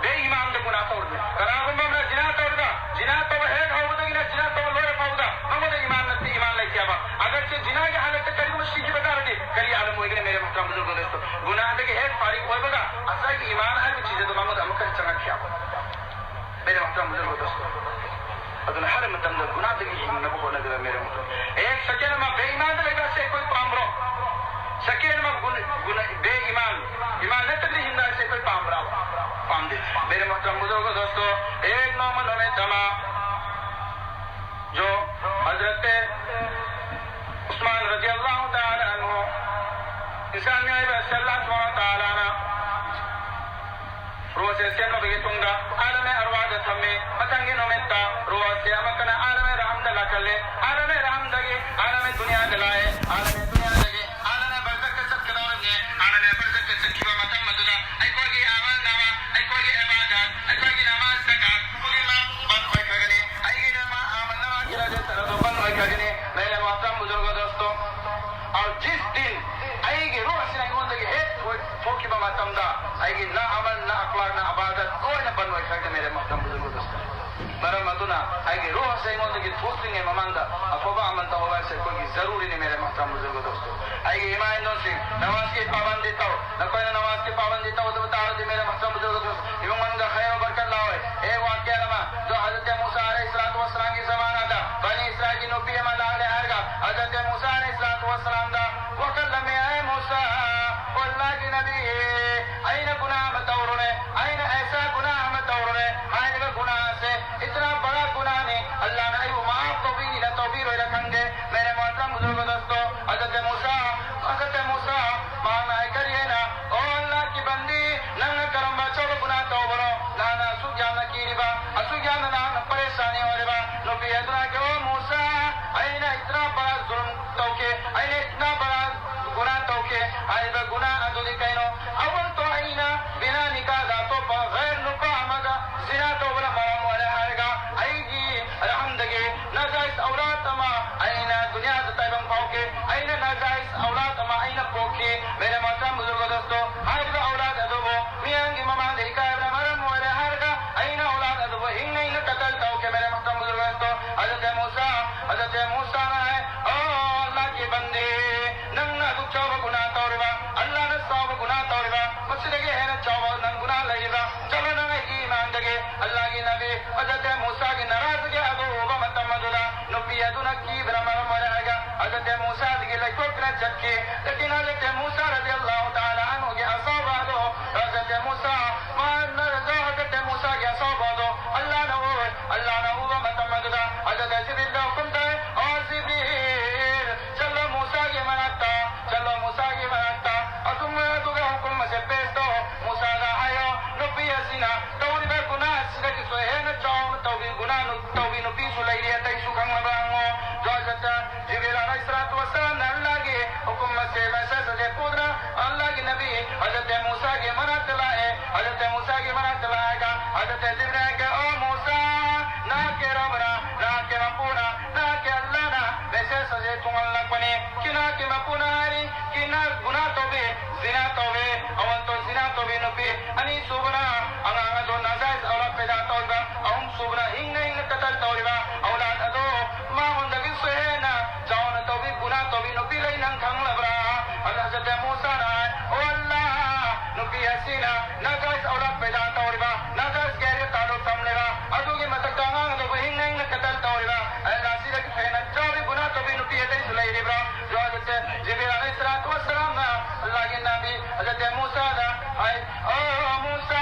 ꯕꯦ ꯏꯃꯥꯟꯗ ꯒꯨꯅꯥꯍ ꯇꯧꯔꯤꯕꯅꯤ꯫ ꯀꯅꯥꯒꯨꯝꯕ ꯑꯃꯅ ꯖꯤꯅꯥ ꯇꯧꯔꯒ, ꯖꯤꯅꯥ ꯇꯧꯕ ꯍꯦꯛ ꯍꯧꯕꯗꯒꯤꯅ ꯖꯤꯅꯥ ꯇꯧꯕ ꯂꯣꯏꯔ ꯐꯥꯎꯕꯗ ꯃꯉꯣꯟꯗ ꯏꯃꯥꯟ ꯅꯠꯇꯦ, ꯏꯃꯥꯟ ꯂꯩꯇꯦ ꯍꯥꯏꯕ꯫ ꯑꯒꯔꯆꯦ ꯖꯤꯅꯥꯒꯤ ꯍꯥꯂꯠꯇ ꯀꯔꯤꯒꯨꯝꯕ ꯁꯤꯈꯤꯕ ꯇꯥꯔꯗꯤ ꯀꯔꯤ ꯑꯥꯂꯝ ꯑꯣꯏꯒꯅꯤ, ꯃꯦꯔꯦ ꯃꯣꯍꯇꯔꯝ ꯕꯨꯖꯨꯔꯒꯣ ꯗꯣꯁꯇꯣ? ꯒꯨꯅꯥꯍꯗꯒꯤ ꯍꯦꯛ ꯐꯥꯔꯤꯛ ꯑꯣꯏꯕꯒ ꯉꯁꯥꯏꯒꯤ ꯏꯃꯥꯟ ꯍꯥꯏꯕ ꯆꯤꯖ ꯑꯗꯨ ꯃꯉꯣꯟꯗ ꯑꯃꯨꯛꯀ ꯍꯟꯅ ꯆꯪꯉꯛꯈꯤ ꯍꯥꯏꯕ꯫ ꯃꯦꯔꯦ ꯃꯣꯍꯇꯔꯝ ꯕꯨꯖꯨꯔꯒꯣ ꯗꯣꯁꯇꯣ, ꯑꯗꯨꯅ ꯍꯔ ꯃꯇꯝꯗ ꯒꯨꯅꯥꯍꯗꯒꯤ ꯍꯤꯡꯅꯕ ꯍꯣꯠꯅꯒꯗꯕ, ꯃꯦꯔꯦ ꯃꯣꯍꯇꯔꯝ꯫ ꯑꯦꯛ ꯁꯦꯀꯦꯟ ꯑꯃ ꯕꯦꯏꯃꯥꯟꯗ ꯂꯩꯕ ꯑꯁꯤ ꯑꯩꯈꯣꯏ ꯄꯥꯝꯕ꯭ꯔꯣ? ꯁꯦꯀꯦꯟ ꯑꯃ ꯒꯨꯟ-, ꯒꯨꯟ-, ꯕꯦꯏꯃꯥꯟ, ꯏꯃꯥꯟ ꯅꯠꯇꯕꯤꯗ ꯍꯤꯡꯕ ꯑꯁꯤ ꯑꯩꯈꯣꯏ ꯄꯥꯝꯕ꯭ꯔꯥ? ꯄꯥꯝꯗꯦ꯫ ꯃꯦꯔꯦ ꯃꯣꯍꯇꯔꯝ ꯕꯨꯖꯨꯔꯒꯣ ꯗꯣꯁꯇꯣ, ꯑꯦꯛ ꯅꯣꯡꯃ ꯅꯨꯃꯤꯠ ꯑꯃ, ꯖꯣ ꯍꯖꯔꯠ ꯎꯁꯃꯥꯟ ꯔꯗꯤꯌꯜꯂꯥꯍꯨ ꯇꯥꯂꯥ ꯑꯟꯍꯨ, ꯏꯟꯁꯥꯟ ꯃꯤꯑꯣꯏꯕ ꯑꯁꯤ ꯑꯜꯂꯥꯍ ꯁꯨꯕꯍꯥꯅꯍꯨ ꯋ ꯇꯥꯂꯥꯅ ꯔꯨꯍꯁꯦ ꯁꯦꯝꯂꯕꯒꯤ ꯇꯨꯡꯗ ꯑꯥꯂꯃꯦ ꯑꯔꯋꯥꯗ ꯊꯝꯃꯤ꯫ ꯃꯊꯪꯒꯤ ꯅꯨꯃꯤꯠꯇ ꯔꯨꯍꯁꯦ ꯑꯃꯨꯛꯀꯅ ꯑꯥꯂꯃꯦ ꯔꯍꯝꯗ ꯂꯥꯛꯍꯜꯂꯦ꯫ ꯑꯥꯂꯃꯦ ꯔꯍꯝꯗꯒꯤ ꯑꯥꯂꯃꯦ ꯗꯨꯅꯤꯌꯥꯗ ꯂꯥꯛꯑꯦ꯫ ꯑꯥꯂꯃꯦ ꯗꯨꯅꯤꯌꯥꯗꯒꯤ ꯑꯥꯂꯃꯦ ꯕꯔꯖꯈꯇ ꯆꯠꯀꯗꯧꯔꯤꯕꯅꯤ꯫ ꯑꯥꯂꯃꯦ ꯕꯔꯖꯈꯇ ꯆꯠꯈꯤꯕ ꯃꯇꯝ ꯑꯗꯨꯗ ꯑꯩꯈꯣꯏꯒꯤ ꯑꯃꯜ ꯅꯥꯃꯥ, ꯑꯩꯈꯣꯏꯒꯤ ꯏꯕꯥꯗꯠ, ꯑꯩꯈꯣꯏꯒꯤ ꯅꯃꯥꯖ, ꯖꯀꯥꯠ ꯈꯨꯗꯤꯡꯃꯛ ꯕꯟ ꯑꯣꯏꯈ꯭ꯔꯒꯅꯤ꯫ ꯑꯩꯒꯤ ꯅꯃꯥ-, ꯑꯃꯜ ꯅꯥꯃꯥꯒꯤ ꯔꯦꯖꯤꯁꯇꯔ ꯑꯗꯨ ꯕꯟ ꯑꯣꯏꯈ꯭ꯔꯒꯅꯤ꯫ ꯃꯦꯔꯦ ꯃꯣꯍꯇꯔꯝ ꯕꯨꯖꯨꯔꯒꯣ ꯗꯣꯁꯇꯣ, ꯑꯣꯔ ꯖꯤꯁ ꯗꯤꯟ ꯑꯩꯒꯤ ꯔꯨꯍ ꯑꯁꯤꯅ ꯑꯩꯉꯣꯟꯗꯒꯤ ꯍꯦꯛ ꯊꯣꯛꯈꯤꯕ ꯃꯇꯝꯗ ꯑꯩꯒꯤ ꯅ ꯑꯃꯜ, ꯅ ꯑꯈꯂꯥꯛ, ꯅ ꯏꯕꯥꯗꯠ ꯂꯣꯏꯅ ꯕꯟ ꯑꯣꯏꯈ꯭ꯔꯒꯅꯤ, ꯃꯦꯔꯦ ꯃꯣꯍꯇꯔꯝ ꯕꯨꯖꯨꯔꯒꯣ ꯗꯣꯁꯇꯣ꯫ ꯃꯔꯝ ꯑꯗꯨꯅ ꯑꯩꯒꯤ ꯔꯨꯍ ꯑꯁꯤ ꯑꯩꯉꯣꯟꯗꯒꯤ ꯊꯣꯛꯇ꯭ꯔꯤꯉꯩ ꯃꯃꯥꯡꯗ ꯑꯐꯕ ꯑꯃꯜ ꯇꯧꯍꯧꯕ ꯍꯥꯏꯁꯦ ꯑꯩꯈꯣꯏꯒꯤ ꯖꯔꯨꯔꯤꯅꯤ, ꯃꯦꯔꯦ ꯃꯣꯍꯇꯔꯝ ꯕꯨꯖꯨꯔꯒꯣ ꯗꯣꯁꯇꯣ꯫ ꯑꯩꯒꯤ ꯏꯃꯥ ꯏꯟꯗꯣꯟꯁꯤꯡ, ꯅꯃꯥꯖꯀꯤ ꯄꯥꯕꯟꯗꯤ ꯇꯧ꯫ ꯅꯈꯣꯏꯅ ꯅꯃꯥꯖꯀꯤ ꯄꯥꯕꯟꯗꯤ ꯇꯧꯗꯕ ꯇꯥꯔꯗꯤ, ꯃꯦꯔꯦ ꯃꯣꯍꯇꯔꯝ ꯕꯨꯖꯨꯔꯒꯣ ꯗꯣꯁꯇꯣ, ꯏꯃꯨꯡ ꯃꯅꯨꯡꯗ ꯈꯩꯔ ꯕꯔꯀꯠ ꯂꯥꯛꯑꯣꯏ꯫ ꯑꯦ ꯋꯥꯀꯤꯌꯥ ꯑꯃ, ꯖꯣ ꯍꯖꯔꯠ ꯃꯨꯁꯥ ꯑꯂꯩꯍꯤꯁꯁꯂꯥꯇꯨ ꯋꯁꯁꯂꯥꯝꯒꯤ ꯖꯃꯥꯅꯥꯗ ꯕꯅꯤ ꯏꯁꯔꯥꯏꯜꯒꯤ ꯅꯨꯄꯤ ꯑꯃ ꯂꯥꯛꯂꯦ ꯍꯥꯏꯔꯒ ꯍꯖꯔꯠ ꯃꯨꯁꯥ ꯑꯂꯩꯍꯤꯁꯁꯂꯥꯇꯨ ꯋꯁꯁꯂꯥꯝꯗ ꯋꯥꯀꯠꯂꯝꯃꯤ, "ꯑꯦ ꯃꯨꯁꯥ, ꯑꯣ ꯑꯜꯂꯥꯍꯒꯤ ꯅꯕꯤ, ꯑꯩꯅ ꯒꯨꯅꯥꯍ ꯑꯃ ꯇꯧꯔꯨꯔꯦ, ꯑꯩꯅ ꯑꯦꯁꯥ ꯒꯨꯅꯥꯍ ꯑꯃ ꯇꯧꯔꯨꯔꯦ꯫ ꯍꯥꯏꯔꯤꯕ ꯒꯨꯅꯥꯍ ꯑꯁꯦ ꯏꯇꯅꯥ ꯕꯔꯥ ꯒꯨꯅꯥꯍꯅꯤ, ꯑꯜꯂꯥꯍꯅ ꯑꯩꯕꯨ ꯃꯥꯐ ꯇꯧꯕꯤꯅꯤꯅ ꯇꯧꯕꯤꯔꯣꯏꯔ ꯈꯪꯗꯦ꯫" ꯃꯦꯔꯦ ꯃꯣꯍꯇꯔꯝ ꯕꯨꯖꯨꯔꯒꯣ ꯗꯣꯁꯇꯣ, ꯍꯖꯔꯠ ꯃꯨꯁꯥ, ꯍꯖꯔꯠ ꯃꯨꯁꯥ, ꯃꯍꯥꯛꯅ ꯍꯥꯏ ꯀꯔꯤ ꯍꯥꯏꯅ, "ꯑꯣ ꯑꯜꯂꯥꯍꯒꯤ ꯕꯟꯗꯤ, ꯅꯪꯅ ꯀꯔꯝꯕ ꯑꯆꯧꯕ ꯒꯨꯅꯥꯍ ꯇꯧꯕꯅꯣ? ꯅꯍꯥꯛꯅ ꯑꯁꯨꯛ ꯌꯥꯝꯅ ꯀꯤꯔꯤꯕ, ꯑꯁꯨꯛ ꯌꯥꯝꯅ ꯅꯍꯥꯛꯅ ꯄꯔꯦꯁꯥꯟ ꯑꯗꯨꯅ ꯀꯤꯕꯅ ꯃꯔꯝ ꯑꯣꯏꯔꯒ ꯍꯖꯔꯠ ꯃꯨꯁꯥꯗꯒꯤ ꯂꯩꯊꯣꯛꯇꯨꯅ ꯆꯠꯈꯤ꯫ ꯂꯦꯀꯤꯟ ꯍꯖꯔꯠ ꯃꯨꯁꯥ ꯔꯗꯤꯌꯜꯂꯥꯍꯨ ꯇꯥꯂꯥ ꯑꯟꯍꯨꯒꯤ ꯑꯁꯥꯕ ꯑꯗꯣ ꯍꯖꯔꯠ ꯃꯨꯁꯥ ꯃꯥꯅ ꯍꯖꯔꯠ ꯃꯨꯁꯥꯒꯤ ꯑꯁꯥꯕ ꯑꯗꯣ ꯑꯜꯂꯥꯍꯅ ꯎꯔꯦ꯫ ꯑꯜꯂꯥꯍꯅ ꯎꯕ ꯃꯇꯝ ꯑꯗꯨꯗ ꯍꯖꯔꯠ ꯖꯤꯕ꯭ꯔꯤꯜꯗ ꯍꯨꯀꯨꯝ ꯇꯧꯏ, "ꯑꯣ ꯖꯤꯕ꯭ꯔꯤꯜ, ꯆꯠꯂꯣ ꯃꯨꯁꯥꯒꯤ ꯃꯅꯥꯛꯇ, ꯆꯠꯂꯣ ꯃꯨꯁꯥꯒꯤ ꯃꯅꯥꯛꯇ꯫ ꯑꯗꯨꯝ ꯑꯗꯨꯒ ꯍꯨꯀꯨꯝ ꯑꯁꯦ ꯄꯦꯁ ꯇꯧ꯫ ꯃꯨꯁꯥꯗ ꯍꯥꯏꯌꯣ, ꯅꯨꯄꯤ ꯑꯁꯤꯅ ꯇꯧꯔꯤꯕ ꯒꯨꯅꯥ ꯑꯁꯤꯗꯒꯤꯁꯨ ꯍꯦꯟꯅ ꯆꯥꯎꯅ ꯇꯧꯕꯤ ꯒꯨꯅꯥ ꯅꯨ-, ꯇꯧꯕꯤ ꯅꯨꯄꯤꯁꯨ ꯂꯩꯔꯤ, ꯑꯇꯩꯁꯨ ꯈꯪꯅꯕ ꯍꯪꯉꯣ"꯫ ꯍꯖꯔꯠ ꯖꯤꯕ꯭ꯔꯤꯜ ꯑꯂꯩꯍꯤꯁꯁꯂꯥꯇꯨ ꯋꯥꯁꯁꯂꯥꯝꯅ ꯑꯜꯂꯥꯍꯒꯤ ꯍꯨꯀꯨꯝ ꯑꯁꯦ, ꯃꯦꯁꯦꯖ ꯑꯁꯦ ꯄꯨꯗꯨꯅ ꯑꯜꯂꯥꯍꯒꯤ ꯅꯕꯤ ꯍꯖꯔꯠ ꯃꯨꯁꯥꯒꯤ ꯃꯅꯥꯛꯇ ꯂꯥꯛꯑꯦ꯫ ꯍꯖꯔꯠ ꯃꯨꯁꯥꯒꯤ ꯃꯅꯥꯛꯇ ꯂꯥꯛꯑꯒ ꯍꯖꯔꯠ ꯖꯤꯕ꯭ꯔꯤꯜꯅ, "ꯑꯣ ꯃꯨꯁꯥ, ꯅꯍꯥꯛꯀꯤ ꯔꯕꯅ, ꯅꯍꯥꯛꯀꯤ ꯃꯄꯨꯅ, ꯅꯍꯥꯛꯀꯤ ꯑꯜꯂꯥꯍꯅ ꯃꯦꯁꯦꯖ ꯑꯁꯦ ꯊꯨꯡꯍꯜꯂꯛꯄꯅꯤ꯫ ꯀꯤꯅꯥꯀꯤ ꯃꯄꯨꯅ ꯍꯥꯏꯔꯤ, ꯀꯤꯅꯥ ꯒꯨꯅꯥ ꯇꯧꯕꯤ, ꯖꯤꯅꯥ ꯇꯧꯕꯤ, ꯑꯋꯟꯇꯣ ꯖꯤꯅꯥ ꯇꯧꯕꯤ ꯅꯨꯄꯤ, ꯑꯅꯤꯁꯨꯕꯅ ꯑꯉꯥꯡ ꯑꯗꯣ ꯅꯥꯖꯥꯏꯖ ꯑꯧꯂꯥꯗ ꯄꯦꯗꯥ ꯇꯧꯔꯤꯕ, ꯑꯍꯨꯝꯁꯨꯕꯅ ꯍꯤꯡꯅ ꯍꯤꯡꯅ ꯀꯇꯜ ꯇꯧꯔꯤꯕ, ꯑꯧꯂꯥꯗ ꯑꯗꯣ ꯃꯉꯣꯟꯗꯒꯤꯁꯨ ꯍꯦꯟꯅ ꯆꯥꯎꯅ ꯇꯧꯕꯤ, ꯒꯨꯅꯥ ꯇꯧꯕꯤ ꯅꯨꯄꯤ ꯂꯩ, ꯅꯪ ꯈꯪꯂꯕ꯭ꯔꯥ?" ꯑꯗ ꯍꯖꯔꯠ ꯃꯨꯁꯥꯅ ꯍꯥꯏ, "ꯑꯣ ꯑꯜꯂꯥꯍ, ꯅꯨꯄꯤ ꯑꯁꯤꯅ ꯅꯥꯖꯥꯏꯖ ꯑꯧꯂꯥꯗ ꯄꯦꯗꯥ ꯇꯧꯔꯤꯕ, ꯅꯥꯖꯥꯏꯖ ꯒ꯭ꯌꯥꯔꯤꯒ ꯇꯥꯂꯨꯛ ꯊꯝꯂꯤꯕ, ꯑꯗꯨꯒꯤ ꯃꯊꯛꯇ ꯑꯉꯥꯡ ꯑꯗꯨꯕꯨ ꯍꯤꯡꯅ ꯍꯤꯡꯅ ꯀꯇꯜ ꯇꯧꯔꯤꯕ, ꯑꯜꯂꯥꯍ ꯑꯁꯤꯗꯒꯤ ꯍꯦꯟꯅ ꯆꯥꯎꯕꯤ ꯒꯨꯅꯥ ꯇꯧꯕꯤ ꯅꯨꯄꯤ ꯑꯇꯩꯁꯨ ꯂꯩꯔꯤꯕ꯭ꯔꯥ?" ꯑꯗꯣ ꯍꯖꯔꯠ ꯖꯤꯕ꯭ꯔꯤꯜ ꯑꯂꯩꯍꯤꯁꯁꯂꯥꯇꯨ ꯋꯥꯁꯁꯂꯥꯝꯅ ꯑꯜꯂꯥꯍꯒꯤ ꯅꯕꯤ ꯍꯖꯔꯠ ꯃꯨꯁꯥꯗ ꯍꯥꯏ, "ꯑꯣ ꯃꯨꯁꯥ,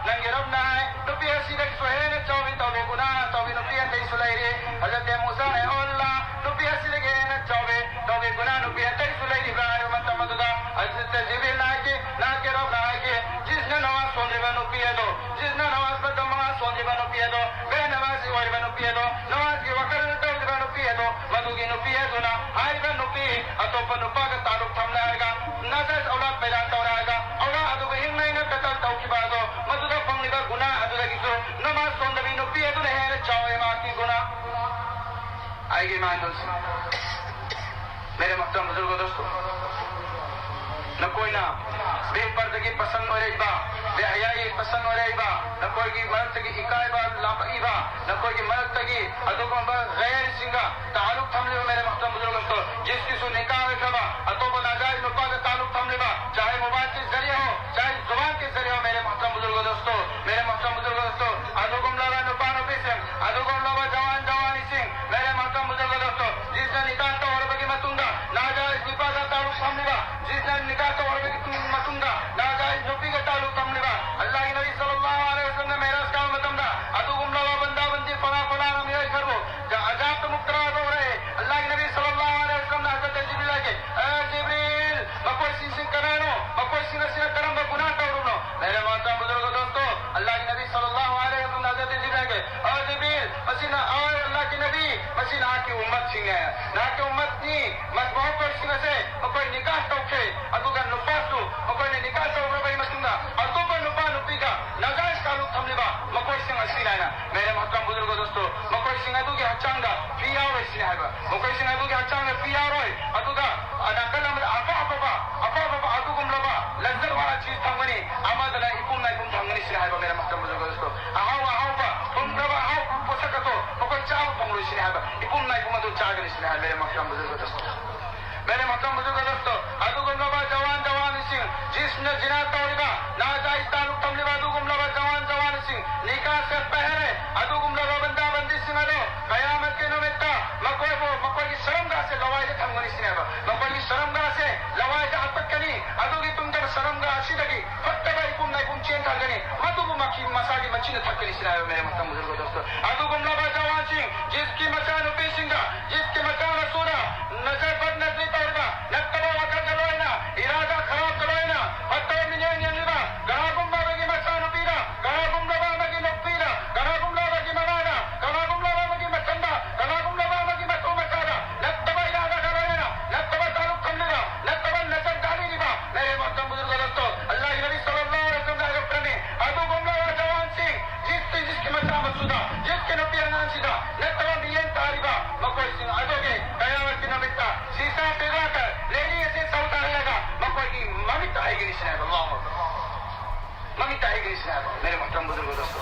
ꯅꯪꯒꯤ ꯔꯕꯅ ꯍꯥꯏ, ꯅꯨꯄꯤ ꯑꯁꯤꯗꯒꯤꯁꯨ ꯍꯦꯟꯅ ꯆꯥꯎꯕꯤ ꯇꯧꯕꯤ ꯒꯨꯅꯥ ꯇꯧꯕꯤ ꯅꯨꯄꯤ ꯑꯇꯩꯁꯨ ꯂꯩꯔꯤ"꯫ ꯍꯖꯔꯠ ꯃꯨꯁꯥꯅ, "ꯑꯣ ꯑꯜꯂꯥꯍ, ꯅꯨꯄꯤ ꯑꯁꯤꯗꯒꯤ ꯍꯦꯟꯅ ꯆꯥꯎꯕꯤ ꯇꯧꯕꯤ ꯒꯨꯅꯥ ꯅꯨꯄꯤ ꯑꯇꯩꯁꯨ ꯂꯩꯔꯤꯕ꯭ꯔꯥ?" ꯍꯥꯏꯕ ꯃꯇꯝ ꯑꯗꯨꯗ ꯍꯖꯔꯠ ꯖꯤꯕ꯭ꯔꯤꯜꯅ ꯍꯥꯏꯈꯤ, ꯅꯍꯥꯛꯀꯤ ꯔꯕꯅ ꯍꯥꯏꯈꯤ, ꯖꯤꯁꯅ ꯅꯃꯥꯖ ꯁꯣꯟꯗ꯭ꯔꯤꯕ ꯅꯨꯄꯤ ꯑꯗꯣ, ꯖꯤꯁꯅ ꯅꯃꯥꯖ ꯃꯇꯝ ꯃꯉꯥ ꯁꯣꯟꯗ꯭ꯔꯤꯕ ꯅꯨꯄꯤ ꯑꯗꯣ, ꯒꯩꯔ ꯅꯃꯥꯖꯤ ꯑꯣꯏꯔꯤꯕ ꯅꯨꯄꯤ ꯑꯗꯣ, ꯅꯃꯥꯖꯒꯤ ꯋꯥꯈꯜ ꯇꯧꯗ꯭ꯔꯤꯕ ꯅꯨꯄꯤ ꯑꯗꯣ, ꯃꯗꯨꯒꯤ ꯅꯨꯄꯤ ꯑꯗꯨꯅ ꯍꯥꯏꯔꯤꯕ ꯅꯨꯄꯤ ꯑꯇꯣꯞꯄ ꯅꯨꯄꯥꯒ ꯇꯥꯂꯨꯛ ꯊꯝꯂꯛꯑꯒ, ꯅꯥꯖꯥꯏꯖ ꯑꯧꯂꯥꯗ ꯄꯦꯗꯥ ꯇꯧꯔꯛꯑꯒ, ꯑꯧꯂꯥꯗ ꯑꯗꯨꯕꯨ ꯍꯤꯡꯅ ꯍꯤꯡꯅ ꯀꯇꯜ ꯇꯧꯈꯤꯕ ꯑꯗꯣ, ꯃꯗꯨꯗ ꯐꯪꯂꯤꯕ ꯒꯨꯅꯥ ꯑꯗꯨꯗꯒꯤꯁꯨ ꯅꯃꯥꯖ ꯁꯣꯟꯗꯕꯤ ꯅꯨꯄꯤ ꯑꯗꯨꯅ ꯍꯦꯟꯅ ꯆꯥꯎꯋꯦ ꯃꯍꯥꯛꯀꯤ ꯒꯨꯅꯥ꯫ ꯑꯩꯒꯤ ꯏꯃꯥ ꯏꯕꯦꯜꯁꯤꯡ, ꯃꯦꯔꯦ ꯃꯣꯍꯇꯔꯝ ꯕꯨꯖꯨꯔꯒꯣ ꯗꯣꯁꯇꯣ, ꯅꯈꯣꯏꯅ ꯕꯦꯄꯔꯗꯒꯤ ꯄꯁꯟ ꯑꯣꯏꯔꯛꯏꯕ, ꯕꯦꯍꯌꯥꯒꯤ ꯄꯁꯟ ꯑꯣꯏꯔꯛꯏꯕ, ꯅꯈꯣꯏꯒꯤ ꯃꯔꯛꯇꯒꯤ ꯏꯀꯥꯏꯕ ꯂꯥꯛꯂꯛꯏꯕ, ꯅꯈꯣꯏꯒꯤ ꯃꯔꯛꯇꯒꯤ ꯑꯗꯨꯒꯨꯝꯕ ꯒꯩꯔꯁꯤꯡꯒ ꯇꯥꯂꯨꯛ ꯊꯝꯂꯤꯕ, ꯃꯦꯔꯦ ꯃꯣꯍꯇꯔꯝ ꯕꯨꯖꯨꯔꯒꯣ ꯗꯣꯁꯇꯣ, ꯖꯤꯁꯀꯤꯁꯨ ꯅꯤꯀꯥ ꯑꯣꯏꯈ꯭ꯔꯕ, ꯑꯇꯣꯞꯄ ꯅꯥꯖꯥꯏꯖ ꯅꯨꯄꯥꯒ ꯇꯥꯂꯨꯛ ꯊꯝꯂꯤꯕ, ꯆꯥꯍꯦ ꯃꯣꯕꯥꯏꯜ ꯀꯤ ꯖꯔꯤꯌꯥ ꯍꯣ, ꯆꯥꯍꯦ ꯖꯨꯕꯥꯟ ꯀꯤ ꯖꯔꯤꯌꯥ ꯍꯣ, ꯃꯦꯔꯦ ꯃꯣꯍꯇꯔꯝ ꯕꯨꯖꯨꯔꯒꯣ ꯗꯣꯁꯇꯣ, ꯃꯦꯔꯦ ꯃꯣꯍꯇꯔꯝ ꯕꯨꯖꯨꯔꯒꯣ ꯗꯣꯁꯇꯣ, ꯑꯗꯨꯒꯨꯝꯂꯕ ꯅꯨꯄꯥ ꯅꯨꯄꯤꯁꯤꯡ, ꯑꯗꯨꯒꯨꯝꯂꯕ ꯖꯋꯥꯟ ꯖꯋꯥꯅꯤꯁꯤꯡ, ꯃꯦꯔꯦ ꯃꯣꯍꯇꯔꯝ ꯃꯁꯤꯅ, ꯑꯥꯏ ꯑꯜꯂꯥꯍꯒꯤ ꯅꯕꯤ, ꯃꯁꯤ ꯅꯍꯥꯛꯀꯤ ꯎꯝꯃꯠꯁꯤꯡꯅꯦ꯫ ꯅꯍꯥꯛꯀꯤ ꯎꯝꯃꯠꯅꯤ, ꯃꯈꯣꯏꯁꯤꯡ ꯑꯁꯦ ꯃꯈꯣꯏ ꯅꯤꯀꯥꯍ ꯇꯧꯈ꯭ꯔꯦ, ꯑꯗꯨꯒ ꯅꯨꯄꯥꯁꯨ ꯃꯈꯣꯏꯅ ꯅꯤꯀꯥꯍ ꯇꯧꯈ꯭ꯔꯕꯒꯤ ꯃꯇꯨꯡꯗ ꯑꯇꯣꯞꯄ ꯅꯨꯄꯥ ꯅꯨꯄꯤꯒ ꯅꯖꯥꯏꯖ ꯇꯥꯂꯨꯛ ꯊꯝꯂꯤꯕ ꯃꯈꯣꯏꯁꯤꯡ ꯑꯁꯤꯅꯤ ꯍꯥꯏꯅ꯫ ꯃꯦꯔꯦ ꯃꯣꯍꯇꯔꯝ ꯕꯨꯖꯨꯔꯒ ꯗꯣꯁꯇꯣ, ꯃꯈꯣꯏꯁꯤꯡ ꯑꯗꯨꯒꯤ ꯍꯛꯆꯥꯡꯗ ꯐꯤ ꯌꯥꯎꯔꯣꯏ ꯁꯤꯅꯤ ꯍꯥꯏꯕ꯫ ꯃꯈꯣꯏꯁꯤꯡ ꯑꯗꯨꯒꯤ ꯍꯛꯆꯥꯡꯗ ꯐꯤ ꯌꯥꯎꯔꯣꯏ, ꯑꯗꯨꯒ ꯅꯥꯀꯜ ꯑꯃꯗ ꯑꯐ ꯑꯐꯕ, ꯑꯐ ꯑꯐꯕ ꯑꯗꯨꯒꯨꯝꯂꯕ ꯂꯖꯠ ꯋꯥꯂꯥ ꯆꯤꯖ ꯊꯝꯒꯅꯤ, ꯑꯃꯗꯅ ꯏꯄꯨꯝ ꯅꯥꯏꯄꯨꯝ ꯊꯝꯒꯅꯤ ꯁꯤꯅꯤ ꯍꯥꯏꯕ꯫ ꯃꯦꯔꯦ ꯃꯣꯍꯇꯔꯝ ꯕꯨꯖꯨꯔꯒ ꯗꯣꯁꯇꯣ, ꯑꯍꯥꯎ ꯑꯍꯥꯎꯕ ꯊꯨꯝꯈ꯭ꯔꯕ ꯑꯍꯥꯎꯕ ꯄꯣꯠꯁꯛ ꯑꯗꯣ ꯃꯈꯣꯏ ꯆꯥꯕ ꯐꯪꯂꯣꯏ ꯁꯤꯅꯤ ꯍꯥꯏꯕ꯫ ꯏꯄꯨꯝ ꯅꯥꯏꯄꯨꯝ ꯑꯗꯨ ꯆꯥꯒꯅꯤ ꯁꯤꯅꯤ ꯍꯥꯏꯕ꯫ ꯃꯦꯔꯦ ꯃꯣꯍꯇꯔꯝ ꯕꯨꯖꯨꯔꯒ ꯗꯣꯁꯇꯣ, ꯃꯦꯔꯦ ꯃꯣꯍꯇꯔꯝ ꯕꯨꯖꯨꯔꯒ ꯗꯣꯁꯇꯣ, ꯑꯗꯨꯒꯨꯝꯂꯕ ꯖꯋꯥꯟ ꯖꯋꯥꯟꯁꯤꯡ, ꯖꯤꯁꯅ ꯖꯤꯅꯥ ꯇꯧꯔꯤꯕ, ꯅꯥꯖꯥꯏꯖ ꯇꯥꯂꯨꯛ ꯊꯝꯂꯤꯕ ꯑꯗꯨꯒꯨꯝꯂꯕ ꯖꯋꯥꯟ ꯖꯋꯥꯟꯁꯤꯡ, ꯅꯤꯀꯥꯍ ꯁꯦ ꯄꯦꯍꯔꯦ, ꯑꯗꯨꯒꯨꯝꯂꯕ ꯕꯟꯗꯥ ꯕꯟꯗꯤꯁꯤꯡ ꯑꯗꯣ ꯀꯌꯥꯃꯠꯀꯤ ꯅꯨꯃꯤꯠꯇ ꯃꯈꯣꯏꯕꯨ, ꯃꯈꯣꯏꯒꯤ ꯁꯔꯝꯒꯥꯁꯦ ꯂꯋꯥꯏꯗ ꯊꯝꯒꯅꯤ ꯁꯤꯅꯦꯕ꯫ ꯃꯈꯣꯏꯒꯤ ꯁꯔꯝꯒꯥꯁꯦ ꯂꯋꯥꯏꯗ ꯍꯥꯞꯀꯠꯀꯅꯤ꯫ ꯑꯗꯨꯒꯤ ꯇꯨꯡꯗ ꯁꯔꯝꯒꯥ ꯑꯁꯤꯗꯒꯤ ꯐꯠꯇꯕ ꯏꯄꯨꯝ ꯅꯥꯏꯄꯨꯝ ꯆꯦꯟꯊꯒꯅꯤ꯫ ꯃꯗꯨꯕꯨ ꯃꯈꯤ-, ꯃꯁꯥꯒꯤ ꯃꯆꯤꯟꯅ ꯊꯛꯀꯅꯤ ꯁꯤꯅꯦ ꯍꯥꯏꯕ꯫ ꯃꯦꯔꯦ ꯃꯣꯍꯇꯔꯝ ꯕꯨꯖꯨꯔꯒ ꯗꯣꯁꯇꯣ, ꯑꯗꯨꯒꯨꯝꯂꯕ ꯖꯋꯥꯟꯁꯤꯡ, ꯖꯤꯁꯀꯤ ꯃꯆꯥꯅꯨꯄꯤꯁꯤꯡꯗ, ꯖꯤꯁꯀꯤ ꯃꯆꯥ ꯃꯁꯨꯗ ꯅꯖꯔ ꯕꯗꯅꯖꯔꯤ ꯇꯧꯔꯤꯕ, ꯅꯠꯇꯕ ꯋꯥꯈꯜꯒ ꯂꯣꯏꯅ, ꯏꯔꯥꯗꯥ ꯈꯔꯥꯕꯀ ꯂꯣꯏꯅ, ꯐꯠꯇꯕ ꯃꯤꯠꯌꯦꯡ ꯌꯦꯡꯂꯤꯕ, ꯀꯅꯥꯒꯨꯝꯕ ꯑꯃꯒꯤ ꯃꯆꯥꯅꯨꯄꯤꯗ, ꯀꯅꯥꯒꯨꯝꯂꯕ ꯑꯃꯒꯤ ꯅꯨꯄꯤꯗ, ꯀꯅꯥꯒꯨꯝꯂꯕ ꯑꯃꯒꯤ ꯃꯃꯥꯗ, ꯀꯅꯥꯒꯨꯝꯂꯕ ꯑꯃꯒꯤ ꯃꯆꯟꯗ, ꯀꯅꯥꯒꯨꯝꯂꯕ ꯑꯃꯒꯤ ꯃꯇꯨ ꯃꯆꯥꯗ, ꯅꯠꯇꯕ ꯏꯔꯥꯗꯥꯒ ꯂꯣꯏꯅꯅ, ꯅꯠꯇꯕ ꯇꯥꯂꯨꯛ ꯊꯝꯂꯤꯕ, ꯅꯠꯇꯕ ꯅꯖꯔ ꯗꯥꯂꯤꯔꯤꯕ, ꯃꯦꯔꯦ ꯃꯣꯍꯇꯔꯝ ꯕꯨꯖꯨꯔꯒ ꯗꯣꯁꯇꯣ, ꯑꯜꯂꯥꯍꯒꯤ ꯅꯕꯤ ꯁꯜꯂꯜꯂꯥꯍꯨ ꯑꯂꯩꯍꯤ ꯋꯁꯜꯂꯝꯅ ꯍꯥꯏꯔꯛꯄꯅꯤ, ꯑꯗꯨꯒꯨꯝꯂꯕ ꯖꯋꯥꯟꯁꯤꯡ, ꯖꯤꯁ, ꯖꯤꯁꯀꯤ ꯃꯆꯥ ꯃꯁꯨꯗ, ꯖꯤꯁꯀꯤ ꯅꯨꯄꯤ ꯑꯉꯥꯡꯁꯤꯗ, ꯅꯠꯇꯕ ꯃꯤꯠꯌꯦꯡ ꯇꯥꯔꯤꯕ ꯃꯈꯣꯏꯁꯤꯡ ꯑꯗꯨꯒꯤ ꯀꯌꯥꯃꯠꯀꯤ ꯅꯨꯃꯤꯠꯇ ꯁꯤꯁꯥ ꯄꯤꯔꯒ ꯂꯩꯔꯤ ꯑꯁꯤ ꯁꯧ ꯇꯥꯍꯜꯂꯒ ꯃꯈꯣꯏꯒꯤ ꯃꯃꯤꯠꯇ ꯍꯩꯒꯅꯤ ꯁꯤꯅꯦ ꯍꯥꯏꯕ꯫ ꯑꯜꯂꯥꯍꯨ ꯑꯛꯕꯔ꯫ ꯃꯃꯤꯠꯇ ꯍꯩꯒꯅꯤ ꯁꯤꯅꯦ ꯍꯥꯏꯕ꯫ ꯃꯦꯔꯦ ꯃꯣꯍꯇꯔꯝ ꯕꯨꯖꯨꯔꯒ ꯗꯣꯁꯇꯣ,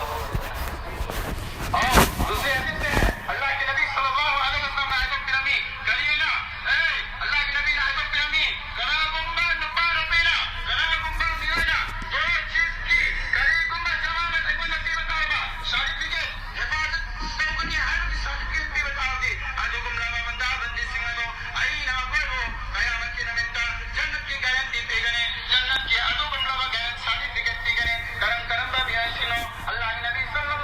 ꯑꯥ, ꯗꯨꯁꯔꯦ ꯍꯗꯤꯁ ꯃꯦ ꯍꯩ, ꯑꯜꯂꯥꯍꯒꯤ ꯅꯕꯤ ꯁꯜꯂꯜꯂꯥꯍꯨ ꯑꯂꯩꯍꯤ ꯋꯁꯜꯂꯝꯅ ꯍꯥꯏꯗꯣꯛꯄꯤꯔꯝꯃꯤ, ꯀꯔꯤꯅ? ꯑꯦ, ꯑꯜꯂꯥꯍꯒꯤ ꯅꯕꯤꯅ ꯍꯥꯏꯗꯣꯛꯄꯤꯔꯝꯃꯤ, ꯀꯅꯥꯒꯨꯝꯕ ꯅꯨꯄꯥ ꯅꯨꯄꯤꯅ, ꯀꯅꯥꯒꯨꯝꯕ ꯃꯤꯑꯣꯏꯅ ꯗꯣ ꯆꯤꯖꯀꯤ ꯀꯔꯤꯒꯨꯝꯕ ꯖꯃꯥꯅꯠ ꯑꯩꯉꯣꯟꯗ ꯄꯤꯕ ꯇꯥꯔꯕ, ꯁꯥꯔꯇꯤꯐꯤꯀꯦꯠ, ꯍꯦꯐꯥꯖꯠ ꯇꯧꯒꯅꯤ ꯍꯥꯏꯕꯒꯤ ꯁꯥꯔꯇꯤꯐꯤꯀꯦꯠ ꯄꯤꯕ ꯇꯥꯔꯗꯤ, ꯑꯗꯨꯒꯨꯝꯂꯕ ꯕꯟꯗꯥ ꯕꯟꯗꯤꯁꯤꯡ ꯑꯗꯨ ꯑꯩꯅ ꯃꯈꯣꯏꯕꯨ ꯀꯌꯥꯃꯠꯀꯤ ꯅꯨꯃꯤꯠꯇ ꯖꯟꯅꯠꯀꯤ ꯒꯥꯔꯦꯟꯇꯤ ꯄꯤꯒꯅꯤ, ꯖꯟꯅꯠꯀꯤ ꯑꯗꯨꯒꯨꯝꯂꯕ ꯒꯥꯔꯦꯟ ꯁꯥꯔꯇꯤꯐꯤꯀꯦꯠ ꯄꯤꯒꯅꯤ꯫ ꯀꯔꯝ ꯀꯔꯝꯕ ꯃꯤꯑꯣꯏꯁꯤꯡꯅꯣ? ꯑꯜꯂꯥꯍꯒꯤ ꯅꯕꯤ ꯁꯜꯂꯜꯂꯥꯍꯨ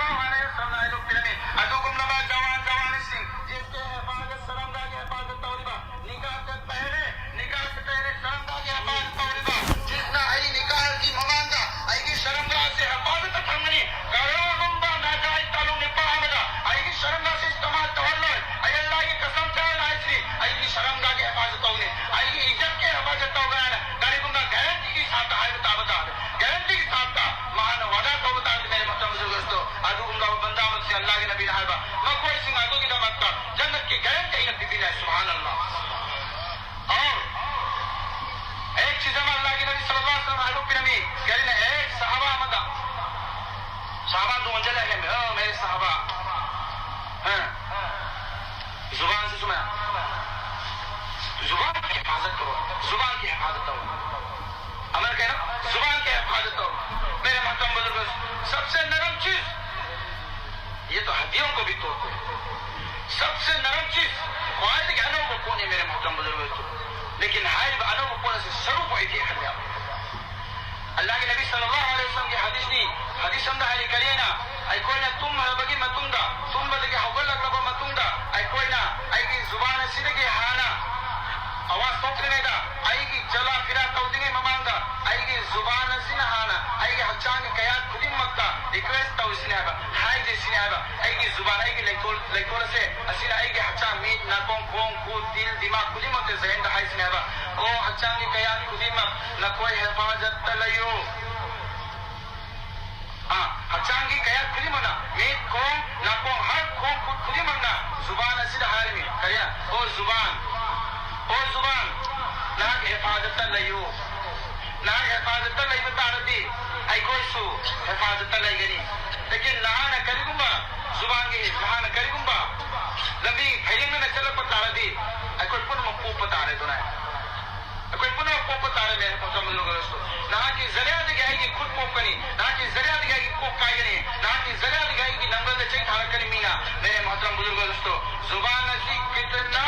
ꯑꯩꯒꯤ ꯏꯖꯠꯀꯤ ꯍꯤꯐꯥꯖꯠ ꯇꯧꯒꯦ ꯍꯥꯏꯅ ꯀꯔꯤꯒꯨꯝꯕ ꯒꯥꯔꯦꯟꯇꯤꯒꯤ ꯁꯥꯠꯇ ꯍꯥꯏꯕ ꯇꯥꯕ ꯇꯥꯔꯗꯤ, ꯒꯥꯔꯦꯟꯇꯤꯒꯤ ꯁꯥꯠꯇ ꯃꯍꯥꯛꯅ ꯋꯥꯗꯥ ꯇꯧꯕ ꯇꯥꯔꯗꯤ, ꯃꯦꯔꯦ ꯃꯣꯍꯇꯔꯝ ꯕꯨꯖꯨꯔꯒ ꯗꯣꯁꯇꯣ, ꯑꯗꯨꯒꯨꯝꯂꯕ ꯕꯟꯗꯥ ꯑꯃꯁꯤ ꯑꯜꯂꯥꯍꯒꯤ ꯅꯕꯤꯅ ꯍꯥꯏꯕ, ꯃꯈꯣꯏꯁꯤꯡ ꯑꯗꯨꯒꯤꯗꯃꯛꯇ ꯖꯟꯅꯠꯀꯤ ꯒꯥꯔꯦꯟꯇꯤ ꯑꯩꯅ ꯄꯤꯕꯤꯅꯤ ꯍꯥꯏ꯫ ꯁꯨꯕꯍꯥꯅꯜꯂꯥꯍ꯫ ꯑꯣꯔ ꯑꯦꯛ ꯆꯤꯖ ꯑꯃ ꯑꯜꯂꯥꯍꯒꯤ ꯅꯕꯤ ꯁꯜꯂꯜꯂꯥꯍꯨ ꯑꯂꯥꯏꯍꯤ ꯋꯥꯁꯜꯂꯝ ꯍꯥꯏꯗꯣꯛꯄꯤꯔꯝꯃꯤ꯫ ꯀꯔꯤꯅ ꯑꯦꯛ ꯁꯍꯥꯕꯥ ꯑꯃꯗ, ꯁꯍꯥꯕꯥ ꯗꯨ ꯑꯣꯟꯁꯤꯜꯂ ꯍꯥꯏꯔꯝꯃꯤ, "ꯑꯣ ꯃꯦꯔꯦ ꯁꯍꯥꯕꯥ, ꯍꯥ, ꯖꯨꯕꯥꯟꯁꯤ ꯁꯨꯃꯥꯏꯅ, ꯖꯨꯕꯥꯟ ꯀꯤ ꯍꯤꯐꯥꯖꯠ ꯀꯔꯣ, ꯖꯨꯕꯥꯟ ꯀꯤ ꯍꯤꯐꯥꯖꯠ ꯀꯔꯣ, ꯑꯃꯅ ꯀꯩꯅꯣ, ꯖꯨꯕꯥꯟ ꯀꯤ ꯍꯤꯐꯥꯖꯠ ꯀꯔꯣ, ꯃꯦꯔꯦ ꯃꯣꯍꯇꯔꯝ ꯕꯨꯖꯨꯔꯒ, ꯁꯕꯁꯦ ꯅꯔꯝ ꯆꯤꯖ, ꯌꯦ ꯇꯣ ꯍꯗꯤꯌꯣ ꯀꯣ ꯚꯤ ꯇꯣꯗ ꯗꯦ, ꯁꯕꯁꯦ ꯅꯔꯝ ꯆꯤꯖ, ꯈ꯭ꯋꯥꯏꯗꯒꯤ ꯑꯅꯧꯕ ꯄꯣꯠꯅꯤ ꯃꯦꯔꯦ ꯃꯣꯍꯇꯔꯝ ꯕꯨꯖꯨꯔꯒ ꯗꯣꯁꯇꯣ꯫ ꯂꯦꯀꯤꯟ ꯍꯥꯏꯔꯤꯕ ꯑꯅꯧꯕ ꯄꯣꯠ ꯑꯁꯤ ꯁꯔꯨ ꯐꯥꯎ ꯑꯩ ꯇꯦꯛꯍꯜꯂꯦ ꯍꯥꯏꯕ꯫ ꯑꯜꯂꯥꯍꯒꯤ ꯅꯕꯤ ꯁꯜꯂꯜꯂꯥꯍꯨ ꯑꯂꯥꯏꯍꯤ ꯋꯥꯁꯜꯂꯝꯒꯤ ꯍꯗꯤꯁꯅꯤ, ꯍꯗꯤꯁ ꯑꯃꯗ ꯍꯥꯏꯔꯤ ꯀꯔꯤ ꯍꯥꯏꯅ? ꯑꯩꯈꯣꯏꯅ ꯇꯨꯝꯈ꯭ꯔꯕꯒꯤ ꯃꯇꯨꯡꯗ, ꯇꯨꯝꯕꯗꯒꯤ ꯍꯧꯒꯠꯂꯛꯂꯕ ꯃꯇꯨꯡꯗ, ꯑꯩꯈꯣꯏꯅ ꯑꯩꯒꯤ ꯖꯨꯕꯥꯟ ꯑꯁꯤꯗꯒꯤ ꯍꯥꯟꯅ ꯑꯋꯥꯖ ꯊꯣꯛꯇ꯭ꯔꯤꯉꯩꯗ, ꯑꯩꯒꯤ ꯆꯂꯥ ꯐꯤꯔꯥ ꯇꯧꯗ꯭ꯔꯤꯉꯩ ꯃꯃꯥꯡꯗ, ꯑꯩꯒꯤ ꯖꯨꯕꯥꯟ ꯑꯁꯤꯅ ꯍꯥꯟꯅ ꯑꯩꯒꯤ ꯍꯛꯆꯥꯡꯒꯤ ꯀꯌꯥꯠ ꯈꯨꯗꯤꯡꯃꯛꯇ ꯔꯤꯀ꯭ꯋꯦꯁ ꯇꯧꯔꯤꯁꯤꯅꯦ ꯍꯥꯏꯕ, ꯍꯥꯏꯖꯔꯤꯁꯤꯅꯦ ꯍꯥꯏꯕ, ꯑꯩꯒꯤ ꯖꯨꯕꯥꯟ, ꯑꯩꯒꯤ ꯂꯩꯊꯣꯜ, ꯂꯩꯊꯣꯜ ꯑꯁꯦ, ꯑꯁꯤꯅ ꯑꯩꯒꯤ ꯍꯛꯆꯥꯡ, ꯃꯤꯠ, ꯅꯥꯀꯣꯡ, ꯈꯣꯡ, ꯈꯨꯠ, ꯗꯤꯜ, ꯗꯤꯃꯥꯒ ꯈꯨꯗꯤꯡꯃꯛꯇ ꯖꯍꯦꯟꯗ ꯍꯥꯏꯁꯤꯅꯦ ꯍꯥꯏꯕ, "ꯑꯣ ꯍꯛꯆꯥꯡꯒꯤ ꯀꯌꯥꯠ ꯈꯨꯗꯤꯡꯃꯛ, ꯅꯈꯣꯏ ꯍꯦꯐꯥꯖꯠꯇ ꯂꯩꯌꯨ"꯫ ꯑꯥ, ꯍꯛꯆꯥꯡꯒꯤ ꯀꯌꯥꯠ ꯈꯨꯗꯤꯡꯃꯛꯅ, ꯃꯤꯠ, ꯈꯣꯡ, ꯅꯥꯀꯣꯡ, ꯍꯛ, ꯈꯣꯡ, ꯈꯨꯠ ꯈꯨꯗꯤꯡꯃꯛꯅ ꯖꯨꯕꯥꯟ ꯑꯁꯤꯗ ꯍꯥꯏꯔꯤꯃꯤ꯫ ꯀꯔꯤ? "ꯑꯣ ꯖꯨꯕꯥꯟ, ꯑꯣ ꯖꯨꯕꯥꯟ, ꯅꯍꯥꯛ ꯍꯦꯐꯥꯖꯠꯇ ꯂꯩꯌꯨ꯫ ꯅꯍꯥꯛ ꯍꯦꯐꯥꯖꯠꯇ ꯂꯩꯕ ꯇꯥꯔꯗꯤ ꯑꯩꯈꯣꯏꯁꯨ ꯍꯦꯐꯥꯖꯠꯇ ꯂꯩꯒꯅꯤ꯫ ꯂꯦꯀꯤꯟ ꯅꯍꯥꯛꯅ ꯀꯔꯤꯒꯨꯝꯕ ꯖꯨꯕꯥꯟꯒꯤ, ꯅꯍꯥꯛꯅ ꯀꯔꯤꯒꯨꯝꯕ ꯂꯝꯕꯤ ꯐꯩꯂꯦꯡꯅꯅ ꯆꯠꯂꯛꯄ ꯇꯥꯔꯗꯤ ꯑꯩꯈꯣꯏ ꯄꯨꯝꯅꯃꯛ ꯄꯣꯛꯄ ꯇꯥꯔꯦ" ꯑꯗꯨꯅ꯫ ꯑꯩꯈꯣꯏ ꯄꯨꯝꯅꯃꯛ ꯄꯣꯛꯄ ꯇꯥꯔꯦ, ꯃꯦꯔꯦ ꯃꯣꯍꯇꯔꯝ ꯕꯨꯖꯨꯔꯒ ꯗꯣꯁꯇꯣ꯫ ꯅꯍꯥꯛꯀꯤ ꯖꯔꯤꯌꯥꯗꯒꯤ ꯑꯩꯒꯤ ꯈꯨꯠ ꯄꯣꯛꯀꯅꯤ, ꯅꯍꯥꯛꯀꯤ ꯖꯔꯤꯌꯥꯗꯒꯤ ꯑꯩꯒꯤ ꯀꯣꯛ ꯀꯥꯏꯒꯅꯤ, ꯅꯍꯥꯛꯀꯤ ꯖꯔꯤꯌꯥꯗꯒꯤ ꯑꯩꯒꯤ ꯅꯪꯒꯜꯗ ꯆꯩ ꯊꯥꯔꯛꯀꯅꯤ ꯃꯤꯅ, ꯃꯦꯔꯦ ꯃꯣꯍꯇꯔꯝ ꯕꯨꯖꯨꯔꯒ ꯗꯣꯁꯇꯣ꯫ ꯖꯨꯕꯥꯟ ꯑꯁꯤ ꯐꯤꯇꯅꯥ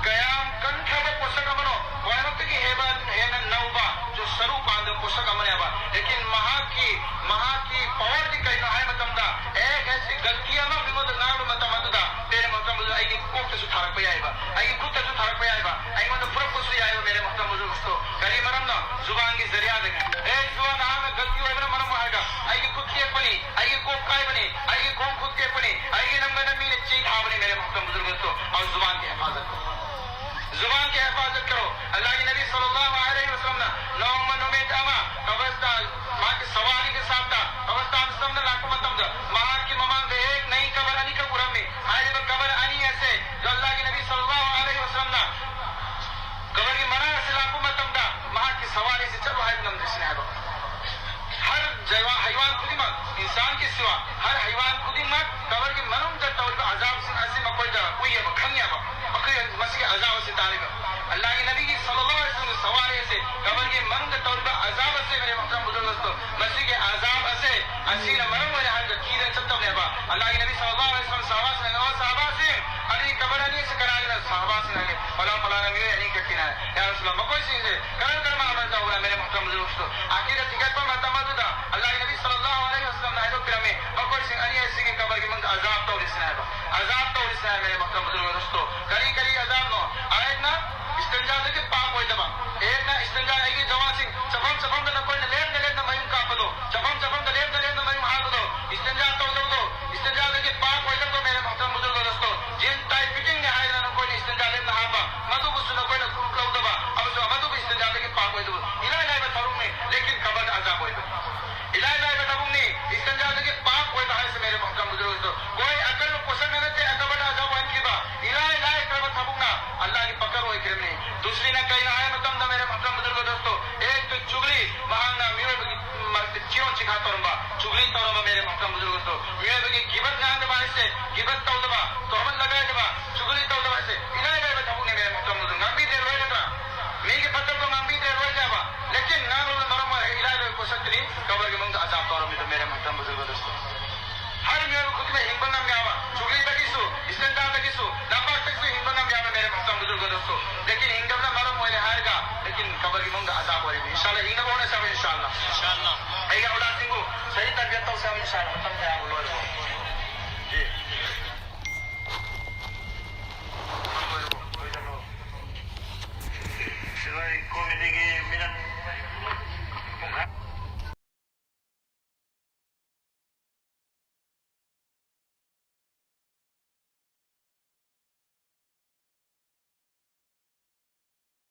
ꯀꯌꯥꯝ ꯀꯟꯈ꯭ꯔꯕ ꯄꯣꯠꯁꯛ ꯑꯃꯅꯣ, ꯈ꯭ꯋꯥꯏꯃꯛꯇꯒꯤ ꯍꯦꯕ-, ꯍꯦꯟꯅ ꯅꯧꯕ, ꯖꯣ ꯁꯔꯨ ꯄꯥꯟꯗꯕ ꯄꯣꯠꯁꯛ ꯑꯃꯅꯦꯕ꯫ ꯂꯦꯀꯤꯟ ꯃꯍꯥꯛꯀꯤ, ꯃꯍꯥꯛꯀꯤ ꯄꯋꯥꯔꯗꯤ ꯀꯩꯅꯣ ꯍꯥꯏꯕ ꯃꯇꯝꯗ, ꯑꯦꯛ ꯑꯩꯁꯤ ꯒꯜꯇꯤ ꯑꯃ ꯃꯤꯉꯣꯟꯗ ꯉꯥꯡꯕ ꯃꯇꯝ ꯑꯗꯨꯗ, ꯃꯦꯔꯦ ꯃꯣꯍꯇꯔꯝ ꯕꯨꯖꯨꯔꯒ ꯑꯩꯒꯤ ꯀꯣꯛꯇꯁꯨ ꯊꯥꯔꯛꯄ ꯌꯥꯏꯕ, ꯑꯩꯒꯤ ꯈꯨꯠꯇꯁꯨ ꯊꯥꯔꯛꯄ ꯌꯥꯏꯕ, ꯑꯩꯉꯣꯟꯗ ꯐꯨꯔꯛꯄꯁꯨ ꯌꯥꯏꯕ, ꯃꯦꯔꯦ ꯃꯣꯍꯇꯔꯝ ꯕꯨꯖꯨꯔꯒ ꯗꯣꯁꯇꯣ꯫ ꯀꯔꯤ ꯃꯔꯝꯅꯣ? ꯖꯨꯕꯥꯟꯒꯤ ꯖꯔꯤꯌꯥꯗꯒꯤ꯫ ꯑꯦ ꯖꯨꯕꯥꯟ, ꯅꯍꯥꯛꯅ ꯒꯜꯇꯤ ꯑꯣꯏꯕꯅ ꯃꯔꯝ ꯑꯣꯏꯔꯒ ꯑꯩꯒꯤ ꯈꯨꯠ ꯇꯦꯛꯄꯅꯤ, ꯑꯩꯒꯤ ꯀꯣꯛ ꯀꯥꯏꯕꯅꯤ, ꯑꯩꯒꯤ ꯈꯣꯡ ꯈꯨꯠ ꯇꯦꯛꯄꯅꯤ, ꯑꯩꯒꯤ ꯅꯪꯒꯜꯗ ꯃꯤꯅ ꯆꯩ ꯊꯥꯕꯅꯤ, ꯃꯦꯔꯦ ꯃꯣꯍꯇꯔꯝ ꯕꯨꯖꯨꯔꯒ ꯗꯣꯁꯇꯣ꯫ ꯑꯧ ꯖꯨꯕꯥꯟꯒꯤ ꯍꯦꯐꯥꯖꯠ꯫ ꯖꯨꯕꯥꯟꯒꯤ ꯍꯦꯐꯥꯖꯠ꯫ ꯏꯟꯁꯥꯟꯒꯤ ꯁꯤꯋꯥ ꯍꯔ ꯍꯩꯋꯥꯟ ꯈꯨꯗꯤꯡꯃꯛ ꯀꯕꯔꯒꯤ ꯃꯅꯨꯡꯗ ꯇꯧꯔꯤꯕ ꯑꯖꯥꯕꯁꯤꯡ ꯑꯁꯤ ꯃꯈꯣꯏꯗ ꯎꯏꯌꯦꯕ, ꯈꯪꯉꯦꯕ꯫ ꯃꯈꯣꯏ ꯃꯁꯤꯒꯤ ꯑꯖꯥꯕ ꯑꯁꯤ ꯇꯥꯔꯤꯕ ꯑꯜꯂꯥꯍꯒꯤ ꯅꯕꯤꯒꯤ ꯁꯜꯂꯜꯂꯥꯍꯨ ꯑꯂꯩꯍꯤ ꯋꯁꯜꯂꯝꯒꯤ ꯁꯋꯥꯔꯤ ꯑꯁꯤ, ꯀꯕꯔꯒꯤ ꯃꯅꯨꯡꯗ ꯇꯧꯔꯤꯕ ꯑꯖꯥꯕ ꯑꯁꯤ, ꯃꯦꯔꯦ ꯃꯣꯍꯇꯔꯝ ꯕꯨꯖꯨꯔꯒ ꯗꯣꯁꯇꯣ, ꯃꯁꯤꯒꯤ ꯑꯖꯥꯕ ꯑꯁꯦ ꯑꯁꯤꯅ ꯃꯔꯝ ꯑꯣꯏꯔꯦ ꯍꯥꯏꯔꯒ ꯀꯤꯗꯅ ꯆꯠꯇꯕꯅꯦꯕ꯫ ꯑꯜꯂꯥꯍꯒꯤ ꯅꯕꯤ ꯁꯜꯂꯜꯂꯥꯍꯨ ꯑꯂꯩꯍꯤ ꯋꯁꯜꯂꯝ ꯁꯍꯥꯕꯥꯁꯤꯡꯅ, "ꯑꯣ ꯁꯍꯥꯕꯥꯁꯤꯡ, ꯑꯅꯤ ꯀꯕꯔ ꯑꯅꯤ ꯑꯁꯤ ꯀꯅꯥꯒꯤꯅꯣ?" ꯁꯍꯥꯕꯥꯁꯤꯡꯅ ꯍꯥꯏꯔꯦ, "ꯐꯂꯥ ꯐꯂꯥꯅ ꯃꯤꯑꯣꯏ ꯑꯅꯤ ꯈꯛꯀꯤꯅ ꯍꯥꯏ, ꯌꯥ ꯔꯁꯨꯂꯜꯂꯥꯍ, ꯃꯈꯣꯏꯁꯤꯡꯁꯦ ꯀꯔꯝ ꯀꯔꯝꯕ ꯑꯃꯜ ꯇꯧꯕ꯭ꯔꯥ?" ꯃꯦꯔꯦ ꯃꯣꯍꯇꯔꯝ ꯕꯨꯖꯨꯔꯒ ꯗꯣꯁꯇꯣ, ꯑꯥꯈꯤꯔꯠ ꯍꯤꯡꯒꯠꯄ ꯃꯇꯝ ꯑꯗꯨꯗ ꯑꯜꯂꯥꯍꯒꯤ ꯅꯕꯤ ꯁꯜꯂꯜꯂꯥꯍꯨ ꯑꯂꯩꯍꯤ ꯋꯁꯜꯂꯝꯅ ꯍꯥꯏꯗꯣꯛꯄꯤꯔꯝꯃꯤ, ꯃꯈꯣꯏꯁꯤꯡ ꯑꯅꯤ ꯑꯁꯤꯒꯤ ꯀꯕꯔꯒꯤ ꯃꯅꯨꯡꯗ ꯑꯖꯥꯕ ꯇꯧꯔꯤꯁꯤꯅ ꯍꯥꯏꯕ꯫ ꯑꯖꯥꯕ ꯇꯧꯔꯤꯁꯤꯅ ꯍꯥꯏꯕ, ꯃꯦꯔꯦ ꯃꯣꯍꯇꯔꯝ ꯕꯨꯖꯨꯔꯒ ꯗꯣꯁꯇꯣ꯫ ꯀꯔꯤ ꯀꯔꯤ ꯑꯖꯥꯕꯅꯣ? ꯑꯍꯦꯛꯅ ꯏꯁꯇꯤꯟꯖꯥꯗꯒꯤ ꯄꯥꯛ ꯑꯣꯏꯗꯕ, ꯑꯍꯦꯛꯅ ꯏꯁꯇꯤꯟꯖꯥ, ꯑꯩꯒꯤ ꯖꯋꯥꯟꯁꯤꯡ, ꯆꯐꯝ ꯆꯐꯝꯗ ꯅꯈꯣꯏꯅ ꯂꯦꯞꯅ ꯂꯦꯞꯅ ꯃꯌꯨꯡ ꯀꯥꯞꯄꯗꯣ, ꯆꯐꯝ ꯆꯐꯝꯗ ꯂꯦꯞꯅ ꯂꯦꯞꯅ ꯃꯌꯨꯡ ꯍꯥꯟꯕꯗꯣ, ꯏꯁꯇꯤꯟꯖꯥ ꯇꯧꯗꯕꯗꯣ, ꯏꯁꯇꯤꯟꯖꯥꯗꯒꯤ ꯄꯥꯛ ꯑꯣꯏꯗꯕꯗꯣ, ꯃꯦꯔꯦ ꯃꯣꯍꯇꯔꯝ ꯕꯨꯖꯨꯔꯒ ꯗꯣꯁꯇꯣ꯫ ꯖꯤꯟ ꯇꯥꯏ ꯐꯤꯠꯇꯤꯡꯅꯤ ꯍꯥꯏꯗꯅ ꯅꯈꯣꯏꯅ ꯏꯁꯇꯤꯟꯖꯥ ꯂꯦꯞꯅ ꯍꯥꯞꯄ, ꯃꯗꯨꯕꯨꯁꯨ ꯅꯈꯣꯏꯅ ꯈꯨꯔꯨꯞ ꯂꯧꯗꯕ, ꯑꯃꯁꯨꯡ ꯃꯗꯨꯕꯨ ꯏꯁꯇꯤꯟꯖꯥꯗꯒꯤ ꯄꯥꯛ ꯑꯣꯏꯗꯕ꯫ ꯏꯂꯥꯏ ꯂꯥꯏꯕ ꯊꯕꯛꯅꯤ, ꯂꯦꯀꯤꯟ ꯀꯕꯔꯗ ꯑꯖꯥꯕ ꯑꯣꯏꯕ꯫ ꯏꯂꯥꯏ ꯂꯥꯏꯕ ꯊꯕꯛꯅꯤ, ꯏꯁꯇꯤꯟꯖꯥꯗꯒꯤ ꯄꯥꯛ ꯑꯣꯏꯕ ꯍꯥꯏꯁꯦ, ꯃꯦꯔꯦ ꯃꯣꯍꯇꯔꯝ ꯕꯨꯖꯨꯔꯒ ꯗꯣꯁꯇꯣ꯫ ꯀꯣꯏ ꯑꯀꯜ ꯄꯣꯁꯛꯅ ꯅꯠꯇꯦ ꯀꯕꯔꯗ ꯑꯖꯥꯕ ꯑꯣꯏꯍꯟꯈꯤꯕ꯫ ꯏꯂꯥꯏ ꯂꯥꯏꯈ꯭ꯔꯕ ꯊꯕꯛꯅ ꯑꯜꯂꯥꯍꯒꯤ ꯄꯀꯔ ꯑꯣꯏꯈ꯭ꯔꯕꯅꯤ꯫ ꯗꯨꯁꯔꯤꯅ ꯀꯩꯅꯣ ꯍꯥꯏꯕ ꯃꯇꯝꯗ, ꯃꯦꯔꯦ ꯃꯣꯍꯇꯔꯝ ꯕꯨꯖꯨꯔꯒ ꯗꯣꯁꯇꯣ, ꯑꯦꯛ ꯇꯨ ꯆꯨꯒꯂꯤ, ꯃꯍꯥꯛꯅ ꯃꯤꯑꯣꯏꯕꯒꯤ ꯃꯔꯛꯇ ꯆꯤꯔꯣꯟ ꯆꯤꯈꯥ ꯇꯧꯔꯝꯕ, ꯆꯨꯒꯂꯤ ꯇꯧꯔꯝꯕ, ꯃꯦꯔꯦ ꯃꯣꯍꯇꯔꯝ ꯕꯨꯖꯨꯔꯒ ꯗꯣꯁꯇꯣ꯫ ꯃꯤꯑꯣꯏꯕꯒꯤ ꯒꯤꯕꯠ ꯉꯥꯡꯗꯕ ꯍꯥꯏꯁꯦ, ꯒꯤꯕꯠ ꯇꯧꯗꯕ, ꯇꯣꯍꯃꯠ ꯂꯒꯥꯏꯗꯕ, ꯆꯨꯒꯂꯤ ꯇꯧꯗꯕ ꯍꯥꯏꯁꯦ ꯏꯂꯥꯏ ꯂꯥꯏꯕ ꯊꯕꯛꯅꯦ, ꯃꯦꯔꯦ ꯃꯣꯍꯇꯔꯝ ꯕꯨꯖꯨꯔꯒ꯫ ꯉꯥꯡꯕꯤꯗ꯭ꯔꯦ ꯂꯣꯏꯒꯗ꯭ꯔꯥ? ꯃꯤꯒꯤ ꯐꯠꯇꯕꯗꯣ ꯉꯥꯡꯕꯤꯗ꯭ꯔꯦ ꯂꯣꯏꯒꯗ꯭ꯔꯥ? ꯂꯦꯀꯤꯟ ꯉꯥꯡꯂꯨꯕꯅ ꯃꯔꯝ ꯑꯣꯏꯔꯒ ꯏꯂꯥꯏ ꯂꯥꯏꯕ ꯄꯣꯠꯁꯛꯇꯨꯅꯤ ꯀꯕꯔꯒꯤ ꯃꯅꯨꯡꯗ ꯑꯖꯥꯕ ꯇꯧꯔꯝꯃꯤꯗꯣ, ꯃꯦꯔꯦ ꯃꯣꯍꯇꯔꯝ ꯕꯨꯖꯨꯔꯒ ꯗꯣꯁꯇꯣ꯫ ꯍꯔ ꯃꯤꯑꯣꯏꯕ ꯈꯨꯗꯤꯡꯃꯛ ꯍꯤꯡꯕ ꯉꯝ ꯌꯥꯕ, ꯆꯨꯒꯂꯤꯗꯒꯤꯁꯨ, ꯏꯁꯇꯤꯟꯖꯥꯗꯒꯤꯁꯨ, ꯅꯄꯥꯛꯇꯒꯤꯁꯨ ꯍꯤꯡꯕ ꯉꯝ ꯌꯥꯕ, ꯃꯦꯔꯦ ꯃꯣꯍꯇꯔꯝ ꯕꯨꯖꯨꯔꯒ ꯗꯣꯁꯇꯣ꯫ ꯂꯦꯀꯤꯟ ꯍꯤꯡꯗꯕꯅ ꯃꯔꯝ ꯑꯣꯏꯔꯦ ꯍꯥꯏꯔꯒ, ꯂꯦꯀꯤꯟ ꯀꯕꯔꯒꯤ ꯃꯅꯨꯡꯗ ꯑꯖꯥꯕ ꯑꯣꯏꯔꯤꯕꯅꯤ꯫ ꯏꯟꯁꯥ ꯑꯜꯂꯥꯍ ꯍꯤꯡꯅꯕ ꯍꯣꯠꯅꯁꯦ ꯍꯥꯏꯕ, ꯏꯟꯁꯥ ꯑꯜꯂꯥꯍ꯫ ꯏꯟꯁꯥ ꯑꯜꯂꯥꯍ꯫ ꯑꯩꯒꯤ ꯑꯧꯂꯥꯗꯁꯤꯡꯕꯨ ꯁꯍꯤ ꯇꯔꯕꯤꯌꯠ ꯇꯧꯁꯦ ꯍꯥꯏꯕ, ꯏꯟꯁꯥ ꯑꯜꯂꯥꯍ꯫ ꯃꯇꯝ ꯀꯌꯥꯕꯨ ꯂꯣꯏꯔꯕꯣ?